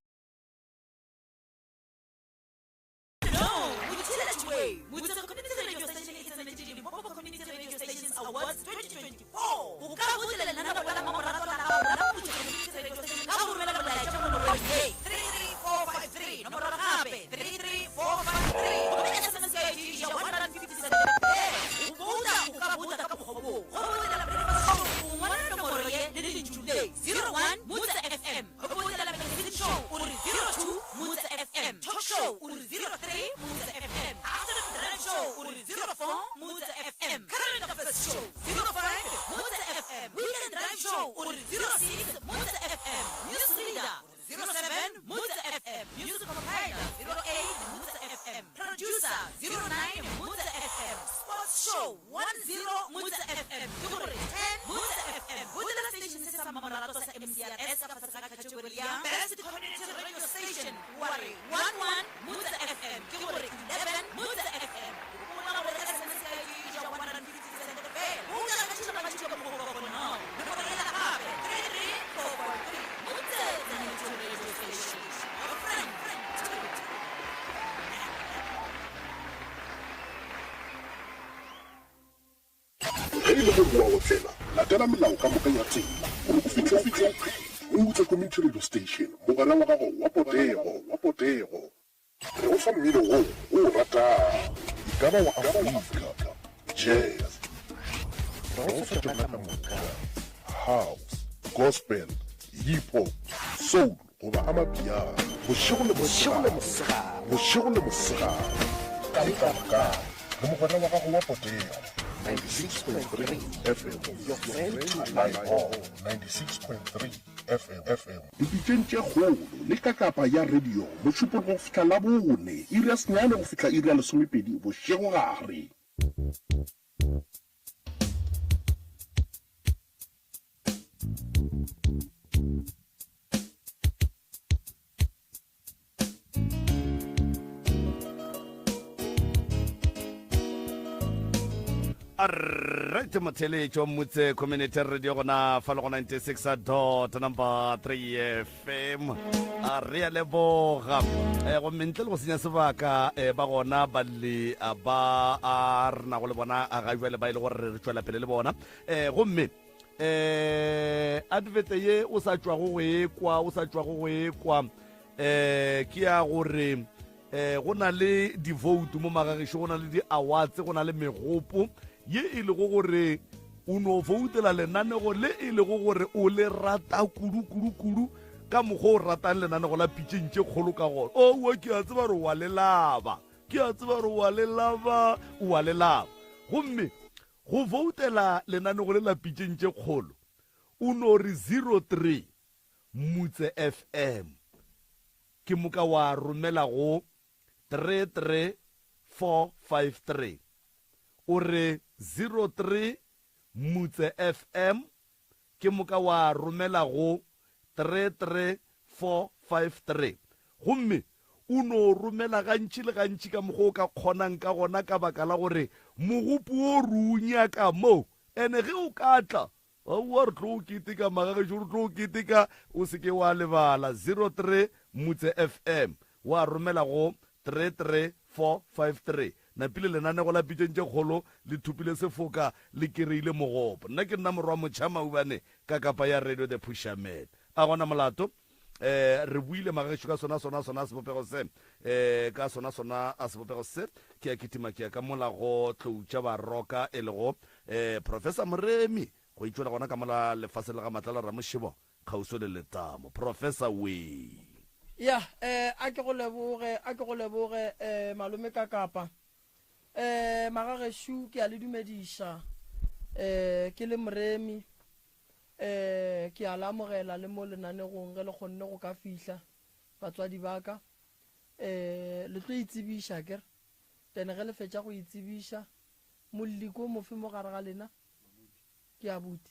J: Ge e le gore o a otlela, latela melao ka moka ya tsela gore o fihle o phela. Moutse Community Radio Station, mogwera wa gago wa potego, wa potego. Re go fa mmino wo o o ratago, e ka ba wa Afrika, jazz, Re go fa tšona ka moka, house, gospel, hip-hop, soul goba amapiano, bošego le mosegare, bošego le mosegare, kae kapa kae, le mogwera wa gago wa potego. 96.3 FM, your friend to rely on, 96.3 FM, FM. Dipitšeng tše kgolo le kakapa ya radio, Mošupologo go fihla Labone, iri ya senyane go fihla iri ya lesomepedi bošegogare.
A: Alright motheletšo Motse Community Radio gona fa le go 96 dot number 3 FM a re a leboga eh, gomme ntle le go senya sebaka eh, ba gona balli a ba a re nago le bona a ga jwale ba e le gore re tšwela pele le bona eh, gomme eh advert ye o sa tšwago go ekwa o sa tšwago go ekwa eh ke ya gore eh go na le di-vote mo magagišo go na le di-awards go na le megopo ye e lego gore o no voutela lenanego le e lego gore o le rata kudu kudu kudu ka mokgwa o ratang lenanego la pitšeng tše kgolo ka gona owa ke a tseba gore wa le laba ke a tseba gore wa le laba wa le laba gomme go voutela lenanego le la pitšeng tše kgolo o no re 03 Mutse FM ke moka wa romela go 33453 o re 03 Mutse FM ke moka wa romela go 33453 gomme o no romela gantši le gantši ka mokgwa o ka kgonang ka gona ka baka la gore mogopo wo re o nyaka mo ene ge o ka tla Aowa re tlo keteka magagešo re tlo keteka o se ke wa lebala 03 Mutse FM wa romela go 33453 napile lenanego la pitšeng tše kgolo le thopile sefoka le kereile mogopo nna ke nna morwa motšha maubane ka kapa ya radio the pusherman a gona molato eh re buile magagešo ka sona sona sona sebopego se eh ka sona sona a sebopego se ke ya kitima ke ya ka mola go tloutša baroka e lego eh Professor Moremi go itšwela gona ka mola lefaseng la ga Matlala Ramošebo kgauswi le letamo Professor wee.
B: Ya eh a ke go leboge a ke go leboge eh malome ka kapa eh magagešo ke a le dumediša eh ke le Moremi Ee, ke a le amogela le mo lenanegong ge le kgonne go ka fihla, batswadi ba ka. Ee, le tlo itsebiša, akere? Then ge le fetša go itsebiša, molli ko mofe mo gare ga lena? Ke abuti.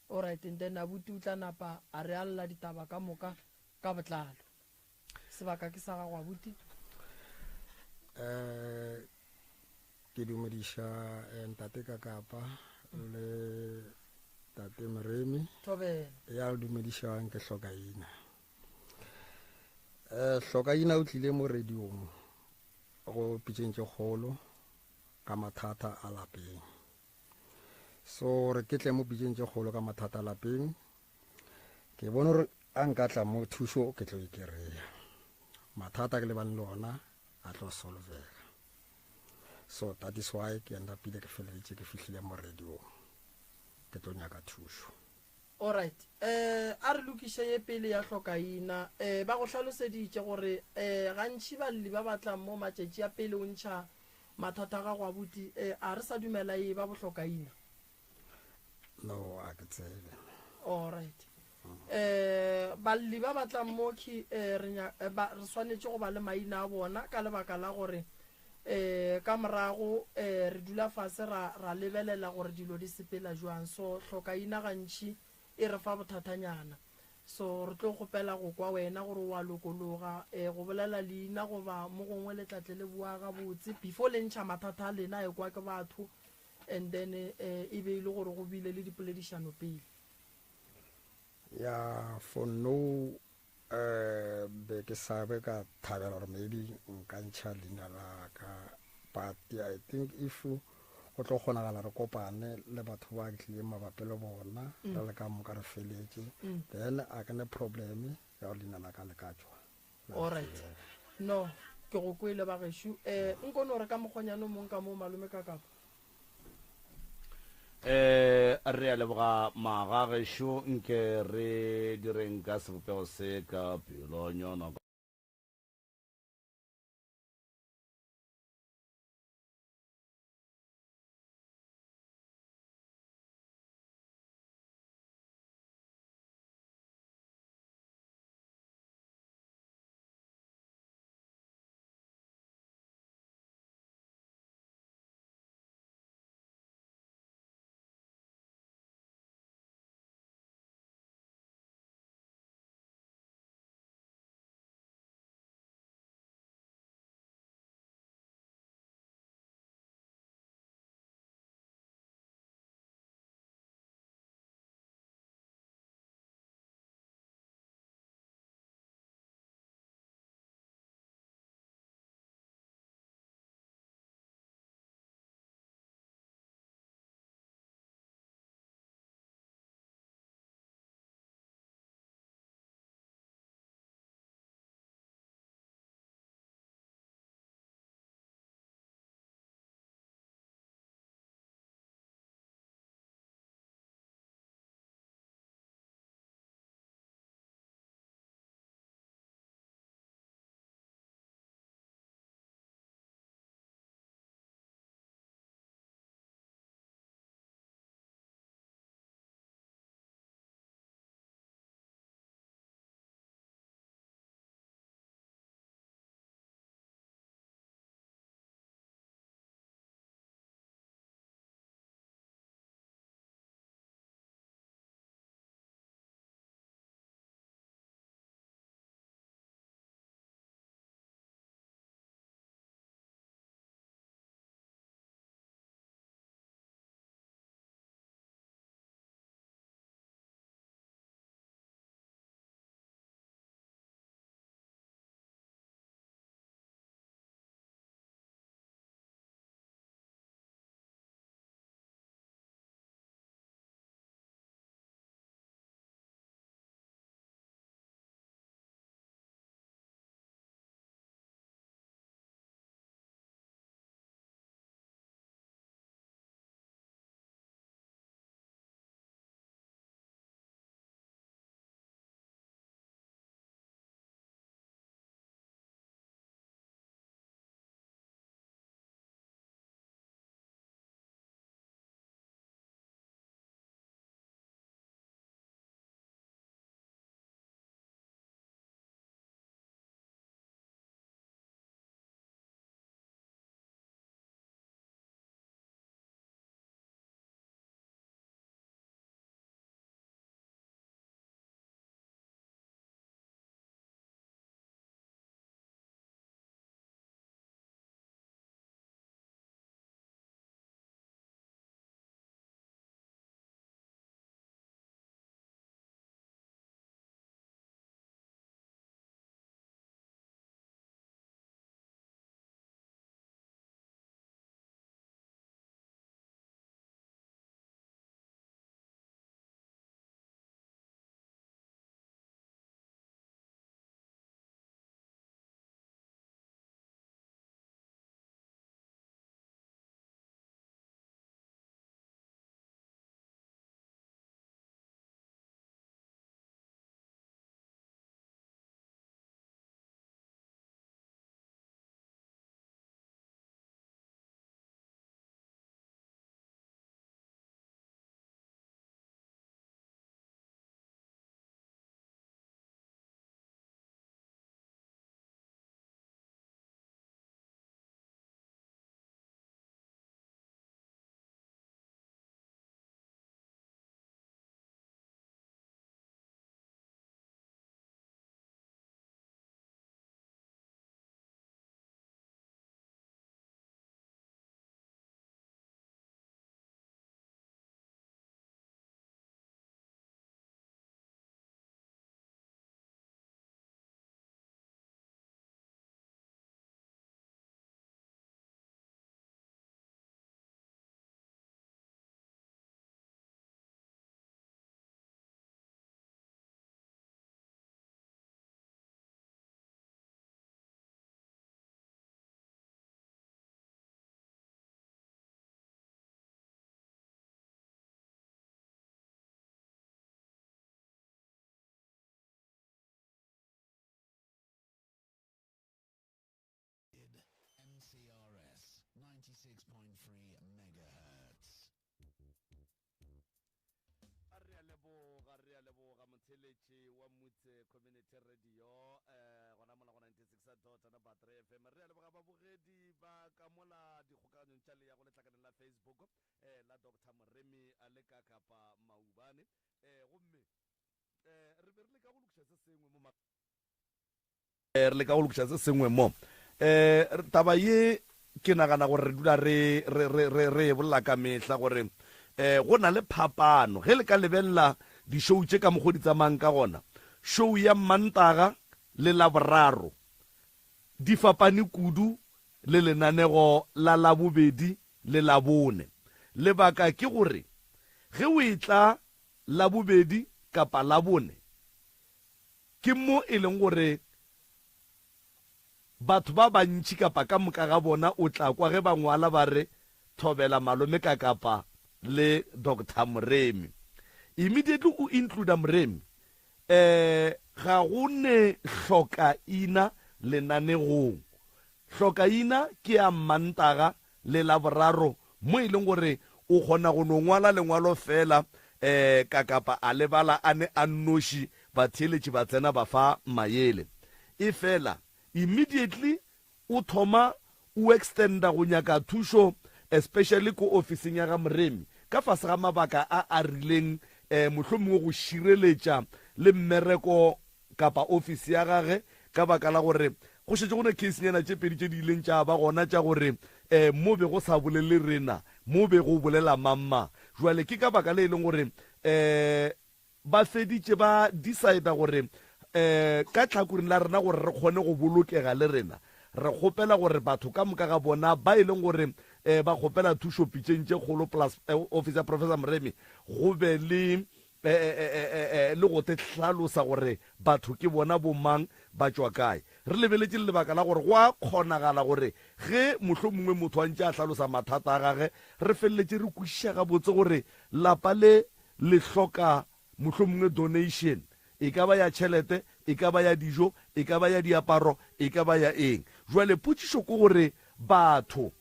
B: Alright, and then abuti o tla napa a re alla ditaba ka moka ka botlalo. Sebaka ke sa gago, abuti.
I: Eh, Ke dumediša eh, ntate Kakapa le tate Moremi.
B: Thobela.
I: Ya le dumedišang ke Hlokaina. Eh Hlokaina o tlile mo radiong go pitšeng tše kgolo ka mathata a lapeng. So re ke tle mo pitšeng tše kgolo ka mathata a lapeng. Ke bone gore a nka tla mo thušo ke tlo e kereya. Mathata ke lebane le ona a tlo solvega. So that is why ke endapile ke feleleditše ke fihlile mo radiong ke tlo nyaka thušo.
B: Alright, eh a re lokiše ye pele ya hlokaina. Eh ba go hlaloseditše gore eh gantši balli ba ba tlang mo matšatši a pele o ntšha mathata a gago abuti eh a re sa dumela e ba bohlokaina.
I: No, a ke tsebe.
B: Alright. Eh balli ba ba tlang mo ke eh re nya eh, ba re swanetše go ba le maina a bona ka lebaka la gore eh ka morago eh re dula fase ra ra lebelela gore dilo di sepela jwang so hlokaina gantši e re fa bothathanyana so re tlo kgopela go kwa wena gore wa lokologa eh go bolela leina goba mo gongwe le tlatle le boa gabotse before le ntšha mathata a lena e kwa ke batho and then eh e be e le gore go bile le dipoledišano pele.
I: Ya for no eh be ke sa be ka thabela gore maybe nka ntšha leina la ka but I think if go tlo kgonagala re kopane le batho ba ke tlileng mabapi le bona re le ka moka re feletše then a ke ne problem ya gore leina la ka le ka tšwa.
B: Alright. No, ke go kwele bagešo. Eh, nko no re ka mokgonyana o mong ka moo malome ka kapa.
A: Eh, re a leboga magagešo nke re direng ka sebopego se ka pelonyana. 96.3 megahertz. A re a leboga, re a leboga motheletši wa Mutse Community Radio eh gona mola go 96 dot number 3 FM. Re a leboga babogedi ba ka mola dikgokaganyong tša leago letlakaneng la Facebook eh la Doctor Moremi a le ka Kapa Maubane eh gomme eh re be re leka go lokiša se sengwe mo re leka go lokiša se sengwe mo. Um taba ye ke nagana gore re dula re re re re re e bolela ka mehla gore um go na le phapano ge le ka lebelela di-show tše ka mokgo di tsamayang ka gona. Show ya Mantaga le Laboraro di fapane kudu le lenanego la Labobedi le Labone. Lebaka ke gore ge o etla Labobedi kapa Labone Ke mo e leng gore batho ba bantši kapa ka moka ga bona o tla kwa ge ba ngwala ba re Thobela Malome Kakapa le Doctor Moremi. Immediately o includa Moremi, eh ga go ne hlokaina lenanegong. Hlokaina ke ya Mmantaga le Laboraro mo e leng gore o kgona go no ngwala lengwalo feela um Kakapa a le bala a ne a nnoši, batheeletši ba tsena ba fa maele. Efela immediately o thoma o extenda go nyaka thušo especially ko ofising ya ga Moremi ka fase ga mabaka a a rileng um mohlomongwe go šireletša le mmereko kapa ofisi ya gage ka baka la gore go šetše go ne case-nyana tše pedi tše di ileng tša ba gona tša gore um mo be go sa bolele rena, mo be go bolela mang-mang. Jwale ke ka baka le e leng gore um ba feditše ba decide gore um ka tlhakoring la rena gore re kgone go bolokega le rena, re kgopela gore batho ka moka ga bona ba e leng gore um ba kgopela thušo pitšeng tše kgolo plus office ya Professor Moremi go be le le go te hlalosa gore batho ke bona bomang, ba tšwa kae. Re lebeletše le lebaka la gore go a kgonagala gore ge mohlomongwe motho a ntše a hlalosa mathata a gage, re feleletše re kwešiša gabotse gore lapa le le hloka mohlomongwe donation, e ka ba ya tšhelete, e ka ba ya dijo, e ka ba ya diaparo, e ka ba ya eng. Bjale potšišo ke gore batho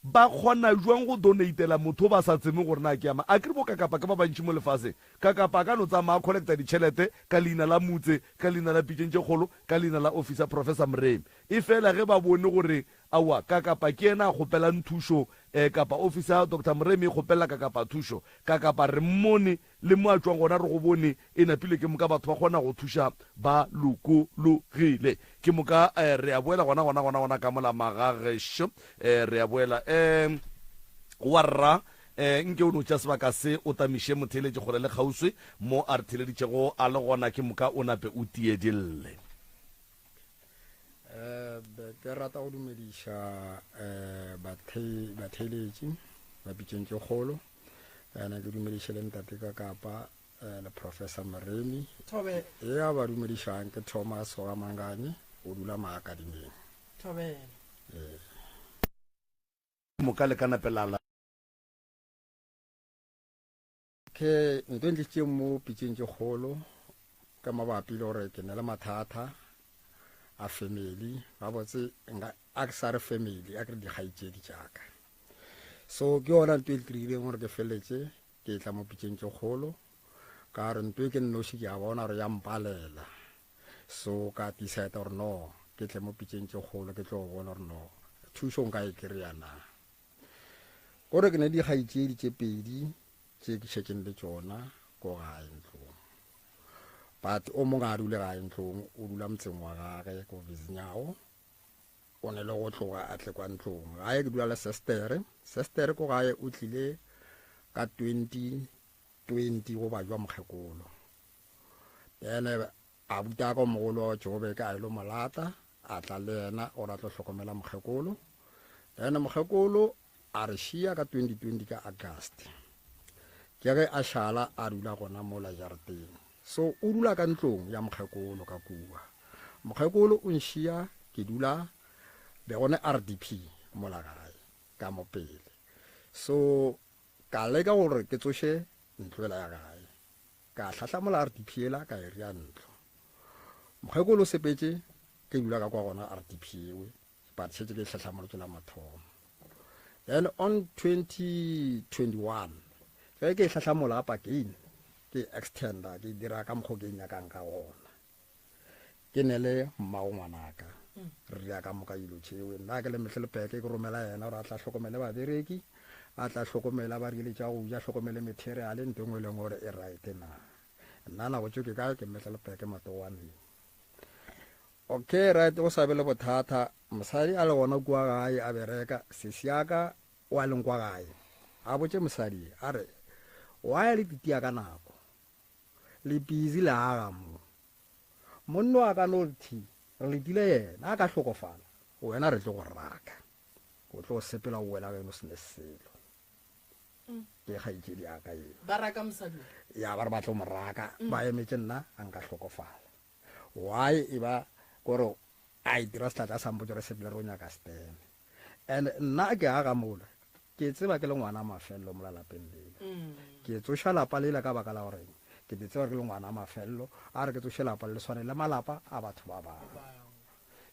A: Ba kgona bjang go donatela motho ba sa tsebe gore na ke ya mang? Akere bo Kakapa ke ba bantši mo lefaseng. Kakapa a ka no tsamaya a collecta ditšhelete ka leina la Mutse, ka leina la Pitšeng tše Kgolo, ka leina la office ya Professor Moremi. Efela ge ba bone gore aowa Kakapa ke yena a kgopelang thušo eh, kapa office ya Doctor Moremi e kgopelela Kakapa thušo, Kakapa re mmone Le mo a tšwang gona re go bone e napile ke moka batho ba kgona go thuša ba lokologile. Ke moka re a boela gona gona gona gona ka mola magagešo re a boela um wa rra um nke o no tša sebaka se o tamiše motheeletši kgole le kgauswi mo a re theeleditšego a le gona ke moka o nape o tiedille.
I: Um ke rata go dumediša um batheeletši ba pitšeng tše kgolo. Ene ke dumediše le ntate ka kapa eh, le Professor Moremi.
B: Thobela.
I: E a ba dumedišang ke Thomas wa Manganye, o dula Maakadimeng.
B: Thobela.
I: Ee.
A: Moka le ka nape la la.
I: Ke ntho e ntlisitseng mo pitšeng tše kgolo ka mabapi le gore ke ne le mathata a family gabotse nka a ke sa re family a ke re dikgaetšedi tšaka so ke yona nto e ntirileng gore ke feletse ke tla mo pitšeng tše kgolo ka re nto e ke nnoši ke a bona gore ya mpalela so ka decide gore no ke tle mo pitšeng tše kgolo ke tlo bona gore no thušo nka e kry-a na kore ke ne dikgaetšedi tše pedi tše ke šetšeng le tšona ko gae ntlong but o mongwe a dule gae ntlong o dula motseng wa gage ko Vizinyago O ne le go tloga a tle kwa ntlong. Gae ke dula le sestere. Sestere ko gae o tlile ka 2020 go bajwa mokgekolo. Then abuti a ka o mogolo wa Joburg a ilo mo lata, a tla le yena gore a tlo hlokomela mokgekolo. Then mokgekolo a re šia ka 2020 ka August. Ke ge a šala a dula gona mola jarateng. So o dula ka ntlong ya mokgekolo ka kua. Mokgekolo o nšia ke dula be gone RDP mola gae ka mo pele. So ka leka gore ke tsoše ntlo ela ya gae. Ka hlahlamola RDP ela ka e ria ntlo. Mokgekolo o sepetše ke dula ka kwa gona RDP ewe but šetše ke e hlahlamolotše la mathomo. Then on 2021 ge ke e hlahlamola up again, ke e extenda, ke e dira ka mokgo ke e nyakang ka gona. Ke ne le mmago ngwanaka, re dira ka moka dilo tšeo. Nna ke le Mehlelepeke ke romela yena gore a tla hlokomele babereki, a tla hlokomela ba rile tša go ja, hlokomele materiale, ntho e nngwe le nngwe gore e right na. Nna nako tšeo ke kae, ke Mehlelepeke Matowaneng. Okay right, go sa be le bothata. Mosadi a le gona kua gae a bereka, sesi ya ka o a leng kwa gae a botše mosadi a re, Why le titia ka nako? Le busy le aga mo. Monno a ka no re thi, re letile yena, a ka hlokofala, wena re tlo go raka. O tlo sepela o wela geno se ne selo. Ke kgaetšedi ya ka eo.
B: Ba raka mosadi o?
I: Ya, ba re ba tlo mo raka, ba emetše nna a nka hlokofala. Why e ba kore a itira sehlahla sa mpotša gore sepele re o nyaka steme. And nna ke aga mola ke tseba ke le ngwana mafelelo mola lapeng lela. Ke tsoša lapa lela ka baka la gore ke di tseba ke le ngwana mafelelo, a re ke tsoše lapa le swane le malapa a batho ba bangwe.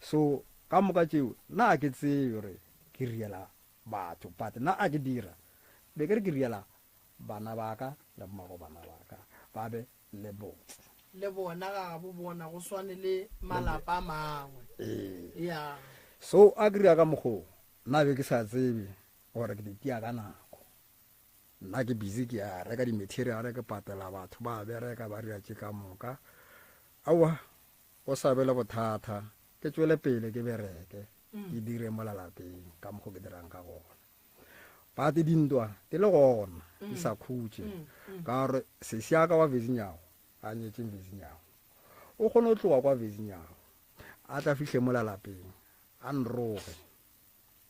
I: So ka moka tšeo nna a ke tsebe gore ke riela batho, but nna a ke dira be ke re ke riela bana ba ka le mmago bana ba ka ba be le botse.
B: Le bona ga gabo bona go swane le malapa a mangwe.
I: Ee.
B: Ya.
I: So a ke dira ka mokgo nna be ke sa tsebe gore ke di tia ka nako. Nna ke busy ke ya reka di-material ke patela batho ba bereka ba dira tše ka moka. Aowa go sa be le bothata ke tšwele pele ke bereke ke dire mola lapeng ka mokgo ke dirang ka gona. But dintwa di le gona di sa khutše ka gore sesi ya ka wa Vezinyago a nyetšeng Vezinyago o kgone go tloga kwa Vezinyago a tla fihle mola lapeng a nroge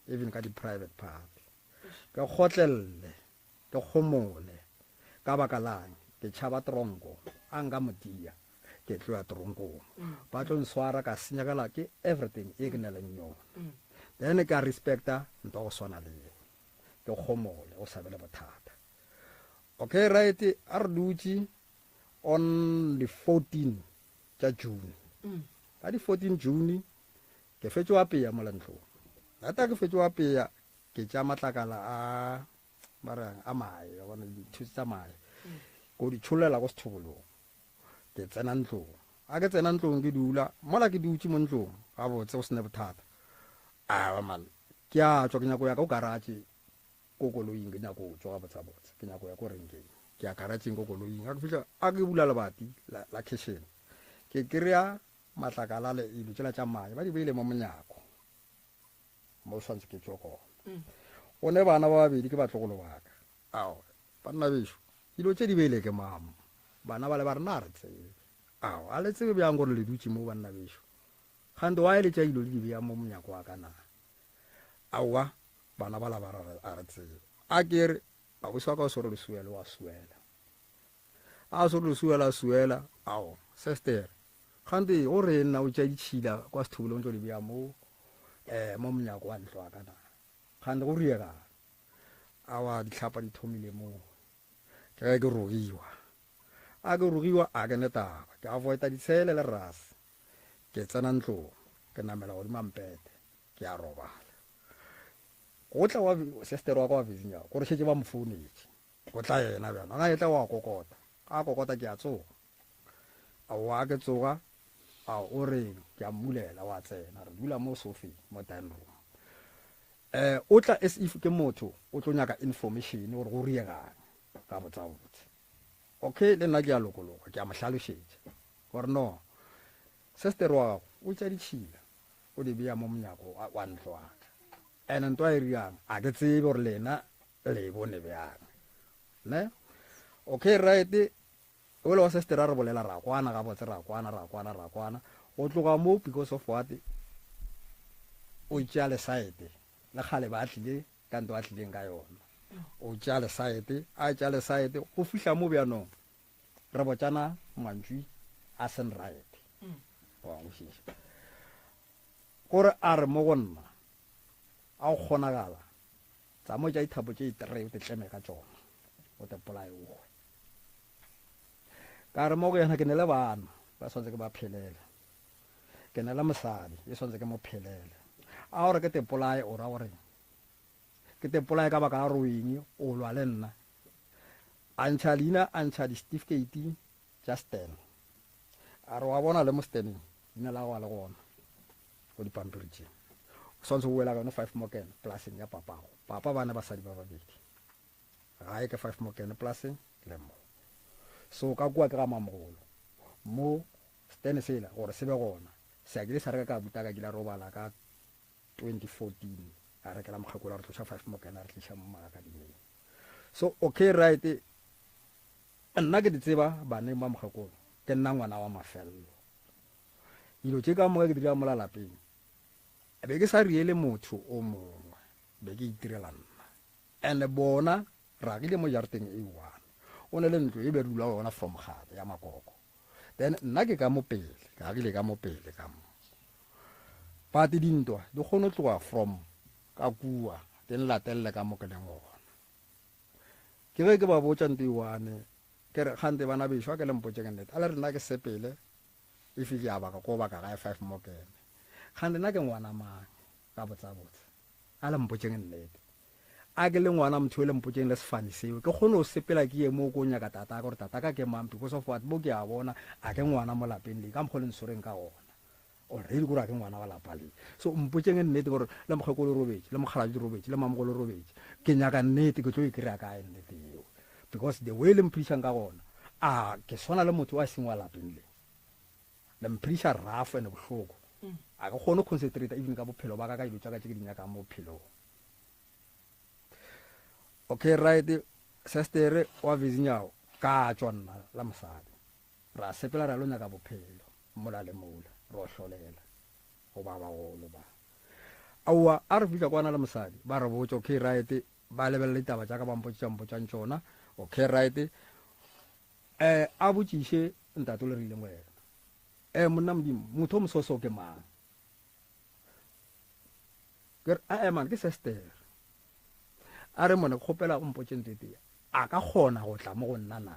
I: even ka di-private part ke kgotlelele ke kgomole ka baka lang ke tšhaba tronko a nka motia ke tlo ya toronkong ba tlo nswara ka senyegela ke everything e ke neleng yona then ka respecta nto go swana le eo ke kgomole go sa be le bothata okay right a re dutše on the 14 tša June ka di 14 June ke fetše wa peya mola ntlong lata ke fetše wa peya ke tša matlakala a ba reng a mae wa bona dithusi tsa mae ko di tšhollela ko sethobolong Ke tsena ntlong. A ke tsena ntlong ke dula, mola ke dutše mo ntlong gabotse go se ne bothata. Aowa man, ke a tšwa ke nyako ya ko karatše ko koloing ke nyako tšwa gabotsabotse, ke nyako ya ko renkeng. Ke ya karatšeng ko koloing, a ke fihla a ke bula lebati la, la khešene, ke kry-a matlakala le dilo tšela tša mae ba di beile mo monyako mo swantse ke tšwe gona. Go ne bana ba babedi ke batlogolo ba ka. Ao, banna bešo, dilo tše di beile ke mang? Bana bale ba re, Na re tsebe. Ao, a le tsebe bjang gore le dutše mo, banna bešo? Kgante wa eletša dilo le di bea mo monyako wa ka na? Aowa, bana bala ba re, A re tsebe. A ke re, Ausi wa ka o swere lesuela, o a suela. A swere lesuela, a suela. Ao, sestere, kgante go reng na o tšea ditšhila kwa sethobolong tlo di bea mo, eh, mo monyako wa ntlo wa ka na? Kgante go riegang? Aowa, dihlapa di thomile moo. Ke ge ke rogiwa. A ke rogiwa a ke ne taba. Ke avoida ditshele le rase. Ke tsena ntlong, ke namela godimo ga mpete, ke a robala. Go tla wa sestere wa ka wa Virginia, gore šetše ba mo founetše. Go tla yena bjana. Ga etla wa kokota. Ga kokota ke a tsoga. Aowa a ke tsoga, a o reng? Ke a mmulela, wa tsena. Re dula mo sofeng, mo dining room. Eh, o tla as if ke motho o tlo nyaka information gore go riegang ka botsabotse. Okay, le nna ke a lokologa, ke a mo hlalošetša gore no, sestere wa gago o tša ditšhila o di bea mo monyako wa ntlo wa ka. Ene nto a e riang, a ke tsebe gore lena le e bone bjang. Ne? Okay, right, Ole wa sestere a re bolela ra kwana gabotse ra kwana ra kwana ra kwana go tloga mo because of what o tšea lesaete le kgale ba tlile ka nto a tlileng ka yona o tšea lesaete a tšea lesaete go fihla mo bjanong re botšana mantšu a seng right wa nkwešiša gore a re mo go nna a go kgonagala Tsamo tša dithapo tše itree o te tleme ka tšona, o te polaye o hwe. Ka re mo go yena ke ne le bana ba swanetse ke ba phelele, ke ne le mosadi e swanetse ke mo phelele. A gore ke te polaye o ra goreng? Ke te polaye ka baka la gore o eng, o lwa le nna. A ntšha leina, a ntšha di-certificate tša Stan. A re wa bona le mo Staneng, leina la gago a le gona go dipampiri tše. O swanetše go boela ka yone Five Morgan polaseng ya papago. Papa ba ne basadi ba babedi. Gae ke Five Morgan polaseng le mo. So ka kua ke ga mamogolo. Mo Stan sela gore se be gona, se a kile sa reka ka abuti a ka kile a robala ka 2014 a rekela mokgekolo a re tloša Five Morgan a re tliša mo Magakadimeng. So okay right nna ke di tseba baneng ba mokgekolo ke nna ngwana wa mafello. Dilo tše ka moka ke di dira mola lapeng. Be ke sa riele motho o mongwe, be ke itirela nna. And bona re agile mo jarateng e one. O ne le ntlo e be re dula go yona from kgale ya makoko. Then nna ke ka mo pele, ke agile ka mo pele ka mo. But dintwa di kgone go tloga from ka kua di nlatelele ka mo ke leng gona. Ke ge ke ba botša nto e one, ke re kgante bana bešo a ke le mpotšeng nnete, a le re nna ke sepele if ke ya baka ko baka gae five mo kene. Kgante nna ke ngwana mang ka botsabotse, a le mpotšeng nnete. A ke le ngwana motho yo le mpotšeng le sefane seo, ke kgone go sepela ke ye mo ko nyaka tata ka gore tata ka ke mang because of what mo ke a bona a ke ngwana mo lapeng le ka mokgwa le ntshwereng ka gona. Already kore a ke ngwana wa lapa le. So mpotšeng nnete gore le mokgekolo o robetše, le mokgalabje o robetše, le mamogolo o robetše. Ke nyaka nnete, ke tlo e kry-a kae nnete yeo? Because the way le mphedišang ka gona, a ke swana le motho a seng wa lapeng le. Le mphediša rough and bohloko. A ke kgone go concentrate even ka bophelo ba ka, ka dilo tša ka tše ke di nyakang mo bophelong. Okay right, sestere wa Vizinyawo, ka tšwa nna la mosadi. Ra sepela ra lo nyaka bophelo mola le mola, ro hlolela go ba bagolo ba. Aowa, a re fihla kwana le mosadi, ba re botša, okay right, ba lebelela ditaba tša ka ba mpotša mpotšang tšona, okay right. Eh, a botšiše ntate o le rileng go yena. Eh, monna Modimo, motho o mososo ke mang? Ke re, ae man, ke sestere. A re mone, ke kgopela o mpotše ntho e tee. A ka kgona go tla mo go nna na?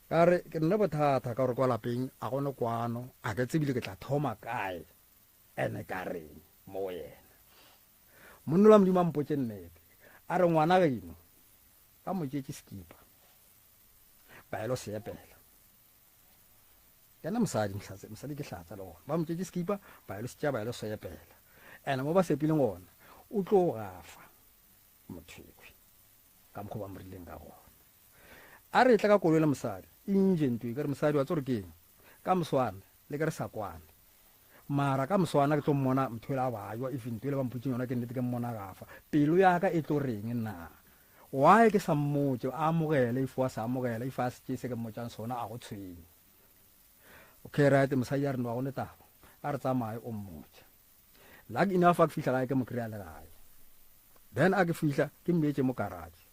I: Ka re, ke nne bothata ka gore kwa lapeng a gone kwano, a ke tsebile ke tla thoma kae ene ka reng mo go yena. Monna wa Modimo a mpotše nnete, a re ngwana geno ba mo tšetše sekipa ba elo se epela. Ke nna mosadi, mosadi, mosadi ke hlatsa le gona. Ba mo tšetše sekipa ba elo se tšea ba elo se epela. Ene mo ba sepileng gona o tlo gafa motho ekhwi ka mokgwa ba mo rileng ka gona. A re etla ka koloi le mosadi, inje ntwe, ka re mosadi wa tsore keng? Ka moswana le ke re sa kwane. Mara ka moswana ke tlo mmona motho ela a bajwa, if ntwe ele ba mpotseng yona ke nnete ke mmona gafa. Pelo ya ka e tlo reng na? Why ke sa mmotse, a amogele, if wa sa amogela, if a se tšee se ke mmotšang sona a go tshwenye. Okay right, mosadi a re no ga go ne taba. A re tsamaye o mmotse. Luck enough a ke fihla gae ke mo kry-a le gae. Then a ke fihla ke mmeetše mo garage.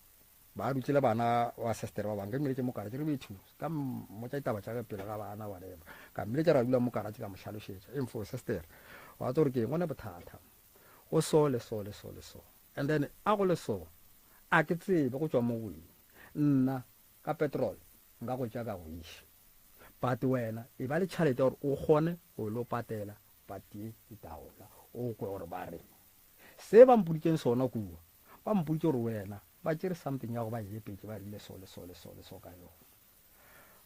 I: Ba dutše le bana ba sestere ba bangwe, ke mmeletše mo karatše, re be thusa. Ka mmotša ditaba tša ge pele ga bana, whatever. Ka mmeletša ra dula mo karatše ka mo hlalošetša. Eng fo sestere, wa tseba gore ke eng, go ne bothata. Go so le so le so le so. And then a go le so, a ke tsebe go tšwa mo go eng. Nna ka petrol nka go tšea ka go iša. But wena e ba le tšhalete ya gore o kgone go lo patela but ye ditaola, o kwe gore ba reng. Se ba mpoditšeng sona kua, Ba mpoditše gore wena, ba tšere something ya go ba e epetše, ba rile so le so le so le so ka yona.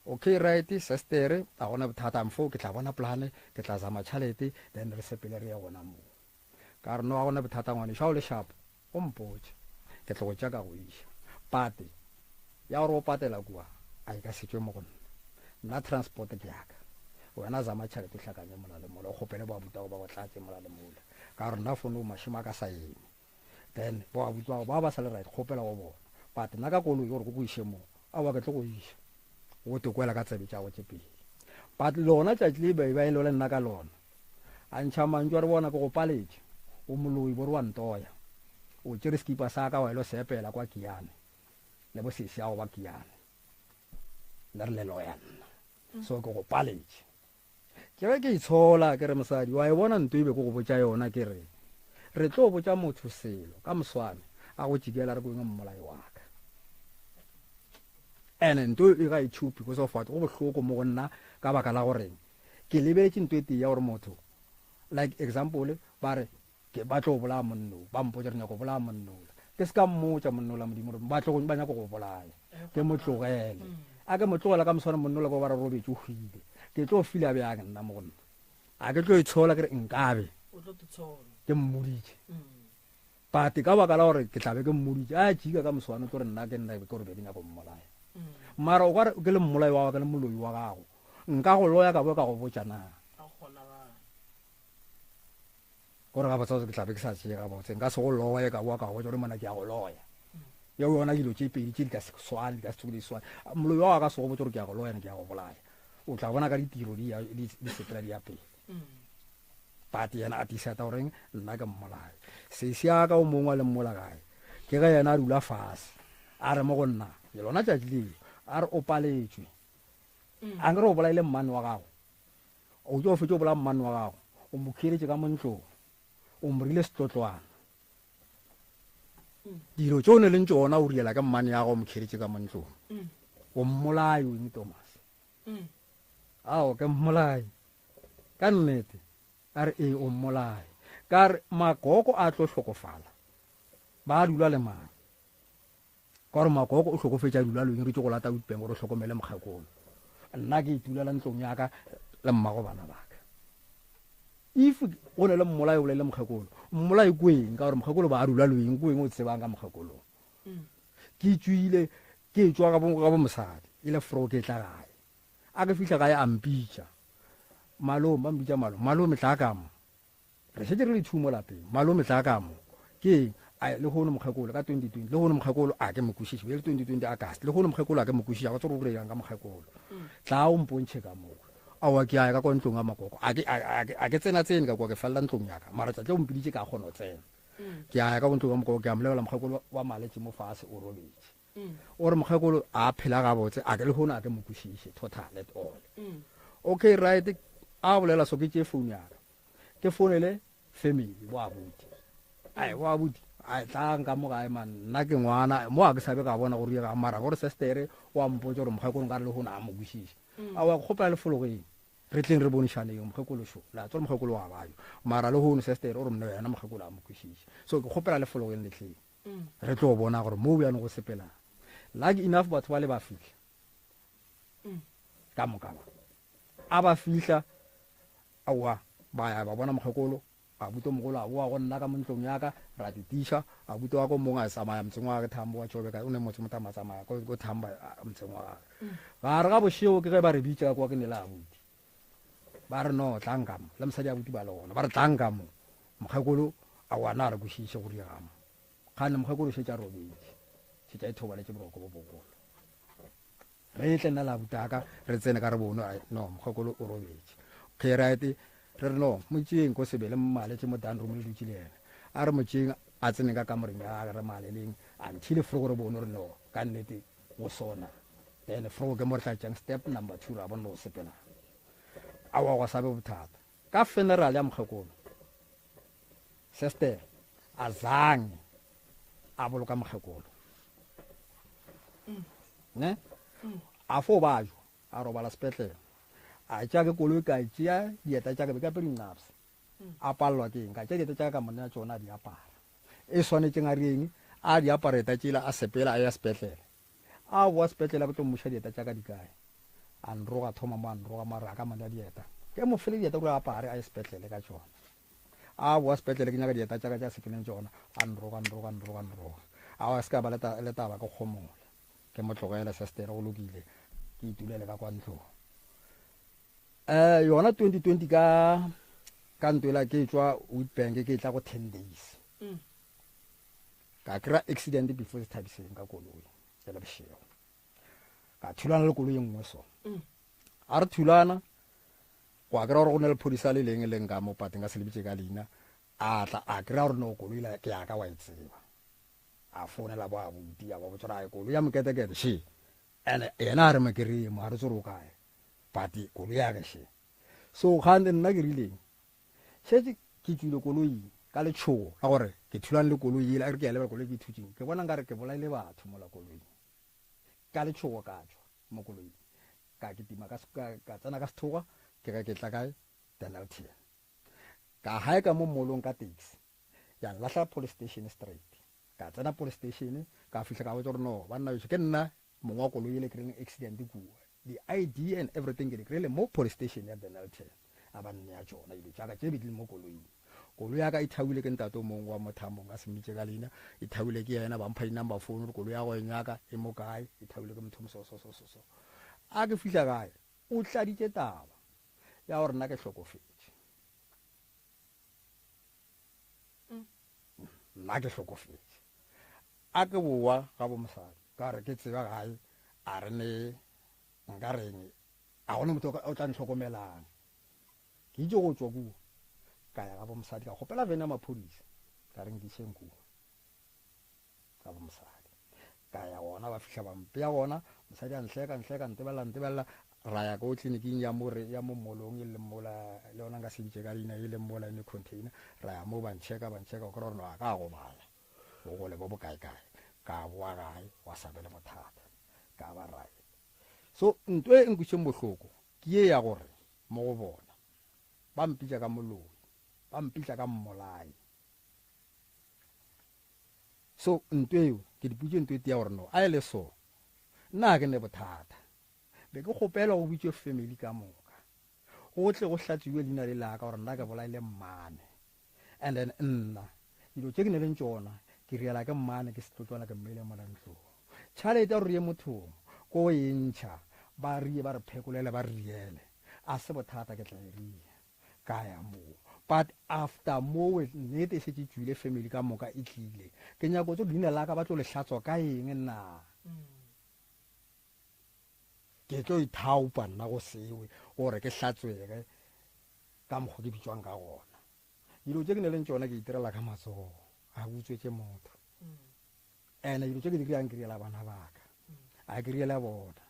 I: Okay, right, sestere, a gona bothata, mfo, ke tla bona polane, ke tla zama tšhalete, then re sepele re ye gona moo. Ka re, no, a gona bothata ngwanešu, ha o le sharp, o mpotše, ke tlo go tšea ka go iša. But, ya gore o patela kua, a e ka se tšwe mo go nna. Nna transport ke ya ka. Wena zama tšhalete o hlakanye mola le mola, o kgopele bo abuti ba go ba go tlatše mola le mola. Ka re, nna fo no mašemo a ka sa eme. Then bo abuti ba ba ba sa le right kgopela go bona but nna ka koloi gore ko go iše mo aowa ke tlo go iša o te kwela ka tsebe tša go tše pedi but lona tšatši le be ba e le nna ka lona a ntšha mantšu a re bona ke go paletše o moloi bo re wa ntoya o tšere sekipa sa ka wa elo sepela kwa Kiane le bo sesi ya go ba Kiane le re le loya nna so ke go paletše Ke ge ke itshola, ke re, Mosadi, wa e bona nto e be ke go botša yona? Ke re, Re tlo botša motho selo, ka moswane a go tšikela re kweng mmolai wa ka. Ene nto e ga e tšhupi because of what? Go bohloko mo go nna ka baka la goreng ke lebeletše nto e tee ya gore motho, like example, ba re. Ke ba tlo bolaya monno, ba mpotša re nyako bolaya monnola. Ke se ka mmotša monnola Modimo gore ba tlo ba nyako go bolaya. Ke mo tlogele. A ke mo tlogela ka moswane monnola ko ba re robetše o hwile. Ke tlo fila bjang nna mo go nna? A ke tlo itshola ke re nkabe. Ke mmoditše. But ka baka la gore ke tla be ke mmoditše, a tšika ka moswane o tlo re nna ke nna ke gore be ke nyako mmolaya. Mara o ka re ke le mmolai wa gago, ke le moloi wa gago, nka go loya ka bo ka go botša na? Gore gabotse ke tla be ke sa tšee gabotse, nka se go loye ka boa ka go botša gore mona ke ya go loya. Yeo yona dilo tše pedi tše di ka se swane, di ka se tsoge di swane. Moloi wa gago a ka se go botše gore ke ya go loya ne ke ya go bolaya. O tla bona ka ditiro di ya di sepela di ya pele. But yena a tiiseta goreng nna ke mmolai. Sesi ya ka o mongwe a leng mola gae, ke ge yena a dula fase a re mo go nna, ke lona tšatši leo, a re o paletšwe. A nkere o bolaile mmane wa gago, O tšo fetša o bolaya mmane wa gago, o mo khieletše ka mo ntlong, o mo rile setlotlwana. Dilo tše o ne leng tšona o riela ke mmane ya gago o mo khieletše ka mo ntlong. O mmolai Winnie Thomas. Ao ke mmolai. Ka nnete. A re ee o mmolai. Ka re makoko a tlo hlokofala. Ba dula le mang? Ka gore Makoko o hlokofetše a dula loing re tšo go lata Witbank gore o hlokomele mokgekolo. Nna ke itulela ntlong ya ka le mmago bana ba ka. If go ne le mmolai o bolaile mokgekolo, mmolai ko eng? Ka gore mokgekolo ba a dula loing, ko eng o tsebang ka mokgekolo? Ke tšwile ke tšwa ga bo mosadi e le fro ke tla gae. A ke fihla gae a mpitša. Malome, ba mpitša malome. Malome tla ka mo. Re šetše re le two mo lapeng. Malome tla ka mo. Ke eng? Ai, lehono mokgekolo, ka 2020, lehono mokgekolo, a ke mo kwešiše. Bjale 2020 August, lehono mokgekolo a ke mo kwešiše, ga ke tsebe gore o dirang ka mokgekolo. Tla o mpontšhe ka mo. Aowa, ke a ya ka kwa ntlong ya makoko. A ke, a, a, a ke tsena-tsene ka kwa, ke felela ntlong ya ka. Mara tšatši leo o mpiditše ka kgona go tsena. Ke a ya ka kwa ntlong ya makoko, ke a mo lebelela mokgekolo wa maletše mo fase o robetše. O re mokgekolo a phela gabotse, a ke lehono a ke mo kwešiše total at all. Okay, right, a bolela so ke tšee phone ya ka. Ke founele family bo abuti. Ai bo abuti, ai tlang ka mo gae man, nna ke ngwana, mo a ke sabe ka bona gore ga mara gore sister wa mpotsa gore mokgekolo nka re lehono a mo kwešiše. A wa kgopela le fologeng. Re tleng re bonišaneng mokgekolo sho. La tsore mokgekolo wa bayo. Mara lehono sister o re mna yena mokgekolo a mo kwešiše. So ke kgopela le fologeng le tleng. Re tlo bona gore mo bjano go sepela. Lucky enough batho ba le ba fihla. Ka moka ba. A ba fihla Aowa, ba ya ba bona mokgekolo, abuti o mogolo a boa go nna ka mo ntlong ya ka, ra titiša, abuti wa ka o mongwe a tsamaya motseng wa gage Thambo wa Tšobe, o ne motse mo Thambo a tsamaya ko, ko Thamba motseng wa gage. Gare ga bošego ke ge ba re bitša ka kwa ke ne le abuti. Ba re no, tlang ka mo, le mosadi abuti ba le gona, ba re tlang ka mo. Mokgekolo, aowa na re kwešiše go diega mo. Kgane mokgekolo o šetše a robetše, šetše a ithobaletše boroko bo bogolo. Re tle nna le abutaka re tsene ka re bone ai no mokgekolo o robetše. Okay right re re no mo tšeeng ko sebele mmaletše mo dan room le dutše le yena. A re mo tšeeng a tsene ka kamoreng ya gage re maleleng until fro re bone gore no ka nnete go sona. Then fro ke mo re tla tšang step number 2 ra bona go sepela. Aowa gwa sa be bothata. Ka funeral ya mokgekolo sister a zange a boloka mokgekolo ne a fo bajwa a robala sepetlele a tšea ke koloi ka tšea dieta tša ka be ke apere dinqapse a palelwa ke eng ka tšea dieta tša ka ka mo nea tšona a di apara e swanetšeng a reng a di apara eta tšela a sepela a ya sepetlele A boa sepetlele a ke tlo mmuša dieta tša ka di kae. A nroga, a thoma mo a nroga mo a re a ka mo nea dieta. Ke mo fele dieta gore a apare a ye sepetlele ka tšona. A boa sepetlele ke nyaka dieta tša ka tša sepeleng tšona. A nroga, nroga, nroga, nroga. Aowa se ka ba le taba ke kgomola. Ke mo tlogela sestere go lokile ke itulele ka kwa ntlong. Eh yona 2020 ka ka ntlo ela ke tšwa Witbank ke tla go 10 days. Ka kry-a accident before se thabiseng ka koloi e le bošego. Ka thulana le koloi e nngwe so. A re thulana go a kry-a gore go ne le phodisa le leng le nka mo pateng ka se lebitše ka leina a tla a kry-a gore no koloi la ke ya ka wa e tseba. A founela bo abuti a ba botsa gore a koloi ya moketekete she. Ene yena a re mo kry-e mo a re tsore o kae but koloi ya ke she. So kgante nna ke rileng Šetše ke tšwile koloing ka letšhogo la gore ke thulane le koloi yela, a re ke a lebala koloi ke e thutšeng, ke bona nkare ke bolaile batho mola koloing. Ka letšhogo ka tšwa mo koloing, ka kitima ka, ka, ka tsena ka sethokgwa, ke ge ke tla kae? Dennilton. Ka haeka mo mall-ong ka taxi. Ya nlahla police station straight. Ka tsena police station, ka fihla ka botša gore no, banna bešo ke nna mong wa koloi yele kry-ileng accident kua. Di ID and everything ke di kry-ile mo police station ya Dennilton. A ba nnea tšona dilo tša ka tše be di le mo koloing. Koloi ya ka e thawile ke ntate o mongwe wa motho a mongwe, a se mmitše ka leina, e thawile ke yena, ba mpha di number phone gore koloi ya go e nyaka e mo kae, e thawile ke motho o mo so so so so so. A ke fihla gae, o tladitše taba ya gore nna ke hlokofetše. Nna ke hlokofetše. A ke bowa ga bo mosadi, ka gore ke tseba gae a re ne nka reng, a gona motho o tla ntlhokomelang. Ke itše go tšwa kua, ka ya ga bo mosadi, ka kgopela vene ya maphodisa, ka re nkišeng kua ga bo mosadi. Ka ya gona, ba fihla ba mpea gona, mosadi a nhleka, nhleka, ntebelela, ntebelela, ra ya ko tleliniking ya mo re, ya mo mall-ong e leng mola, le yona nka se bitše ka leina, e leng mola e ne container, ra ya mo ba ntšheka, ba ntšheka, o kry-a gore no a ka gobala, bogole bo bokaekae, ka bowa gae, gwa sa be le bothata, ka ba right. So nto e nkwešeng bohloko ke ye ya gore mo go bona ba mpitša ka moloi, ba mpitša ka mmolai. So nto eo ke diputše nto e tia gore no a e le so nna ga ke ne bothata. Be ke kgopela go bitšwe family ka moka go tle go hlatsuwe leina le la ka gore nna ke bolaile mmane. And then nna dilo tše ke ne leng tšona ke riela ke mmane ke setlotlwana ke mmeile mola ntlong. Tšhalete ya gore re ye mothong ko e ntšha ba rie ba re phekolele ba re riele a se bothata ke tla e ria. Ka ya moo but after mowe nnete e šetše e tšwile family ka moka e tlile ke nyako tso leina la ka ba tlo le hlatswa ka eng na? Ke tlo ithaopa nna go sewe gore ke hlatswege ka mokgo ke bitšwang ka gona. Dilo tše ke ne leng tšona ke itirela ka matsogo, ga ke utswetše motho. Ene dilo tše ke di dirang ke direla bana ba ka, ga ke direle bona.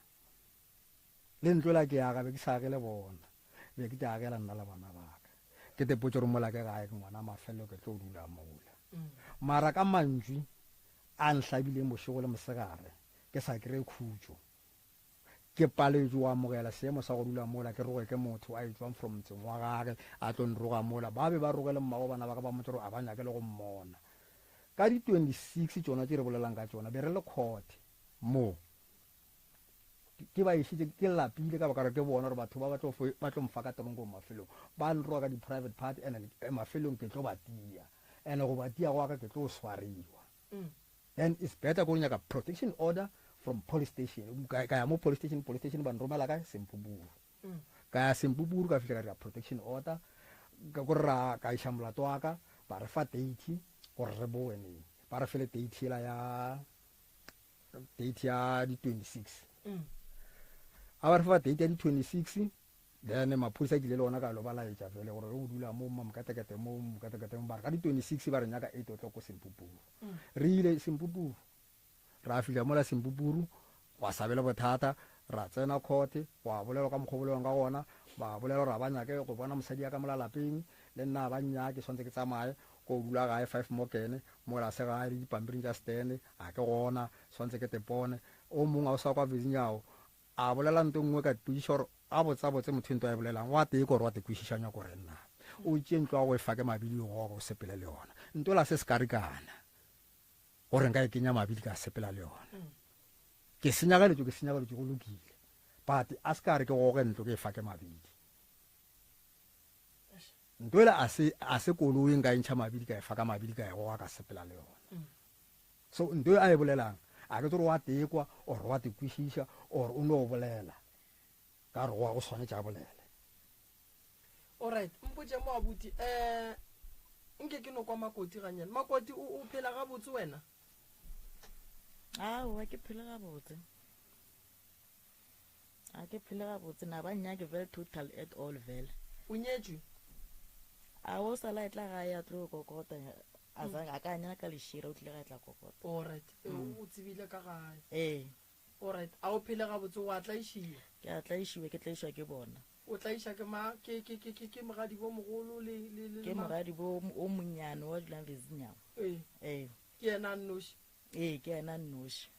I: Le ntlo la ke aga be ke sa agele bona, be ke di agela nna le bana ba ka. Ke te potše gore mola ke gae ke ngwana mafelelo ke tlo dula mola. Mara ka mantšu a nhlabileng bošego le mosegare ke sa kry-e khutšo. Ke paletšwe go amogela seemo sa go dula mola ke roge ke motho a etšwang from motseng wa gage a tlo nroga mola. Ba be ba roge le mmago bana ba ka ba mmotša gore a ba nyake le go mmona. Ka di 26 tšona tše re bolelang ka tšona be re le court mo. Ke ba išitše ke lapile ka baka gore ke bona gore batho ba ba tlo ba tlo mfa ka teronkong mafelong. Ba nroga ka di private part and mafelong ke tlo ba tia. And go ba tia gwa ka ke tlo swariwa. Then it's better ko nyaka protection order from police station. Ka, ka ya mo police station, police station ba nromela kae? Sempuburu. Ka ya Sempuburu ka fihla ka dira protection order. Ka ko ra ka iša molato wa ka, ba re fa date gore re bowe neng. Ba re fele date yela ya date ya di 26. A ba re fa date ya di 26 then maphodisa ke ile le ona ka lo ba laetša fele gore o dula mo Mamkatekete mo Mkatekete mo ba re ka di 26 ba re nyaka 8 o'clock ko Sempupuru. Re ile Sempupuru ra fihla mola Sempupuru gwa sa be le bothata ra tsena court gwa bolelwa ka mokgwa o bolelwang ka gona ba bolela gore ga ba nyake go bona mosadi ya ka mola lapeng le nna ga ba nnyake swantse ke tsamaye ko dula gae 5 mokene mola se gae le dipampiring tša stand ga ke gona swantse ke tepone o mongwe a o sa kwa Vezinyao A bolela nto nngwe ka ipotšiša gore gabotsabotse motho nto a e bolelang wa tee kore wa te kwešiša nyako gore nna o tšee ntlo ya go e fa ke mabili o goge o sepele le yona. Nto la se sekarikana gore nka e kenya mabili ka sepela le yona. Ke senyagaletswe ke senyagaletswe go lokile but a se ka re ke goge ntlo ke e fa ke mabili. Nto ela a se a se koloi nka e ntšha mabili ka e fa ka mabili ka e goga ka sepela le yona. So nto a e bolelang a ke tsore wa tekwa or wa te kwešiša or o no bolela ka gore go swanetše a bolele.
B: Alright, mpotše mo abuti eh nke ke no kwa Makoti ganyane. Makoti o o phela gabotse wena?
C: Aowa ke phele gabotse. A ke phele gabotse na ba nnyake vele total at all vele.
B: O nyetšwe?
C: A o sa la etla gae a tlo kokota a sa a ka nyaka lešira o tlile ga etla kokota.
B: Alright, o tsebile ka gae.
C: Ee.
B: Alright, a o phele gabotse o a tlaišiwa?
C: Ke a tlaišiwa, ke tlaišwa ke bona.
B: O tlaiša ke ma ke ke ke ke ke mogadibo mogolo le le le
C: Ke mogadibo o monnyane wa dulang Vezinyawo.
B: Ee.
C: Ee.
B: Ke yena a nnoši?
C: Ee, ke yena a nnoši.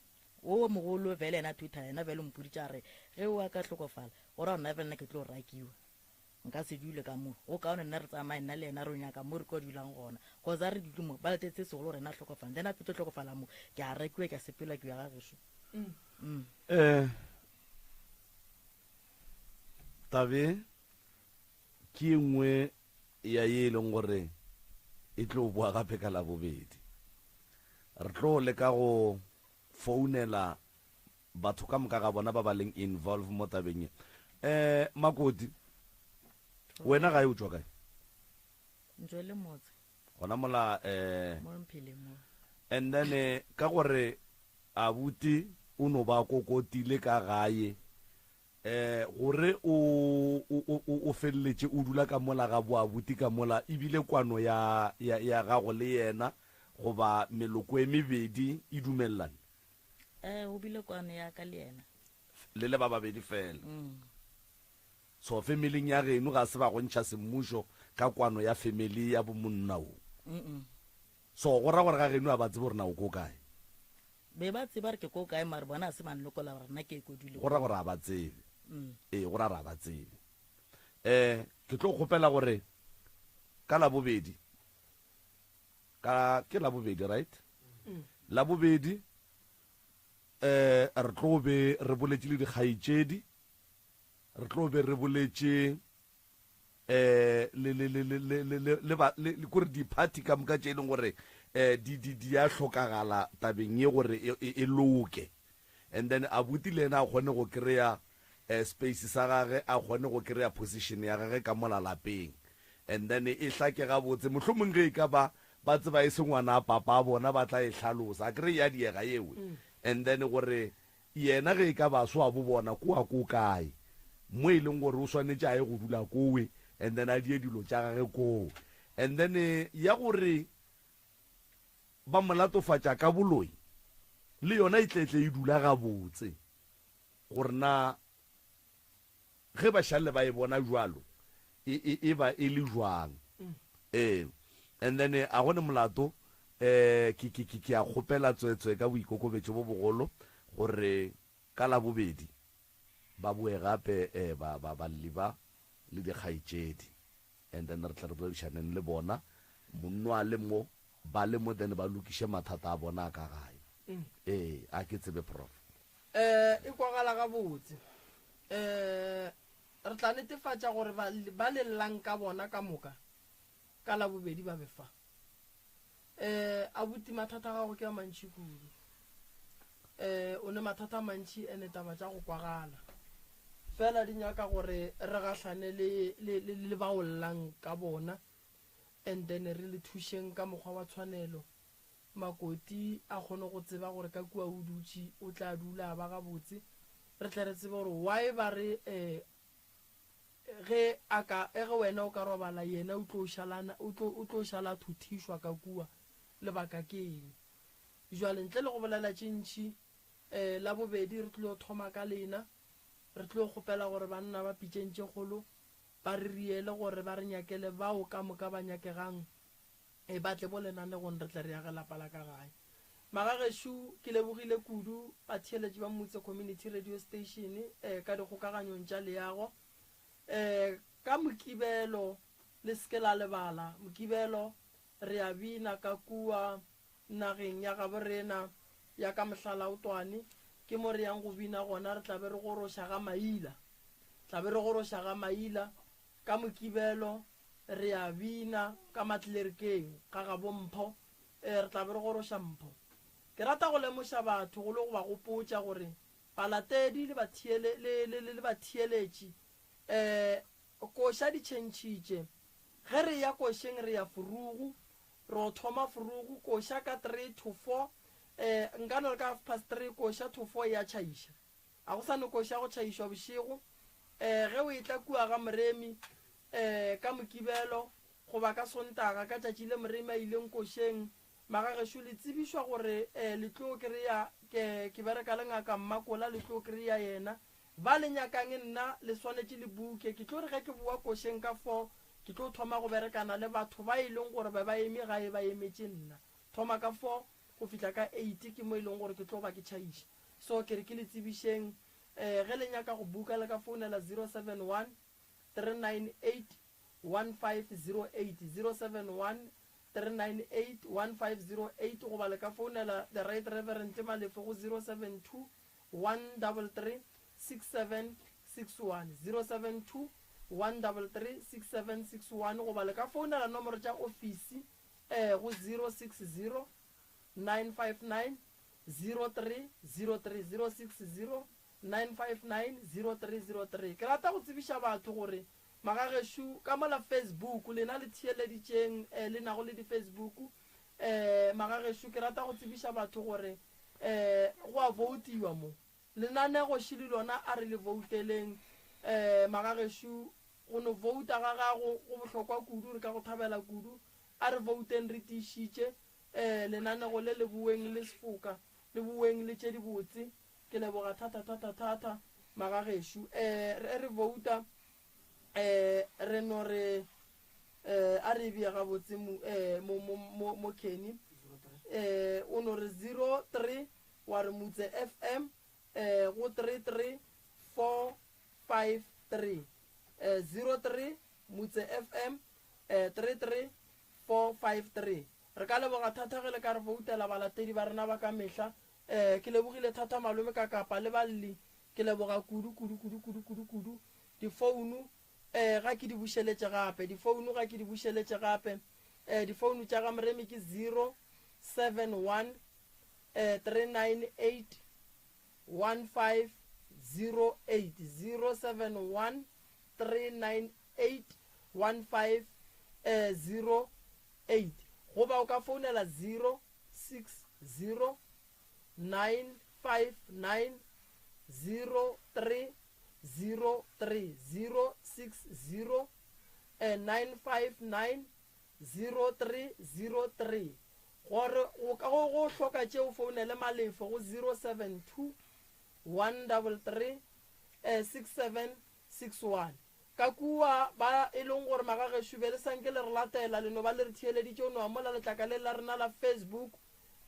C: Wo mogolo vele yena Twitter yena vele o mpoditše a re ge o a ka hlokofala go ra nna vele nna ke tlo rakiwa.
K: Nka se dule ka mo. Go kaone nna re tsamaye nna le yena re yo nyaka mo re tlo dulang gona. Cause a re dule mo, ba letetse segolo gore yena a hlokofale. Then a fetša go hlokofala mo, ke a rekiwa ke a sepela ke ya ga gešo. Mm.
A: Eh, tabe ke ye nngwe ya ye e leng gore e tlo boa gape ka Labobedi. Re tlo leka go founela batho ka moka ga bona ba ba leng involve mo tabeng ye. Eh, Makoti, wena gae o tšwa kae?
K: Ntšwe le motse.
A: Gona mola eh
K: Mo Mphele mo.
A: And then eh, ka gore abuti o no ba kokotile ka gae eh gore o o o o feleletše o dula ka mola ga boabuti ka mola ebile kwano ya ya ya gago le yena goba meloko e mebedi e dumelelane.
K: Eh, o bile kwano ya ka le yena.
A: Le le ba babedi fela. Mm. So familing ya geno ga se ba go ntšha semmušo ka kwano ya family ya bo monna wo.
K: Mm.
A: So go ra gore ga geno a ba tsebe gore na o ko kae.
K: Be ba tseba re ke ko kae mare bona a se ba nlokola gore nna ke ko dule.
A: Go ra gore a ba tsebe. Mm. Ee, go ra re a ba tsebe. Eh, ke tlo kgopela gore ka labobedi ka ke labobedi right mm. labobedi eh re tlo be re boletše le dikgaetšedi re tlo be re boletše eh le le le le le le le ba le kore di-party ka moka tše e leng gore eh di di di a hlokagala tabeng ye gore e, e, e loke and then abuti le yena a kgone go kry-a eh, space sa gage a kgone go kry-a position ya gage ka mola lapeng and then e hlake gabotse mohlomong ge e ka ba ba tseba e se ngwana a papa a bona ba tla e hlalosa a kry ya diega ewe mm. and then gore yena ge e ka ba so a bo bona koa ko kae mo e leng gore o swanetše a ye go dula kowe and then a die dilo tša gage koo and then eh, ya gore ba mo latofatša ka boloi le yona e tletle e dula gabotse gore na ge ba šale ba e bona jwalo e, e, e ba e le jwang. Ee. And then a go ne molato, eh, ke, ke, ke, ke a kgopela tswetswe ka boikokobetšo bo bogolo gore ka Labobedi ba boe gape, eh, ba, ba, balli ba le dikgaetšedi. And then re tle re boledišaneng le bona, monno a le mo, ba le mo, then ba lokiše mathata a bona a ka gae. Ee, a ke tsebe, Prof.
B: Eh, e kwagala gabotse. Eh, re tla netefatša gore ba, ba le llang ka bona ka moka ka Labobedi ba be fa. Eh, abuti mathata a gago ke a mantši kudu. Eh, o ne mathata a mantši ene taba tša go kwagala. Fela di nyaka gore re gahlane le, le, le, le ba o llang ka bona and then re le thušeng ka mokgwa wa tshwanelo. Makoti a kgone go tseba gore ka kua o dutše o tla dula a ba gabotse, re tle re tsebe gore why ba re eh, ge a ka ge wena o ka robala yena o tlo šalana o tlo o tlo šala a thuthišwa ka kua lebaka ke eng. Jwale ntle le go bolela tše ntši eh, la bobedi re tlilo thoma ka lena, re tlilo kgopela gore banna ba pitšeng tše kgolo ba re riele gore ba re nyakele bao ka moka ba nyakegang E ba tle mo lenanegong re tle re age lapa la ka gae. Magagešo, ke lebogile kudu batheeletši ba Mutse Community Radio Station eh, ka dikgokaganyong tša leago. Eh, ka Mokibelo, le se ke la lebala, Mokibelo re a bina ka kua nageng ya gabo rena ya ka Mohlalaotwane. Ke mo re yang go bina gona, re tla be re goroša ga Maila. Tla be re goroša ga Maila ka Mokibelo. Re a bina ka matlerkeng ga gabo Mpho. Ee, re tla be re goroša Mpho. Ke rata go lemoša batho go le go ba gopotša gore balatedi le batheele, le, le, le, le batheeletši, eh, koša di tšhentšhitše. Ge re eya košeng re ya Furugu, re o thoma Furugu, koša ka three to four, eh, nka no re ka half past three, koša to four e a tšhaiša. A go sa no koša go tšhaišwa bošego. Eh, ge o etla kua ga Moremi, eh, ka Mokibelo goba ka Sontaga, ka tšatši le Moremi a ileng košeng, magagešo le tsebišwa gore, eh, le tlo kry-a, ke, ke bereka le Ngaka Mmakola, le tlo kry-a yena. Ba le nyakang nna, le swanetše le buke. Ke tlo re ge ke bowa košeng ka four, ke tlo thoma go berekana le batho ba e leng gore be ba eme gae ba emetše nna. Thoma ka four go fihla ka eight ke mo e leng gore ke tlo ba ke tšhaiša. So ke re ke le tsebišeng, eh, ge le nyaka go buka le ka founela 071. 398 1508, 071 398 1508, goba le ka founela The Right Reverend Malefe go 072 133 6761, 072 133 6761, goba le ka founela nomoro tša ofisi eh, go 060 959 0303, 060 959 0303. Ke rata go tsebiša batho gore magagešo ka mola Facebook, lena le theeleditšeng eh, le nago le di-Facebook, eh, magagešo ke rata go tsebiša batho gore eh, go a voutiwa mo. Lenanego šele lona a re le vouteleng eh, magagešo, go no vouta ga gago go bohlokwa kudu, re ka go thabela kudu. A re vouteng re tiišitše eh, lenanego le le boeng le sefoka, le boeng le tše dibotse. Ke leboga thata thata thata magagešo. Eh, re re vouta eh, re no re eh, a re e bee gabotse mo, eh, mo, mo, mo, mo Kenny. Eh, o no re 03 wa re Mutse FM eh, go 33453. Eh, 03 Mutse FM eh, 33453. Re ka leboga thata ge le ka re voutela balatedi ba rena ba ka mehla. Eh, ke lebogile thata malome ka kapa le balli. Ke leboga kudu, kudu, kudu, kudu, kudu, kudu. Difounu, eh, ga ke di bušeletše gape. Difounu ga ke di bušeletše gape. Eh, difounu tša ga Moremi ke 071 eh, 398 1508. 071 398 15 eh, 08. Goba o ka founela 060 959 0303 060 959 0303 Gore go ka go go hloka tše o founele Malefo go 072 133 6761. Ka kua ba e leng gore magagešo be le sa nke le re latela, le no ba le re theeleditše, o no amola letlakaleng la rena la Facebook,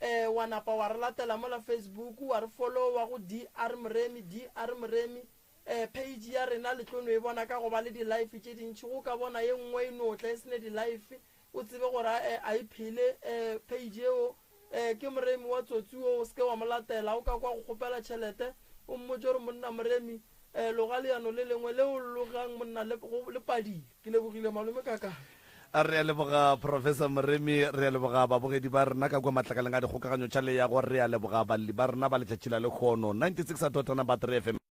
B: eh, wa napa wa re latela mola Facebook, wa re followa go DR Moremi, DR Moremi, eh, page ya rena le tlo no e bona ka go ba le di-life tše dintši. Go ka bona ye nngwe e no tla e se ne di-life, O tsebe gore a a e phele eh page yeo eh ke Moremi wa tsotsi wo o seke wa mo latela o ka kwa go kgopela tšhelete o mmotše gore monna Moremi eh loga leano le lengwe le o logang monna le go le padile. Ke lebogile malome kaka.
A: Re a leboga Professor Moremi, re a leboga babogedi ba rena ka kua matlakaleng a dikgokaganyo tša leago, re a leboga balli ba rena ba letšatši la lehono. 96 dot number 3 FM.